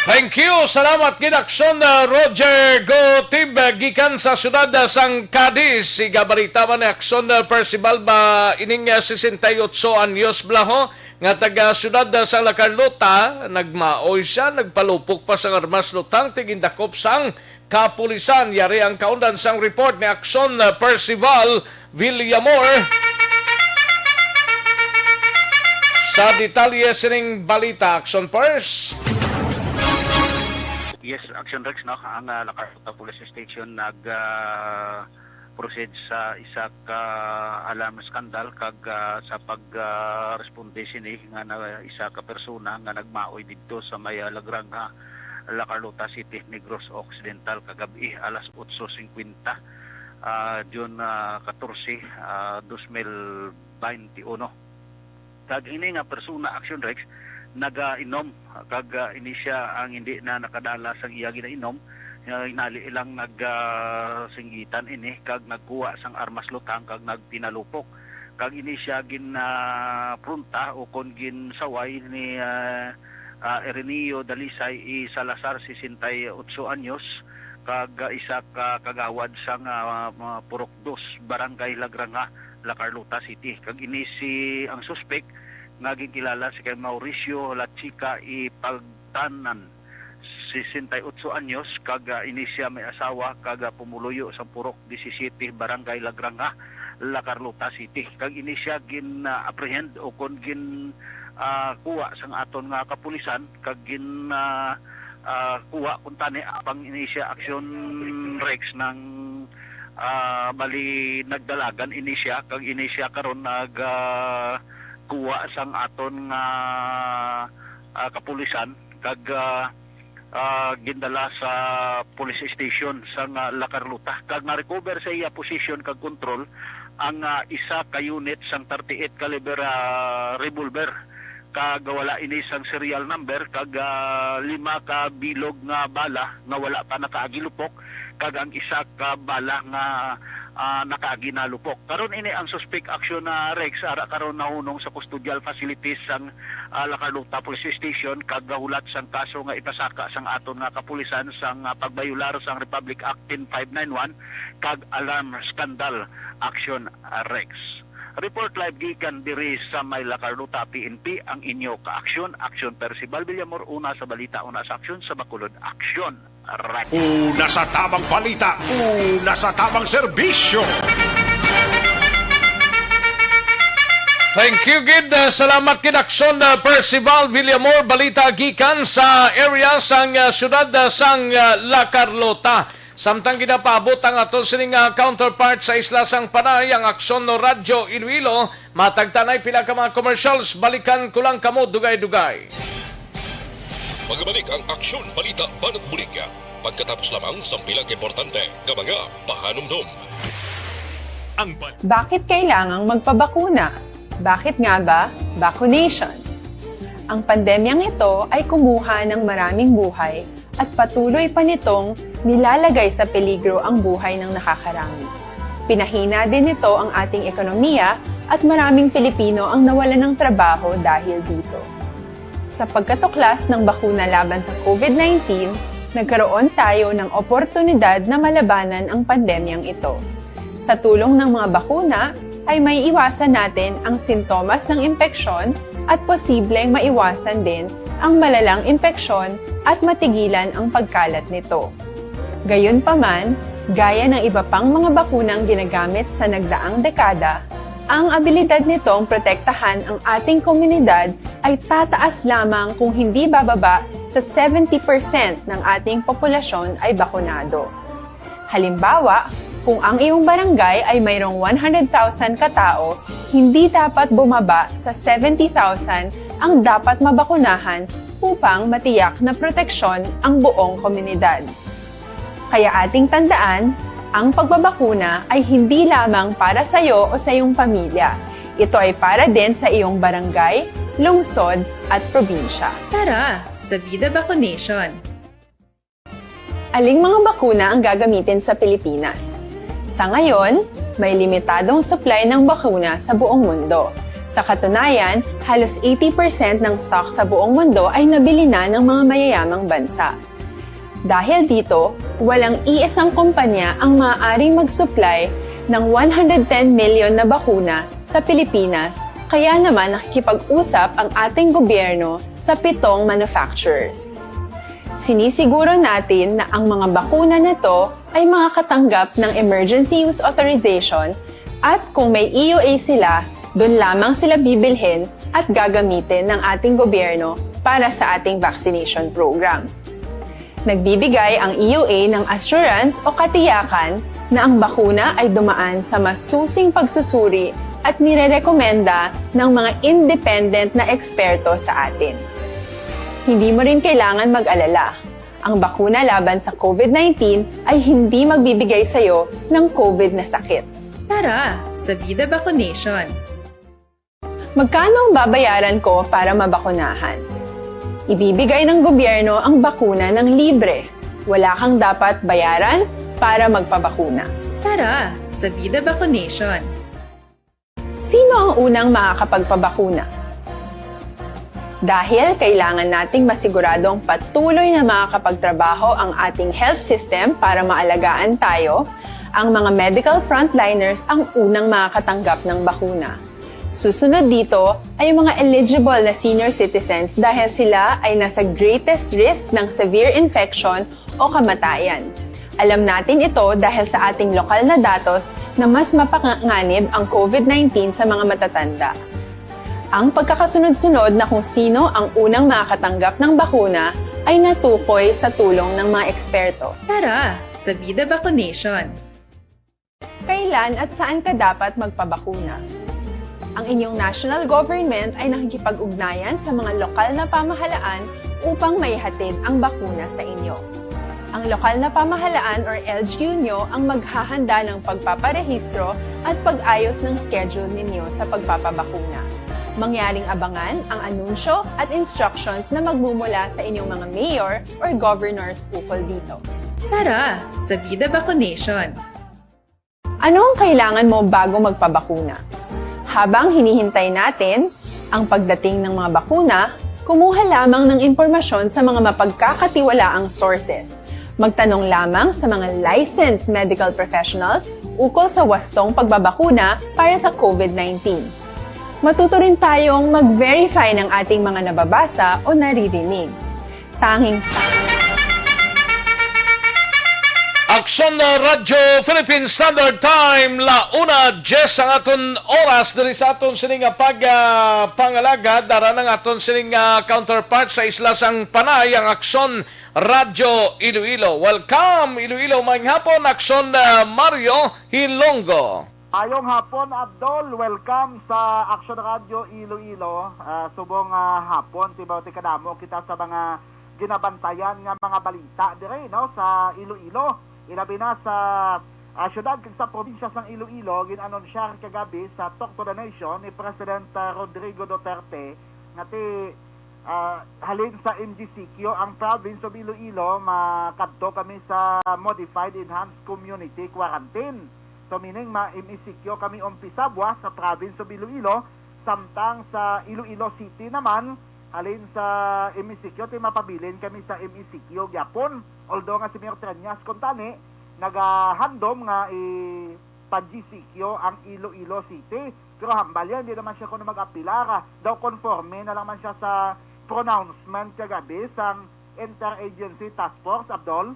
Thank you. Salamat gid, Aksyon, uh, Roger Gotib, uh, gikan sa siyudad, uh, sang Cadiz. Igabalita man ni Aksyon, uh, Percival ba ining, uh, sesenta y ocho anyos bala ho nga taga siyudad, uh, sang La Carlota, nagmaoy siya, nagpalupok pa sang armas lutang, ti gindakop sang kapulisan. Yari ang kaundan sang report ni Aksyon, uh, Percival Villamor. Sa detalye sining balita, Aksyon Pers. Yes, Action Rex, no? Ang, ah, La Carlota Police Station nag, ah, proceed sa isa ka alarm scandal kag, ah, sa pag, ah, responde sini nga na, isa ka persona nga nagmaoy didto sa may, ah, Lagranja, La Carlota City, Negros Occidental, kagab-i alas otso singkwenta, ah, June, ah, katorse, ah, dos mil baynte uno. Kag ini nga persona, Action Rex, nagainom, kag, ah, ini siya ang hindi na nakadala sang iya ginainom. Ah, hinali lang nag, ah, singgitan ini kag nagkuha sang armas lutang kag nagpinalupok. Kag ini siya gin, ah, pronta o kon ginsaway ni, ah, ah, Ireneo Dalisay E. Salazar, sesenta y ocho anyos, kag, ah, isa ka kagawad sang, ah, mga Purok Dos, Barangay Lagranja, La Carlota City. Kag ini si, ang suspek nga ginkilala si kay Mauricio Lachica E. Pagtanan, sesenta y ocho anyos, kag, ah, ini siya may asawa kag, ah, pumuluyo sa Purok disisiete, Barangay Lagranja, La Carlota City. Kag ini siya gin, ah, apprehend o kon gin, ah, kuha sang aton nga kapulisan kag gin, ah, ah, kuha kuntani apang ini siya, Action Rex, nang, ah, bali nagdalagan ini siya kag ini siya karon nag, ah, kuha sang aton nga, ah, kapulisan kag, ah, ah, gindala sa police station sang, ah, La Carlota kag na-recover sa iya possession kag control ang, ah, isa ka unit sang thirty-eight caliber, ah, revolver kag wala ini sang serial number kag, ah, lima ka bilog nga bala nga wala pa nakaagi lupok kag ang isa ka bala nga, ah, nakaagi na lupok. Karon ini ang suspect, Action, ah, Rex, ara karon nahunong sa custodial facilities sang, ah, La Carlota Police Station kag gahulat sang kaso nga ipasaka sang aton nga kapulisan sang, ah, pagbayular sang Republic Act ten five nine one kag alarm scandal, Action, ah, Rex. Report live gikan diri sa may La Carlota P N P, ang inyo ka-aksyon, Action Percival Villamor, una sa balita, una sa aksyon, sa Bacolod Aksyon. Radyo. Una sa tamang balita, una sa tamang serbisyo. Thank you gid. Uh, salamat gid, Aksyon, uh, Percival Villamor. Balita gikan sa area sang, uh, siyudad, uh, sang, uh, La Carlota. Samtang ginapaabot ang aton sining, uh, counterpart sa isla sang Panay, ang Aksyon no Radyo Iloilo, matagtanay pila ka mga commercials. Balikan ko lang kamo dugay-dugay. Magbalik ang Aksyon Balita Banat Bulig pagkatapos lamang sang pila ka importante nga mga pahanumdom. Ang bal- Bakit kailangang magpabakuna? Bakit nga ba vaccination? Ang pandemyang ito ay kumuha ng maraming buhay at patuloy pa nitong nilalagay sa peligro ang buhay ng nakakarami. Pinahina din nito ang ating ekonomiya at maraming Pilipino ang nawalan ng trabaho dahil dito. Sa pagkatuklas ng bakuna laban sa COVID nineteen, nagkaroon tayo ng oportunidad na malabanan ang pandemyang ito. Sa tulong ng mga bakuna ay may iwasan natin ang sintomas ng impeksyon at posibleng maiwasan din ang malalang impeksyon at matigilan ang pagkalat nito. Gayunpaman, gaya ng iba pang mga bakunang ginagamit sa nagdaang dekada, ang abilidad nitong protektahan ang ating komunidad ay tataas lamang kung hindi bababa sa seventy percent ng ating populasyon ay bakunado. Halimbawa, kung ang iyong barangay ay mayroong one hundred thousand ka tawo, hindi dapat bumaba sa seventy thousand ang dapat mabakunahan upang matiyak na proteksyon ang buong komunidad. Kaya ating tandaan, ang pagbabakuna ay hindi lamang para sa iyo o sa iyong pamilya. Ito ay para din sa iyong barangay, lungsod, at probinsya. Tara, sa Vida Vaccination! Aling mga bakuna ang gagamitin sa Pilipinas? Sa ngayon, may limitadong supply ng bakuna sa buong mundo. Sa katunayan, halos eighty percent ng stock sa buong mundo ay nabili na ng mga mayayamang bansa. Dahil dito, walang iisang kumpanya ang maaaring mag-supply ng one hundred ten million na bakuna sa Pilipinas, kaya naman nakikipag-usap ang ating gobyerno sa pitong manufacturers. Sinisiguro natin na ang mga bakuna na to ay makakatanggap ng emergency use authorization at kung may E U A sila, doon lamang sila bibilhin at gagamitin ng ating gobyerno para sa ating vaccination program. Nagbibigay ang E U A ng assurance o katiyakan na ang bakuna ay dumaan sa masusing pagsusuri at nirerekomenda ng mga independent na eksperto sa atin. Hindi mo rin kailangan mag-alala. Ang bakuna laban sa COVID nineteen ay hindi magbibigay sa iyo ng COVID na sakit. Tara, sa Vida Vaccination! Magkano ang babayaran ko para mabakunahan? Ibibigay ng gobyerno ang bakuna ng libre. Wala kang dapat bayaran para magpabakuna. Tara, sa Vida Vaccination! Sino ang unang makakapagpabakuna? Dahil kailangan nating masiguradong patuloy na makakapagtrabaho ang ating health system para maalagaan tayo, ang mga medical frontliners ang unang makakatanggap ng bakuna. Susunod dito ay ang mga eligible na senior citizens dahil sila ay nasa greatest risk ng severe infection o kamatayan. Alam natin ito dahil sa ating lokal na datos na mas mapanganib ang COVID nineteen sa mga matatanda. Ang pagkakasunod-sunod na kung sino ang unang makakatanggap ng bakuna ay natukoy sa tulong ng mga eksperto. Tara, sa Vida Vaccination! Kailan at saan ka dapat magpabakuna? Ang inyong national government ay nakikipag-ugnayan sa mga lokal na pamahalaan upang maihatid ang bakuna sa inyo. Ang lokal na pamahalaan or L G U nyo ang maghahanda ng pagpaparehistro at pag-ayos ng schedule ninyo sa pagpapabakuna. Mangyaring abangan ang anunsyo at instructions na magmumula sa inyong mga mayor or governors ukol dito. Tara, sa Vida Vaccination! Ano ang kailangan mo bago magpabakuna? Habang hinihintay natin ang pagdating ng mga bakuna, kumuha lamang ng impormasyon sa mga mapagkakatiwalaang sources. Magtanong lamang sa mga licensed medical professionals ukol sa wastong pagbabakuna para sa COVID nineteen. Matuto rin tayong mag-verify ng ating mga nababasa o naririnig. Tanging Aksyon na Radyo Philippine Standard Time, la una diez ang aton oras diri sa aton sining nga pag, ah, pangalagad. Dara ang aton sining nga counterpart sa isla sang Panay, ang Aksyon Radyo Iloilo. Welcome, Iloilo. Maayong hapon, Aksyon, ah, Mario Hilongo. Maayong hapon, Abdol. Welcome sa Action Radio Iloilo. Ah, subong, ah, hapon, tibaw ti kadamo kita sa mga ginabantayan nga mga balita diri, no, sa Iloilo. Ilabi na sa, ah, syudad kag sa probinsya sang Iloilo, gin-anunsyar kagabi sa Talk to the Nation ni President, ah, Rodrigo Duterte nga ti Ah, halin sa M G C Q, ang Province of Iloilo, makadto kami sa Modified Enhanced Community Quarantine. So, meaning, ma-M E C Q kami umpisa buwas sa Province of Iloilo, samtang sa Iloilo City naman, halin sa M E C Q, ti mapabilin kami sa M E C Q gyapon. Although nga si Mayor Treñas kuntani, nagahandom nga i- pa-G C Q ang Iloilo City. Pero hambal yan, hindi naman siya kuno mag-apilar. Daw konforme na lang man siya sa pronouncement kagabi sang Interagency Task Force, Abdol.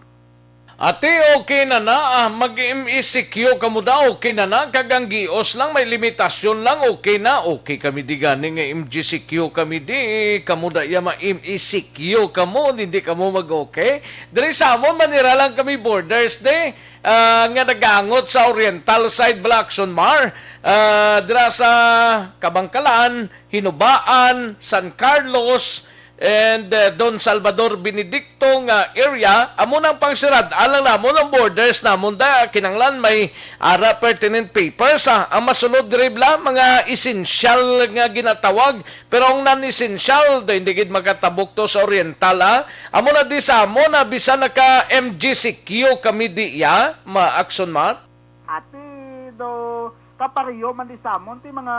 Ati, okay na na, ah, mag-M E C Q kamo da, okay na na, kag ang gios lang, may limitasyon lang, okay na, okay kami di gani nga M G C Q kami di, kamo da iya ma-M E C Q kamo, hindi kamo mag-okay. Diri sa amon, manira lang kami borders di, ah, nga nagangot sa oriental side, Blackson Mar, ah, dira sa Kabangkalan, Hinubaan, San Carlos, and, uh, Don Salvador Benedicto nga area, amo nang pangsirad-an lang namon ang borders namon da. Kinanglan may ara pertinent papers, ah. Ang masulod diri bala, mga essential nga ginatawag, pero ang non-essential, do hindi gid makatabok to sa oriental, ah. Amo na di sa amo na bisan naka M G C Q kami diya, ma-action mat. Ati do, kapareho man di sa amon ti mga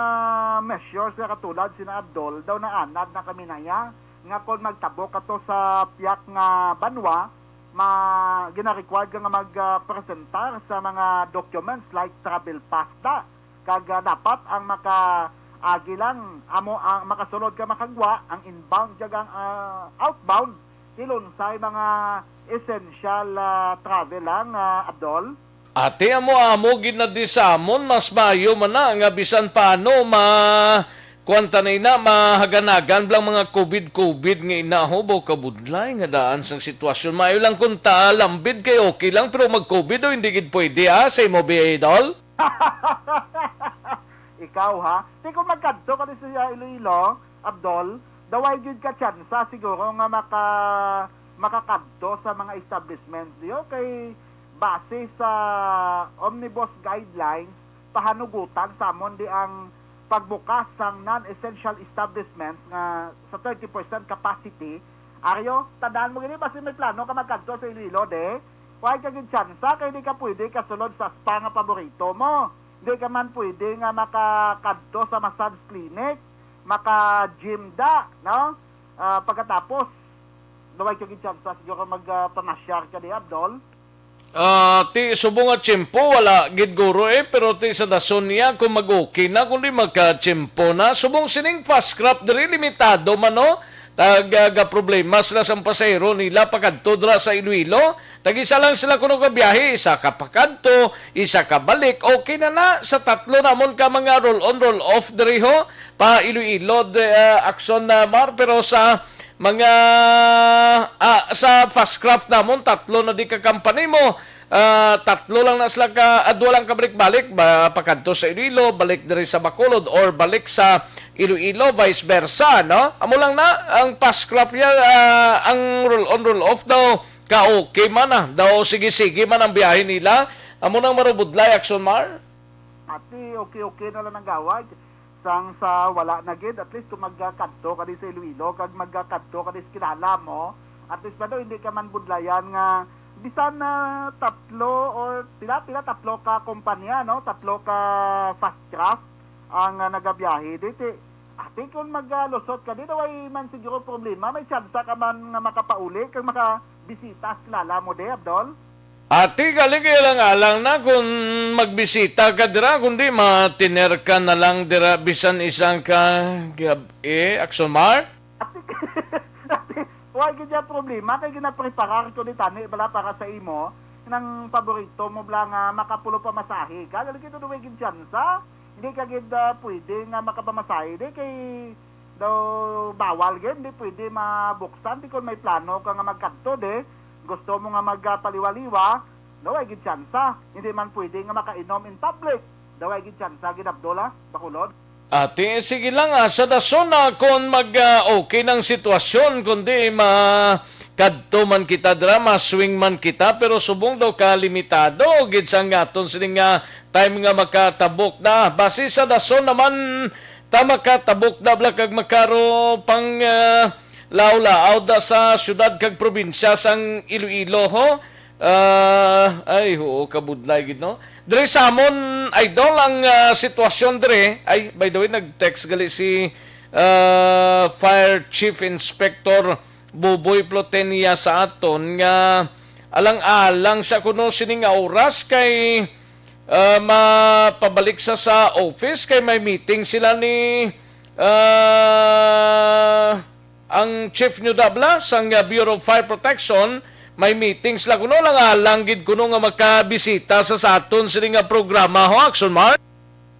measures nga katulad sina Abdol, daw naanad na kami na iya nga kon magtabok ato sa piyak nga banwa, ma-, gina-required ka nga mag-, ah, presentar sa mga documents like travel pass da. Kag, ah, dapat ang makaagi lang amo ang makasulod ka makagwa ang inbound kag ang, ah, outbound. Ti lunsay mga essential, ah, travel lang, ah, Abdol. Ati, amo-amo gid na di sa amon, mas maayo man na nga bisan paano ma-, kuwan ta na ina, mahaganagan bala ang mga covid covid nga ina, ho, baw kabudlay nga daan sang sitwasyon. Maayo lang kung ta lambid kay okay lang, pero mag-covid, o, hindi gid pwede, ha, sa imo, Idol? Ikaw, ha? Di kung magkadto ka di sa Iloilo, Abdol, daway gyud ka tsansa siguro nga maka-, makakadto sa mga establishment diyo kay base sa omnibus guidelines, pahanugutan sa amon di ang pagbukas sang non-essential establishments nga sa thirty percent capacity. Aryo, tandaan mo gini, basi may plano ka magkadto sa Iloilo, de. Why ka gid tsansa kay di ka pwede kasulod sa spa nga paborito mo. Di ka man pwede nga makakadto sa massage clinic, maka-gym da, no? Ah, pagkatapos, why ka gid tsansa siguro mag, ah, pamasyar ka di, Abdol? Ah, ti subong nga tiyempo, wala gid guro, eh, pero ti sa dason niya, kung mag-okay na, kung di magka-tiyempo na. Subong sining fast craft diri, limitado man, no? Tag, ah, ga problema sila sa pasahero nila pakadto dira sa Iloilo. Tag-isa lang sila kuno ka biyahe, isa ka pakadto, isa ka balik. Okay na na sa tatlo namon ka mga roll on, roll off diri, ho. Pa Iloilo, de, ah, Action, ah, Mar, pero sa mga, ah, sa fast craft namon, tatlo na di ka company mo. Ah, tatlo lang na sila ka, ah, duha lang ka balik-balik, ba, pakadto sa Iloilo, balik diri sa Bacolod, or balik sa Iloilo, vice versa, no? Amo lang na, ang fast craft niya, ah, ang roll on, roll off daw, ka okay man, ah. Daw sige-sige man ang biyahe nila. Amo nang marubudlay, Action Mar. Ati, okay-okay na lang ang gawad. Sang sa wala na gid, at least kung magkadto ka di sa Iloilo, kag magkadto ka di sa kilala mo, at least pa daw, hindi ka man budlayan nga bisan na tatlo or pila, pila, tatlo ka kompanya, no? Tatlo ka fast craft ang, ah, nagabiyahe. Di, ti, ati, kung maglusot ka di, daw ay man siguro problema, may tsansa ka man nga makapauli kag makabisita sa kilala mo di, Abdol? Ati, gali kay alang-alang na kung magbisita ka dira, kundi matiner ka na lang dira bisan isang ka gab-, eh, Action Mar? Ati, ati, wa gid ya problema kay ginapreparar ko ni tani bala para sa imo nang paborito mo bala nga makapulo pa masahe ka, gali kay tudo way gid tsansa. Hindi ka gid, ah, pwede nga makapamasahe di kay daw bawal gid, hindi pwede mabuksan di kon may plano ka nga magkadto di. Gusto mo nga magpaliwa-liwa, daw ay gid tsansa. Hindi man pwede nga makainom in public, daw ay gid tsansa gid, Abdullah, Bacolod. Ati, sige lang, ah, sa dason na kon mag, ah, okay nang sitwasyon, kundi ma-, kadto man kita dira, ma-swing man kita, pero subong daw ka limitado gid sa nga aton sini nga time nga makatabok na. Basi sa dason naman, ta makatabok na bala kag makaro pang, ah, laaw-laaw da sa syudad kag probinsya sang Iloilo, ho? Ah, ay, oo, kabudlay gid, no? Diri sa amon, idol, ang, ah, sitwasyon diri, ay, by the way, nag-text gali si, ah, Fire Chief Inspector Buboy Plotenia sa aton nga alang-alang sa kuno sini nga oras kay, ah, mapabalik sa, sa office kay may meeting sila ni, ah, ang chief nyo, da, bala, sang, ah, Bureau of Fire Protection. May meeting sila kuno, lang alang gid kuno nga makabisita sa, sa aton sini nga programa, ho, Action Mark.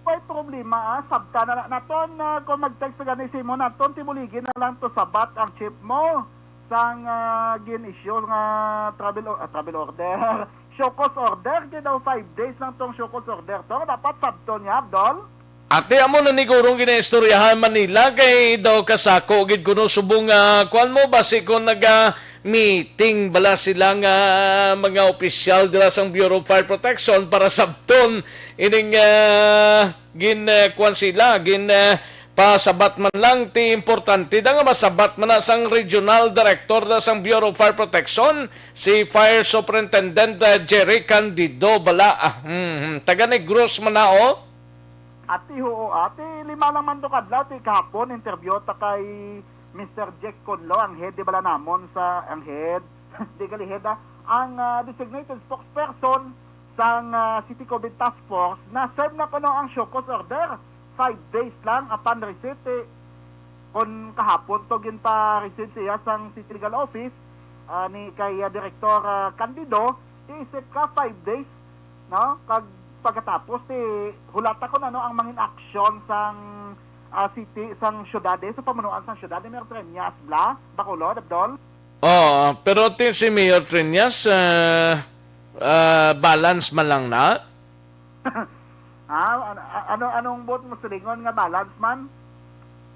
May problema, ah. Sabta na na naton, ah, kung mag-text sa gani si mo naton, tibuligi na lang to sabat ang chief mo sang, ah, gin-issue nga travel o-, ah, travel order. Show cause order, kay daw five days lang tong show cause order to. Dapat sabto niya, Abdol. Ate, amo na ni gurong ginaistoryahan Manila kay daw kasako gid kuno subong nga kuan mo basi kung naga meeting bala sila nga mga opisyal dira sang Bureau of Fire Protection para sabton ining, ah, gin, ah, kuan sila, gin, ah, pasabat man lang ti importante da nga masabat man na sang regional director da sang Bureau of Fire Protection, si Fire Superintendent, ah, Jerry Candido bala. Ah, hmm, hmm. Taga Negros man na, oh. Ati, oo, ati, lima lang man to kadlaw, ti kahapon, interview ta kay Mister Jack Conlo, ang head, di bala namon sa, ang head, di gali head, ah, ang, ah, designated spokesperson sang, ah, City COVID Task Force, na-serve na kuno ang show cause order. Five days lang, upon receipt, eh, kung kahapon to ginpa-receive siya sang City Legal Office, ah, ni kay, ah, Director, ah, Candido, iisip ka, five days, no? Kag pagkatapos, ti, hulata ko na, no, ang mangin aksyon sang, ah, city, sang syudad, eh, sa pamunuan sang syudad, ni Mayor Treñas, bala, Bacolod, Abdol. Oo, pero ti si Mayor Treñas, ah, ah, balance man lang na? Ah, ano, ano, anong buot mo silingon nga balance man?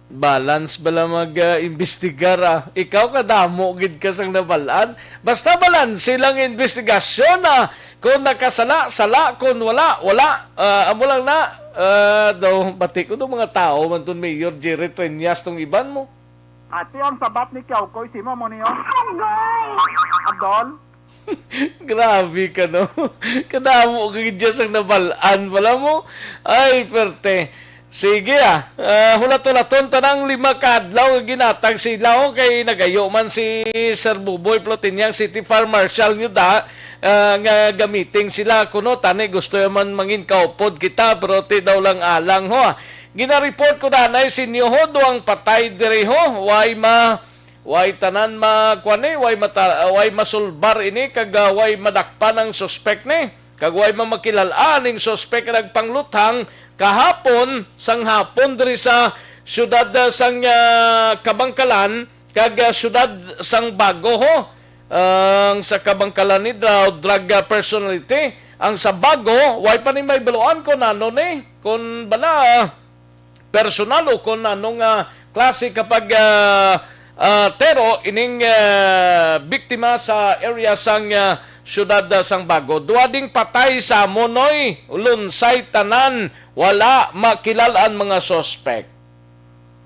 Balance bala mag, ah, imbestigar, ah. Ikaw kadamo gid ka sang nabalaan. Basta balanse lang investigasyon, ah. Kung nakasala, sala. Kung wala, wala. Ah, amo lang na. Ah, daw, bati ko daw mga tao man ton Mayor Jerry Treñas tong iban mo. Ati ang sabat ni Kiawkoy, simo mo niyo? Agoy! Abdol? Grabe ka, no? Kadamo ka gid sang nabalaan pala mo. Ay, perte. Sige, ah. Ah, hulat-hulaton ta nang lima ka adlaw nga ginatag sila, oh, kay nagayo man si Sir Buboy Plotiniang City Fire Marshal nyo da, ah, nga gamiting sila kuno, tani gusto man mangin kaupod kita, pero ti daw lang alang, ho. Gina-report ko danay sa inyo, ho, duang patay diri, ho. Way ma-, way tanan ma-, kuwan, eh, way mata-, way masulbar ini, kag, ah, way madakpan ang suspek ni. Kag way mamakilal-an ning suspek nga nagpangluthang kahapon sang hapon diri sa siyudad, ah, sang, ah, Kabangkalan kag, ah, siyudad sang Bago, ho. Ang sa Kabangkalan ni daw drug, ah, personality. Ang sa Bago, way pa ni may baluan kon ano ni, kon bala, ah, personal o kon ano nga klase kapag, ah, ah, tero ining, ah, biktima sa area sang, ah, siyudad, ah, sang Bago. Duha ding patay sa amon, oy. Lunsay tanan, wala makilal-an mga suspek.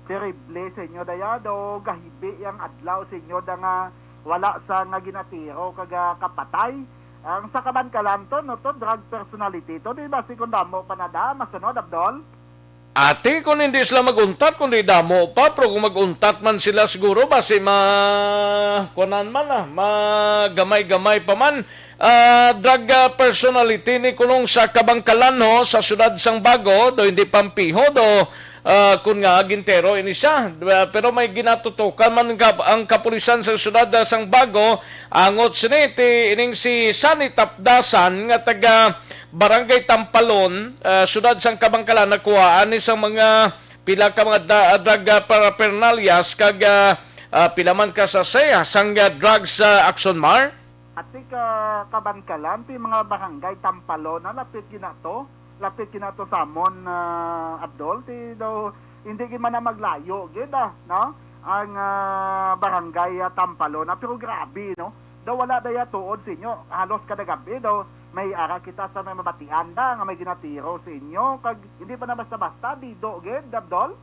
Terrible sa inyo, daya, do gahibi yang adlaw sa inyo da nga wala sa nga ginatiro kag, ah, kapatay. Ang sa Kabangkalan to, no, to, drug personality to, di ba, si kung damo pa na da, masunod, Abdol? Ati, kung hindi sila mag-untat, kung di damo pa, pero kung mag-untat man sila siguro, basi ma-, kunan man, ah, magamay-gamay pa man. Ah, drug, ah, personality ni kunong sa Kabangkalan, ho, sa siyudad sang Bago, do hindi pampiho, do, ah, kun nga gintero ini siya. Ah, pero may ginatutukan man ang kap-, ang kapulisan sa siyudad, ah, sang Bago, angot sini ti ining si Sunny Tapdasan nga taga Barangay Tampalon, ah, siyudad sang Kabangkalan, nakuhaan ni sa mga pila ka mga da-, drug, ah, paraphernalias kag, ah, ah, pila man ka sachet sang, ah, drugs, ah, Action Mar. Ati ka Kabangkalan, ti mga barangay Tampalon, na lapit gina to, lapit gina to sa amon, ah, Abdol, ti daw hindi gid man na maglayo gid, ah, no? Ang, ah, barangay, ah, Tampalon, ah, pero grabe, no? Daw wala daya tuod sa inyo, halos kada gabi daw may ara kita sa may mabatian da nga may ginatiro sa inyo, kag hindi pa na basta-basta, dido gid, Abdol?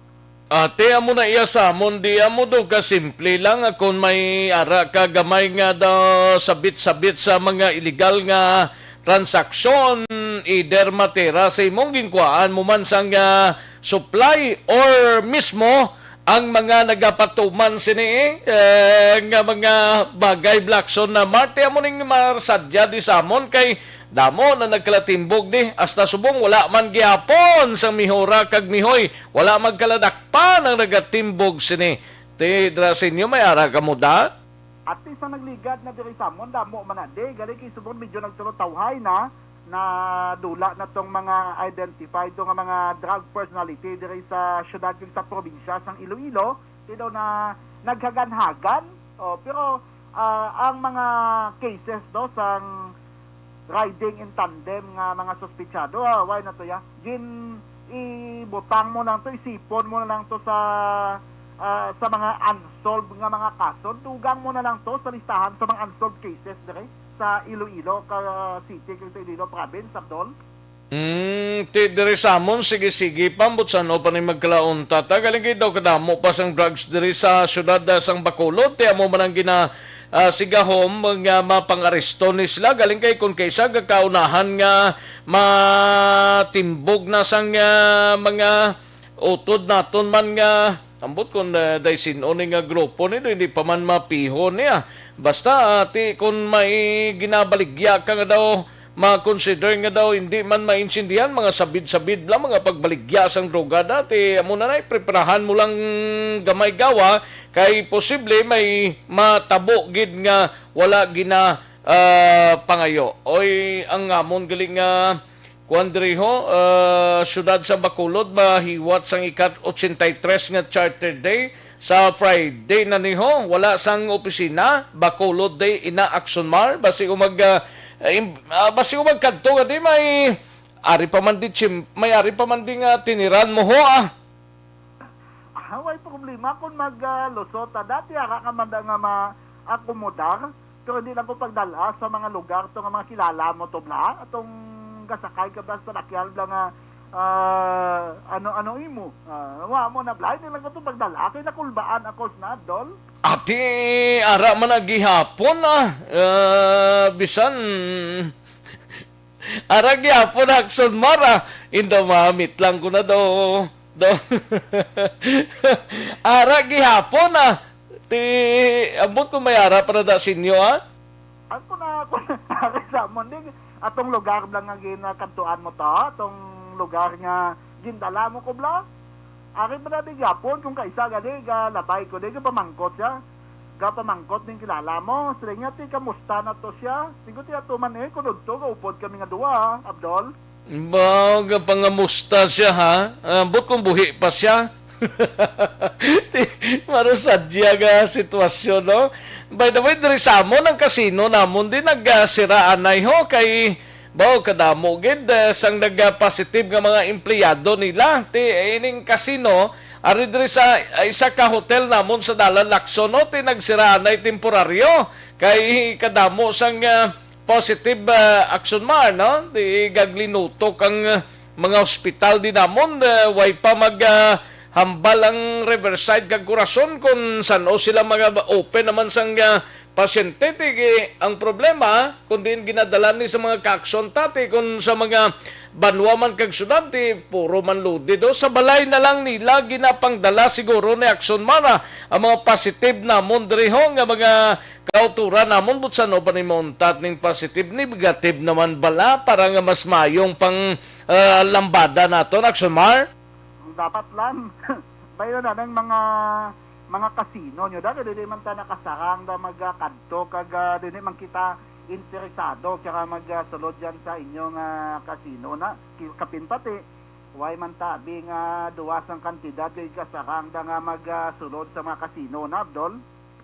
Ate, amo na iya sa amon, di amo do ka simple lang, ah, kung may ara ka gamay nga daw sabit-sabit sa mga illegal nga transaksyon, either matira sa imong ginkuhaan mo man sang, ah, supply or mismo ang mga nagapatuman sini, eh, nga mga bagay, Blackson, na Marte, amo ning marsadya di sa amon kay Damo na nagkalatimbog di, hasta subong wala man gihapon sang mihora kag mihoy, wala magkaladakpan ang nagatimbog sini. Ti dira sa inyo may ara kamo da? At least ang nagligad na diri sa amon, damo man na di, gali kay subong medyo nagtulotawhay na, na dula na tong mga identified to nga mga drug personality diri sa syudad kag sa probinsya sang Iloilo, ti daw na naghaganhagan. Oh, pero ah, ang mga cases do sang riding in tandem nga mga suspitsado, ah, why na to ya? Gin ibutang mo lang to, isipon mo na lang to sa ah, sa mga unsolved nga mga kaso. Dugang mo na lang to sa listahan sa mga unsolved cases dire sa Iloilo ka city kag sa Iloilo province, Abdol. Mm, ti diri sa amon, sige-sige pa, ambot san-o pa ni magkalaon ta, ta. Galing kay daw kadamo pa sang drugs diri sa syudad, ah, sang Bacolod, ti amo man ang gina, ah, sigahom nga mapangaresto ni sila. Galing kay kun kaisa gakaunahan nga matimbog na sang, ah, mga utod naton man nga ambot kun, ah, day sin-o ni nga grupo ni, hindi pa man mapiho niya. Basta, ah, ti kun may ginabaligya ka nga daw ma-consider nga daw hindi man maintindihan, mga sabid-sabid lang, mga pagbaligya sang droga dati. Amo na na, preparahan mo lang gamay gawa, kay posible may matabo gid nga wala gina, ah, pangayo. Oy, ang amon gali nga kuan diri ho, ah, siyudad sa Bacolod, mahiwat sang ikat-ochenta y tres nga Charter Day. Sa Friday na ni ho, wala sang opisina, Bacolod Day ina, Action Mar, basi umag, ah, im-, ah, basi umag kadto nga di may ari pa man di chim-, may ari pa man di nga tiniran mo ho, ah. Ah, way problema kung mag, ah, lusot. Ah, dati ara ka man da nga ma-akomodar, pero hindi lang ko pagdala sa mga lugar to nga mga kilala mo to, bla. Atong gasakay ka bla sa salakyan, bla, nga, ah, ano, ano imo? Ah, wa mo na, bla. Hindi lang ko to pagdala. Kay nakulbaan ako, Snadol. Ati, ara man na gihapon, ah. Ah, bisan, ara gihapon, Action Mar, ah. Indo, mamit lang ko na do. Do. Ara gihapon, ah. Ti, ambot ko may ara para da sinyo, ah. Ako na, ako na, ari sa amon, di, atong lugar lang nga ginakadtuan mo to, atong lugar nga gindala mo ko, bla. Ari pa na di gyapon, kung kaisa gani, galabay ko, di, gapamangkot siya. Gapamangkot ning kilala mo, sila niya, ti, kamusta na to siya? Sigo ti ato man eh, kung udto, gaupod kami nga duwa, Abdol. Ba, gapangamusta siya, ha? Ambot kung buhi pa siya. Ti, marusadya nga sitwasyon, no? By the way, diri sa amon, ang kasino namon di nagasira anay, ho, kay, ba, kadamo gid, eh, sang nag-positive nga mga empleyado nila. Ti, ining kasino, ari diri sa, ah, isa ka hotel namon sa Dalan Lacson, no? Ti, nagsira anay temporaryo. Kay kadamo sang, ah, positive, ah, Action Mar, no? Di gaglinutok ang, ah, mga ospital di namon, ah, way pa mag, ah, hambal ang Riverside kag Corazon kung san-o sila mag-open naman sang, ah, pasyente. Ti, ang problema, kung diin ginadala ni sa mga ka-Action ta, ti, kung sa mga banwa man kag syudad, ti, puro man loaded, oh. Sa balay na lang nila ginapangdala siguro ni Action Mar, ah, ang mga positive namon diri, ho, nga mga kauturan namon, but san-o pa ni mauntat ning positive, negative naman bala para nga mas mayong pang, ah, lambada naton, Action Mar? Dapat lang. Bayo na nang mga, mga kasino nyo. Dahil dili man ta nakasarang na magkadto kag, ah, dili man kita interesado kaya magsulod yan sa inyong, ah, kasino na. Ki-, kapin pati, way man tabi nga duwa sang kantidad kay kasarang da nga magsulod sa mga kasino na, Abdol.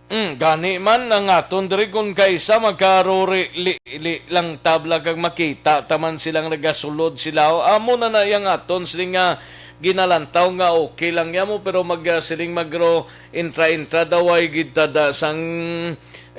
Mm, gani man ang aton diri, kun kaisa magkaruri-li-li lang tabla kag makita ta man silang nagasulod sila. O, amo na na yang aton sini nga ginalantaw nga okay lang yamo, pero mag, ah, siling magro intra-intra daw ay gid tada sang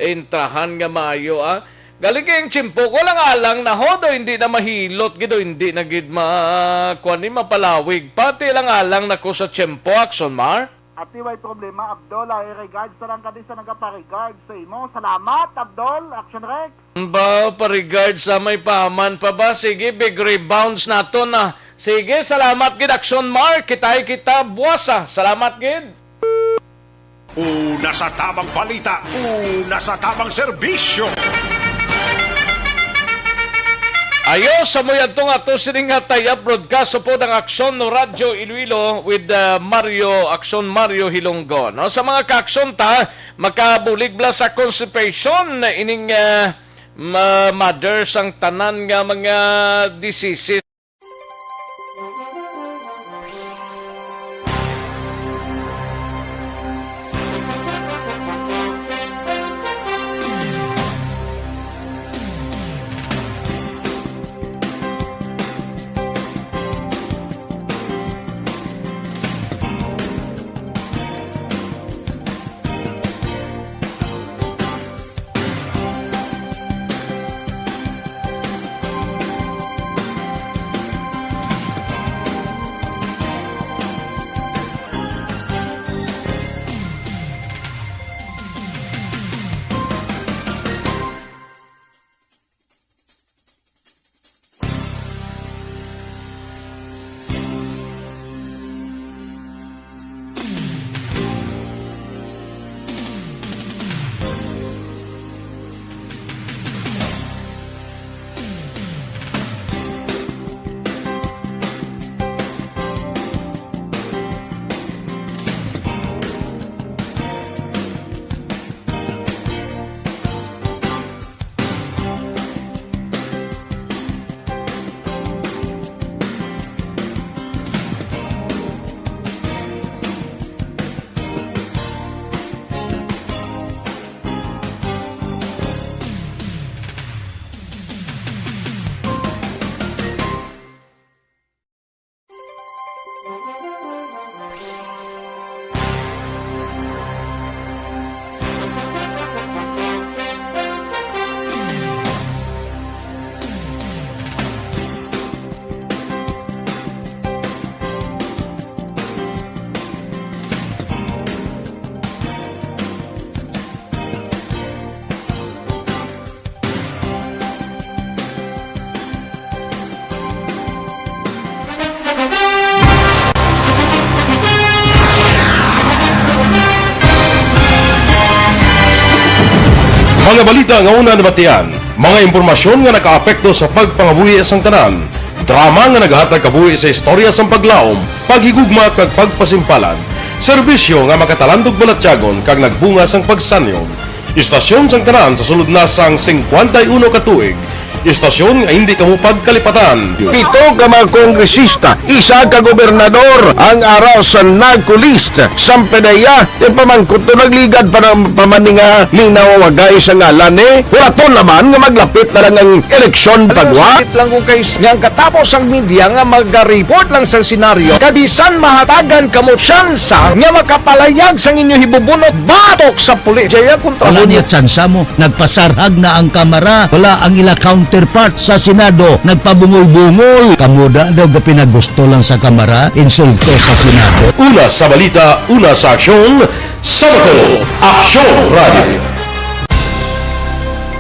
intrahan nga maayo, ah. Galing kay ang tiyempo ko lang alang na ho, do hindi na mahilot gid, do hindi na gid ma-, kuwan ni mapalawig. Pati lang alang na ko sa tiyempo, Action Mar. Ati, way problema, Abdol, ay regards sa lang kadi sa nagapa-regards sa imo. Salamat, Abdol. Action Rex. Ba, pa-regards sa may paman pa ba? Sige, big rebounds nato na. Sige, salamat gid, Action Mark. Kitay kita buwasa. Salamat gid. Una sa tamang balita, una sa tamang serbisyo. Ayo, sa mo yadto nga to sining nga tayab broadcast upod ang Aksyon no Radyo Iloilo with, uh, Mario Aksyon, Mario Hilonggo. No, sa mga ka-Aksyon ta, makabulig bala sa constipation ining, uh, ma-, mother sang tanan nga mga diseases. Mga balita nga una nabatian, mga impormasyon nga nakaapekto sa pagpangabuhi sang tanan, drama nga nagahatag kabuhi sa istorya sang paglaom, paghigugma kag pagpasimpalan, serbisyo nga makatalandog balatyagon kag nagbunga sang pagsanyog. Istasyon sang tanan sa sulod na sang singkwenta y uno ka tuig. Istasyon nga hindi kamo pagkalipatan. Pito ka mga kongresista, isa ka gobernador, ang ara sa NAGCOLEST, sang PDEA, ti pamangkot to nagligad pa ng pamaninga, minaw wagay sa ngalan ni. Huraton naman nga maglapit na lang ang eleksyon pagwa. Sakit lang kung kais nga ang katapos ang media nga magareport lang sa senaryo, kabisan mahatagan kamo tsansa nga makapalayag sang inyo hibubunot batok sa pulis. Jaya kontra Wala mo niya niya. Tsansa mo. Nagpasarhag na ang Kamara. Wala ang ila counterpart sa Senado. Nagpabungol-bungol. Kamo da daw gapinagusto lang sa Kamara, insulto sa Senado. Una sa balita, una sa aksyon, sa Bacolod, Aksyon Radio.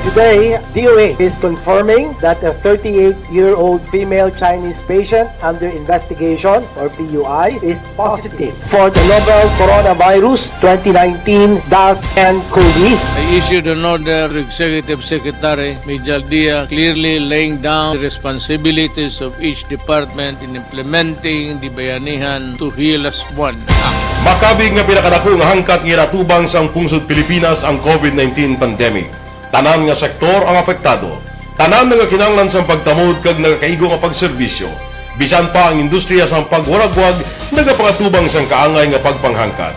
Today, D O A is confirming that a thirty-eight-year-old female Chinese patient under investigation, or P U I, is positive for the novel coronavirus twenty nineteen dash N COVID. I issued an order to Executive Secretary Mijal Dia, clearly laying down the responsibilities of each department in implementing the Bayanihan to Heal Us One Act. Makabig nga pinakadako nga hangkat nga ginatubang sang pungsod Pilipinas ang COVID nineteen pandemic. Tanan nga sektor ang apektado. Tanan nga kinahanglan sang pagtamod kag nagakaigo nga pagserbisyo. Bisan pa ang industriya sang pagwaragwag nagapangatubang sang kaangay nga pagpanghangkat.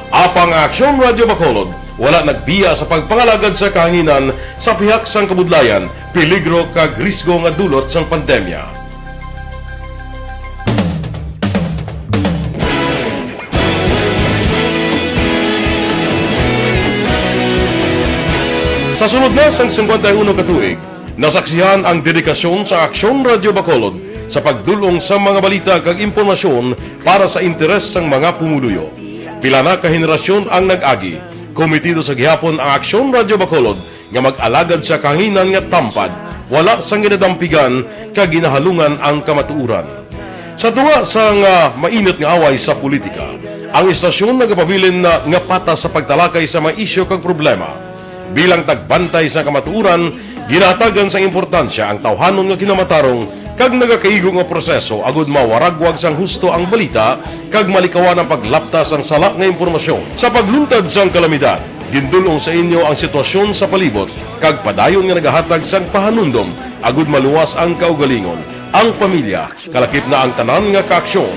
Apang ang Aksyon Radio Bacolod wala nagbiya sa pagpangalagad sa kahanginan sa pihak sang kabudlayan, peligro kag risgo nga dulot sang pandemya. Sa sulod na sang singkwenta y uno ka tuig, nasaksihan ang dedikasyon sa Aksyon Radio Bacolod sa pagdul-ong sa mga balita kag impormasyon para sa interes sang mga pumuluyo. Pila na ka henerasyon ang nag-agi. Kometido sa gihapon ang Aksyon Radio Bacolod nga mag-alagad sa kahanginan nga tampad, wala sang ginadampigan kag ginahalungan ang kamatuoran. Sa tunga sang, ah, mainit nga away sa politika, ang istasyon nagapabilin na nga patas sa pagtalakay sa mga isyu kag problema. Bilang tagbantay sa kamatuoran, Ginahatagan sang importansya ang tawhanon nga kinamatarong kag nagakaigo nga proseso agud mawaragwag sang husto ang balita kag malikawan ang paglapta sang sala nga impormasyon. Sa pagluntad sang kalamidad, gindul-ong sa inyo ang sitwasyon sa palibot kag padayon nga nagahatag sang pahanumdom agud maluwas ang kaugalingon, ang pamilya, kalakip na ang tanan nga kaaksyon.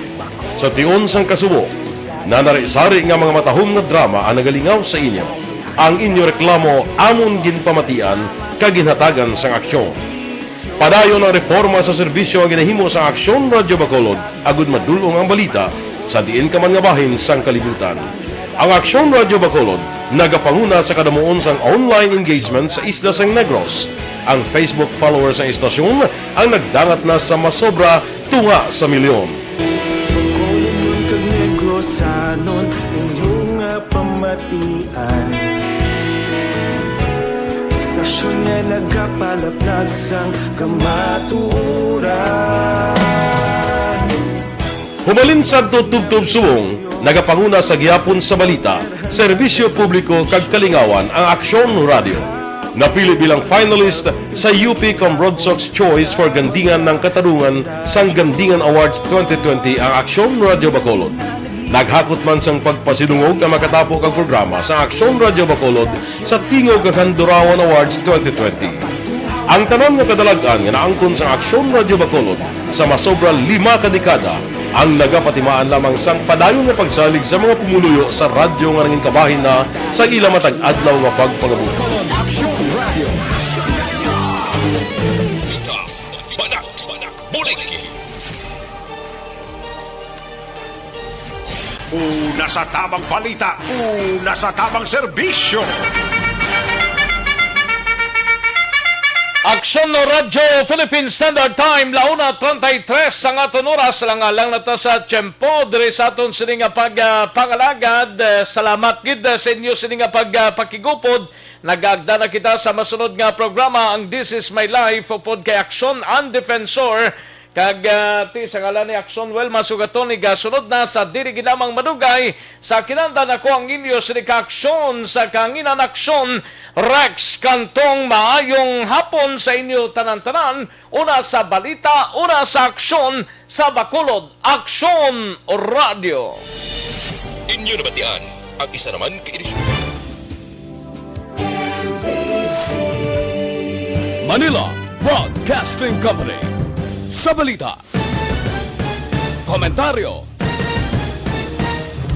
Sa tion sang kasubo, nanari-sari nga mga matahom nga drama ang nagalingaw sa inyo. Ang inyo reklamo amon ginpamatian kag ginhatagan sang aksyon. Padayon ang reporma sa serbisyo nga ginahimo sang Aksyon Radyo Bacolod agud madul-ong ang balita sa diin ka man nga bahin sang kalibutan. Ang Aksyon Radyo Bacolod nagapanguna sa kadamuon sang online engagement sa isla sang Negros. Ang Facebook followers sang istasyon ang nagdangat na sa masobra tunga sa milyon. Bacolodnon kag Negrosanon, inyo nga pamatian. Istasyon nga nagapalaplag sang kamatuoran. Humalin sadto tubtob subong, nagapanguna sa gihapon sa balita, serbisyo publiko kag kalingawan ang Aksyon Radyo. Napili bilang finalist sa U P Cambronsox Choice for Gandingan ng Katarungan sang Gandingan Awards twenty twenty ang Aksyon Radyo Bacolod. Naghakot man sang pagpasidungog ang makatapo kag programa sa Aksyon Radyo Bacolod sa Tingog kag Handurawan Awards twenty twenty. Ang tanan nga kadalag-an nga naangkon sang Aksyon Radyo Bacolod sa masobra lima ka dekada ang nagapatimaan lamang sang padayon nga pagsalig sa mga pumuluyo sa radyo nga nangin kabahin na sa ila matag adlaw nga pagpangabuhi. Aksyon Radyo. Balita, banat, bulig. Una sa tamang balita, una sa tamang serbisyo. Aksyon Radyo Philippine Standard Time, la una treinta y tres ang aton oras, lang-alang na ta sa tiyempo diri sa aton sini nga pag, ah, pangalagad. Eh, salamat gid, eh, sa inyo sini nga pag, ah, pakigupod. Nagaagda na kita sa masunod nga programa, ang This Is My Life, upod kay Aksyon ang Defensor. Kag, ah, ti sa ngalan ni Aksyon Wilma Sugaton, igasunod na sa dili ginamang madugay sa kinandan ako ang inyo sini ka Aksyon sa kahanginan, Aksyon Rex Cantong. Maayong hapon sa inyo tanan-tanan, una sa balita, una sa aksyon sa Bacolod, Aksyon Radyo. Inyo nabatian ang isa naman ka edisyon. Manila Broadcasting Company. Sa balita, komentaryo,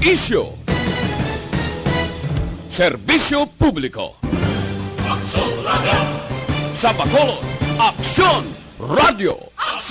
isyu, serbisyo publiko. Aksyon Radyo. Sa Bacolod, Aksyon Radyo.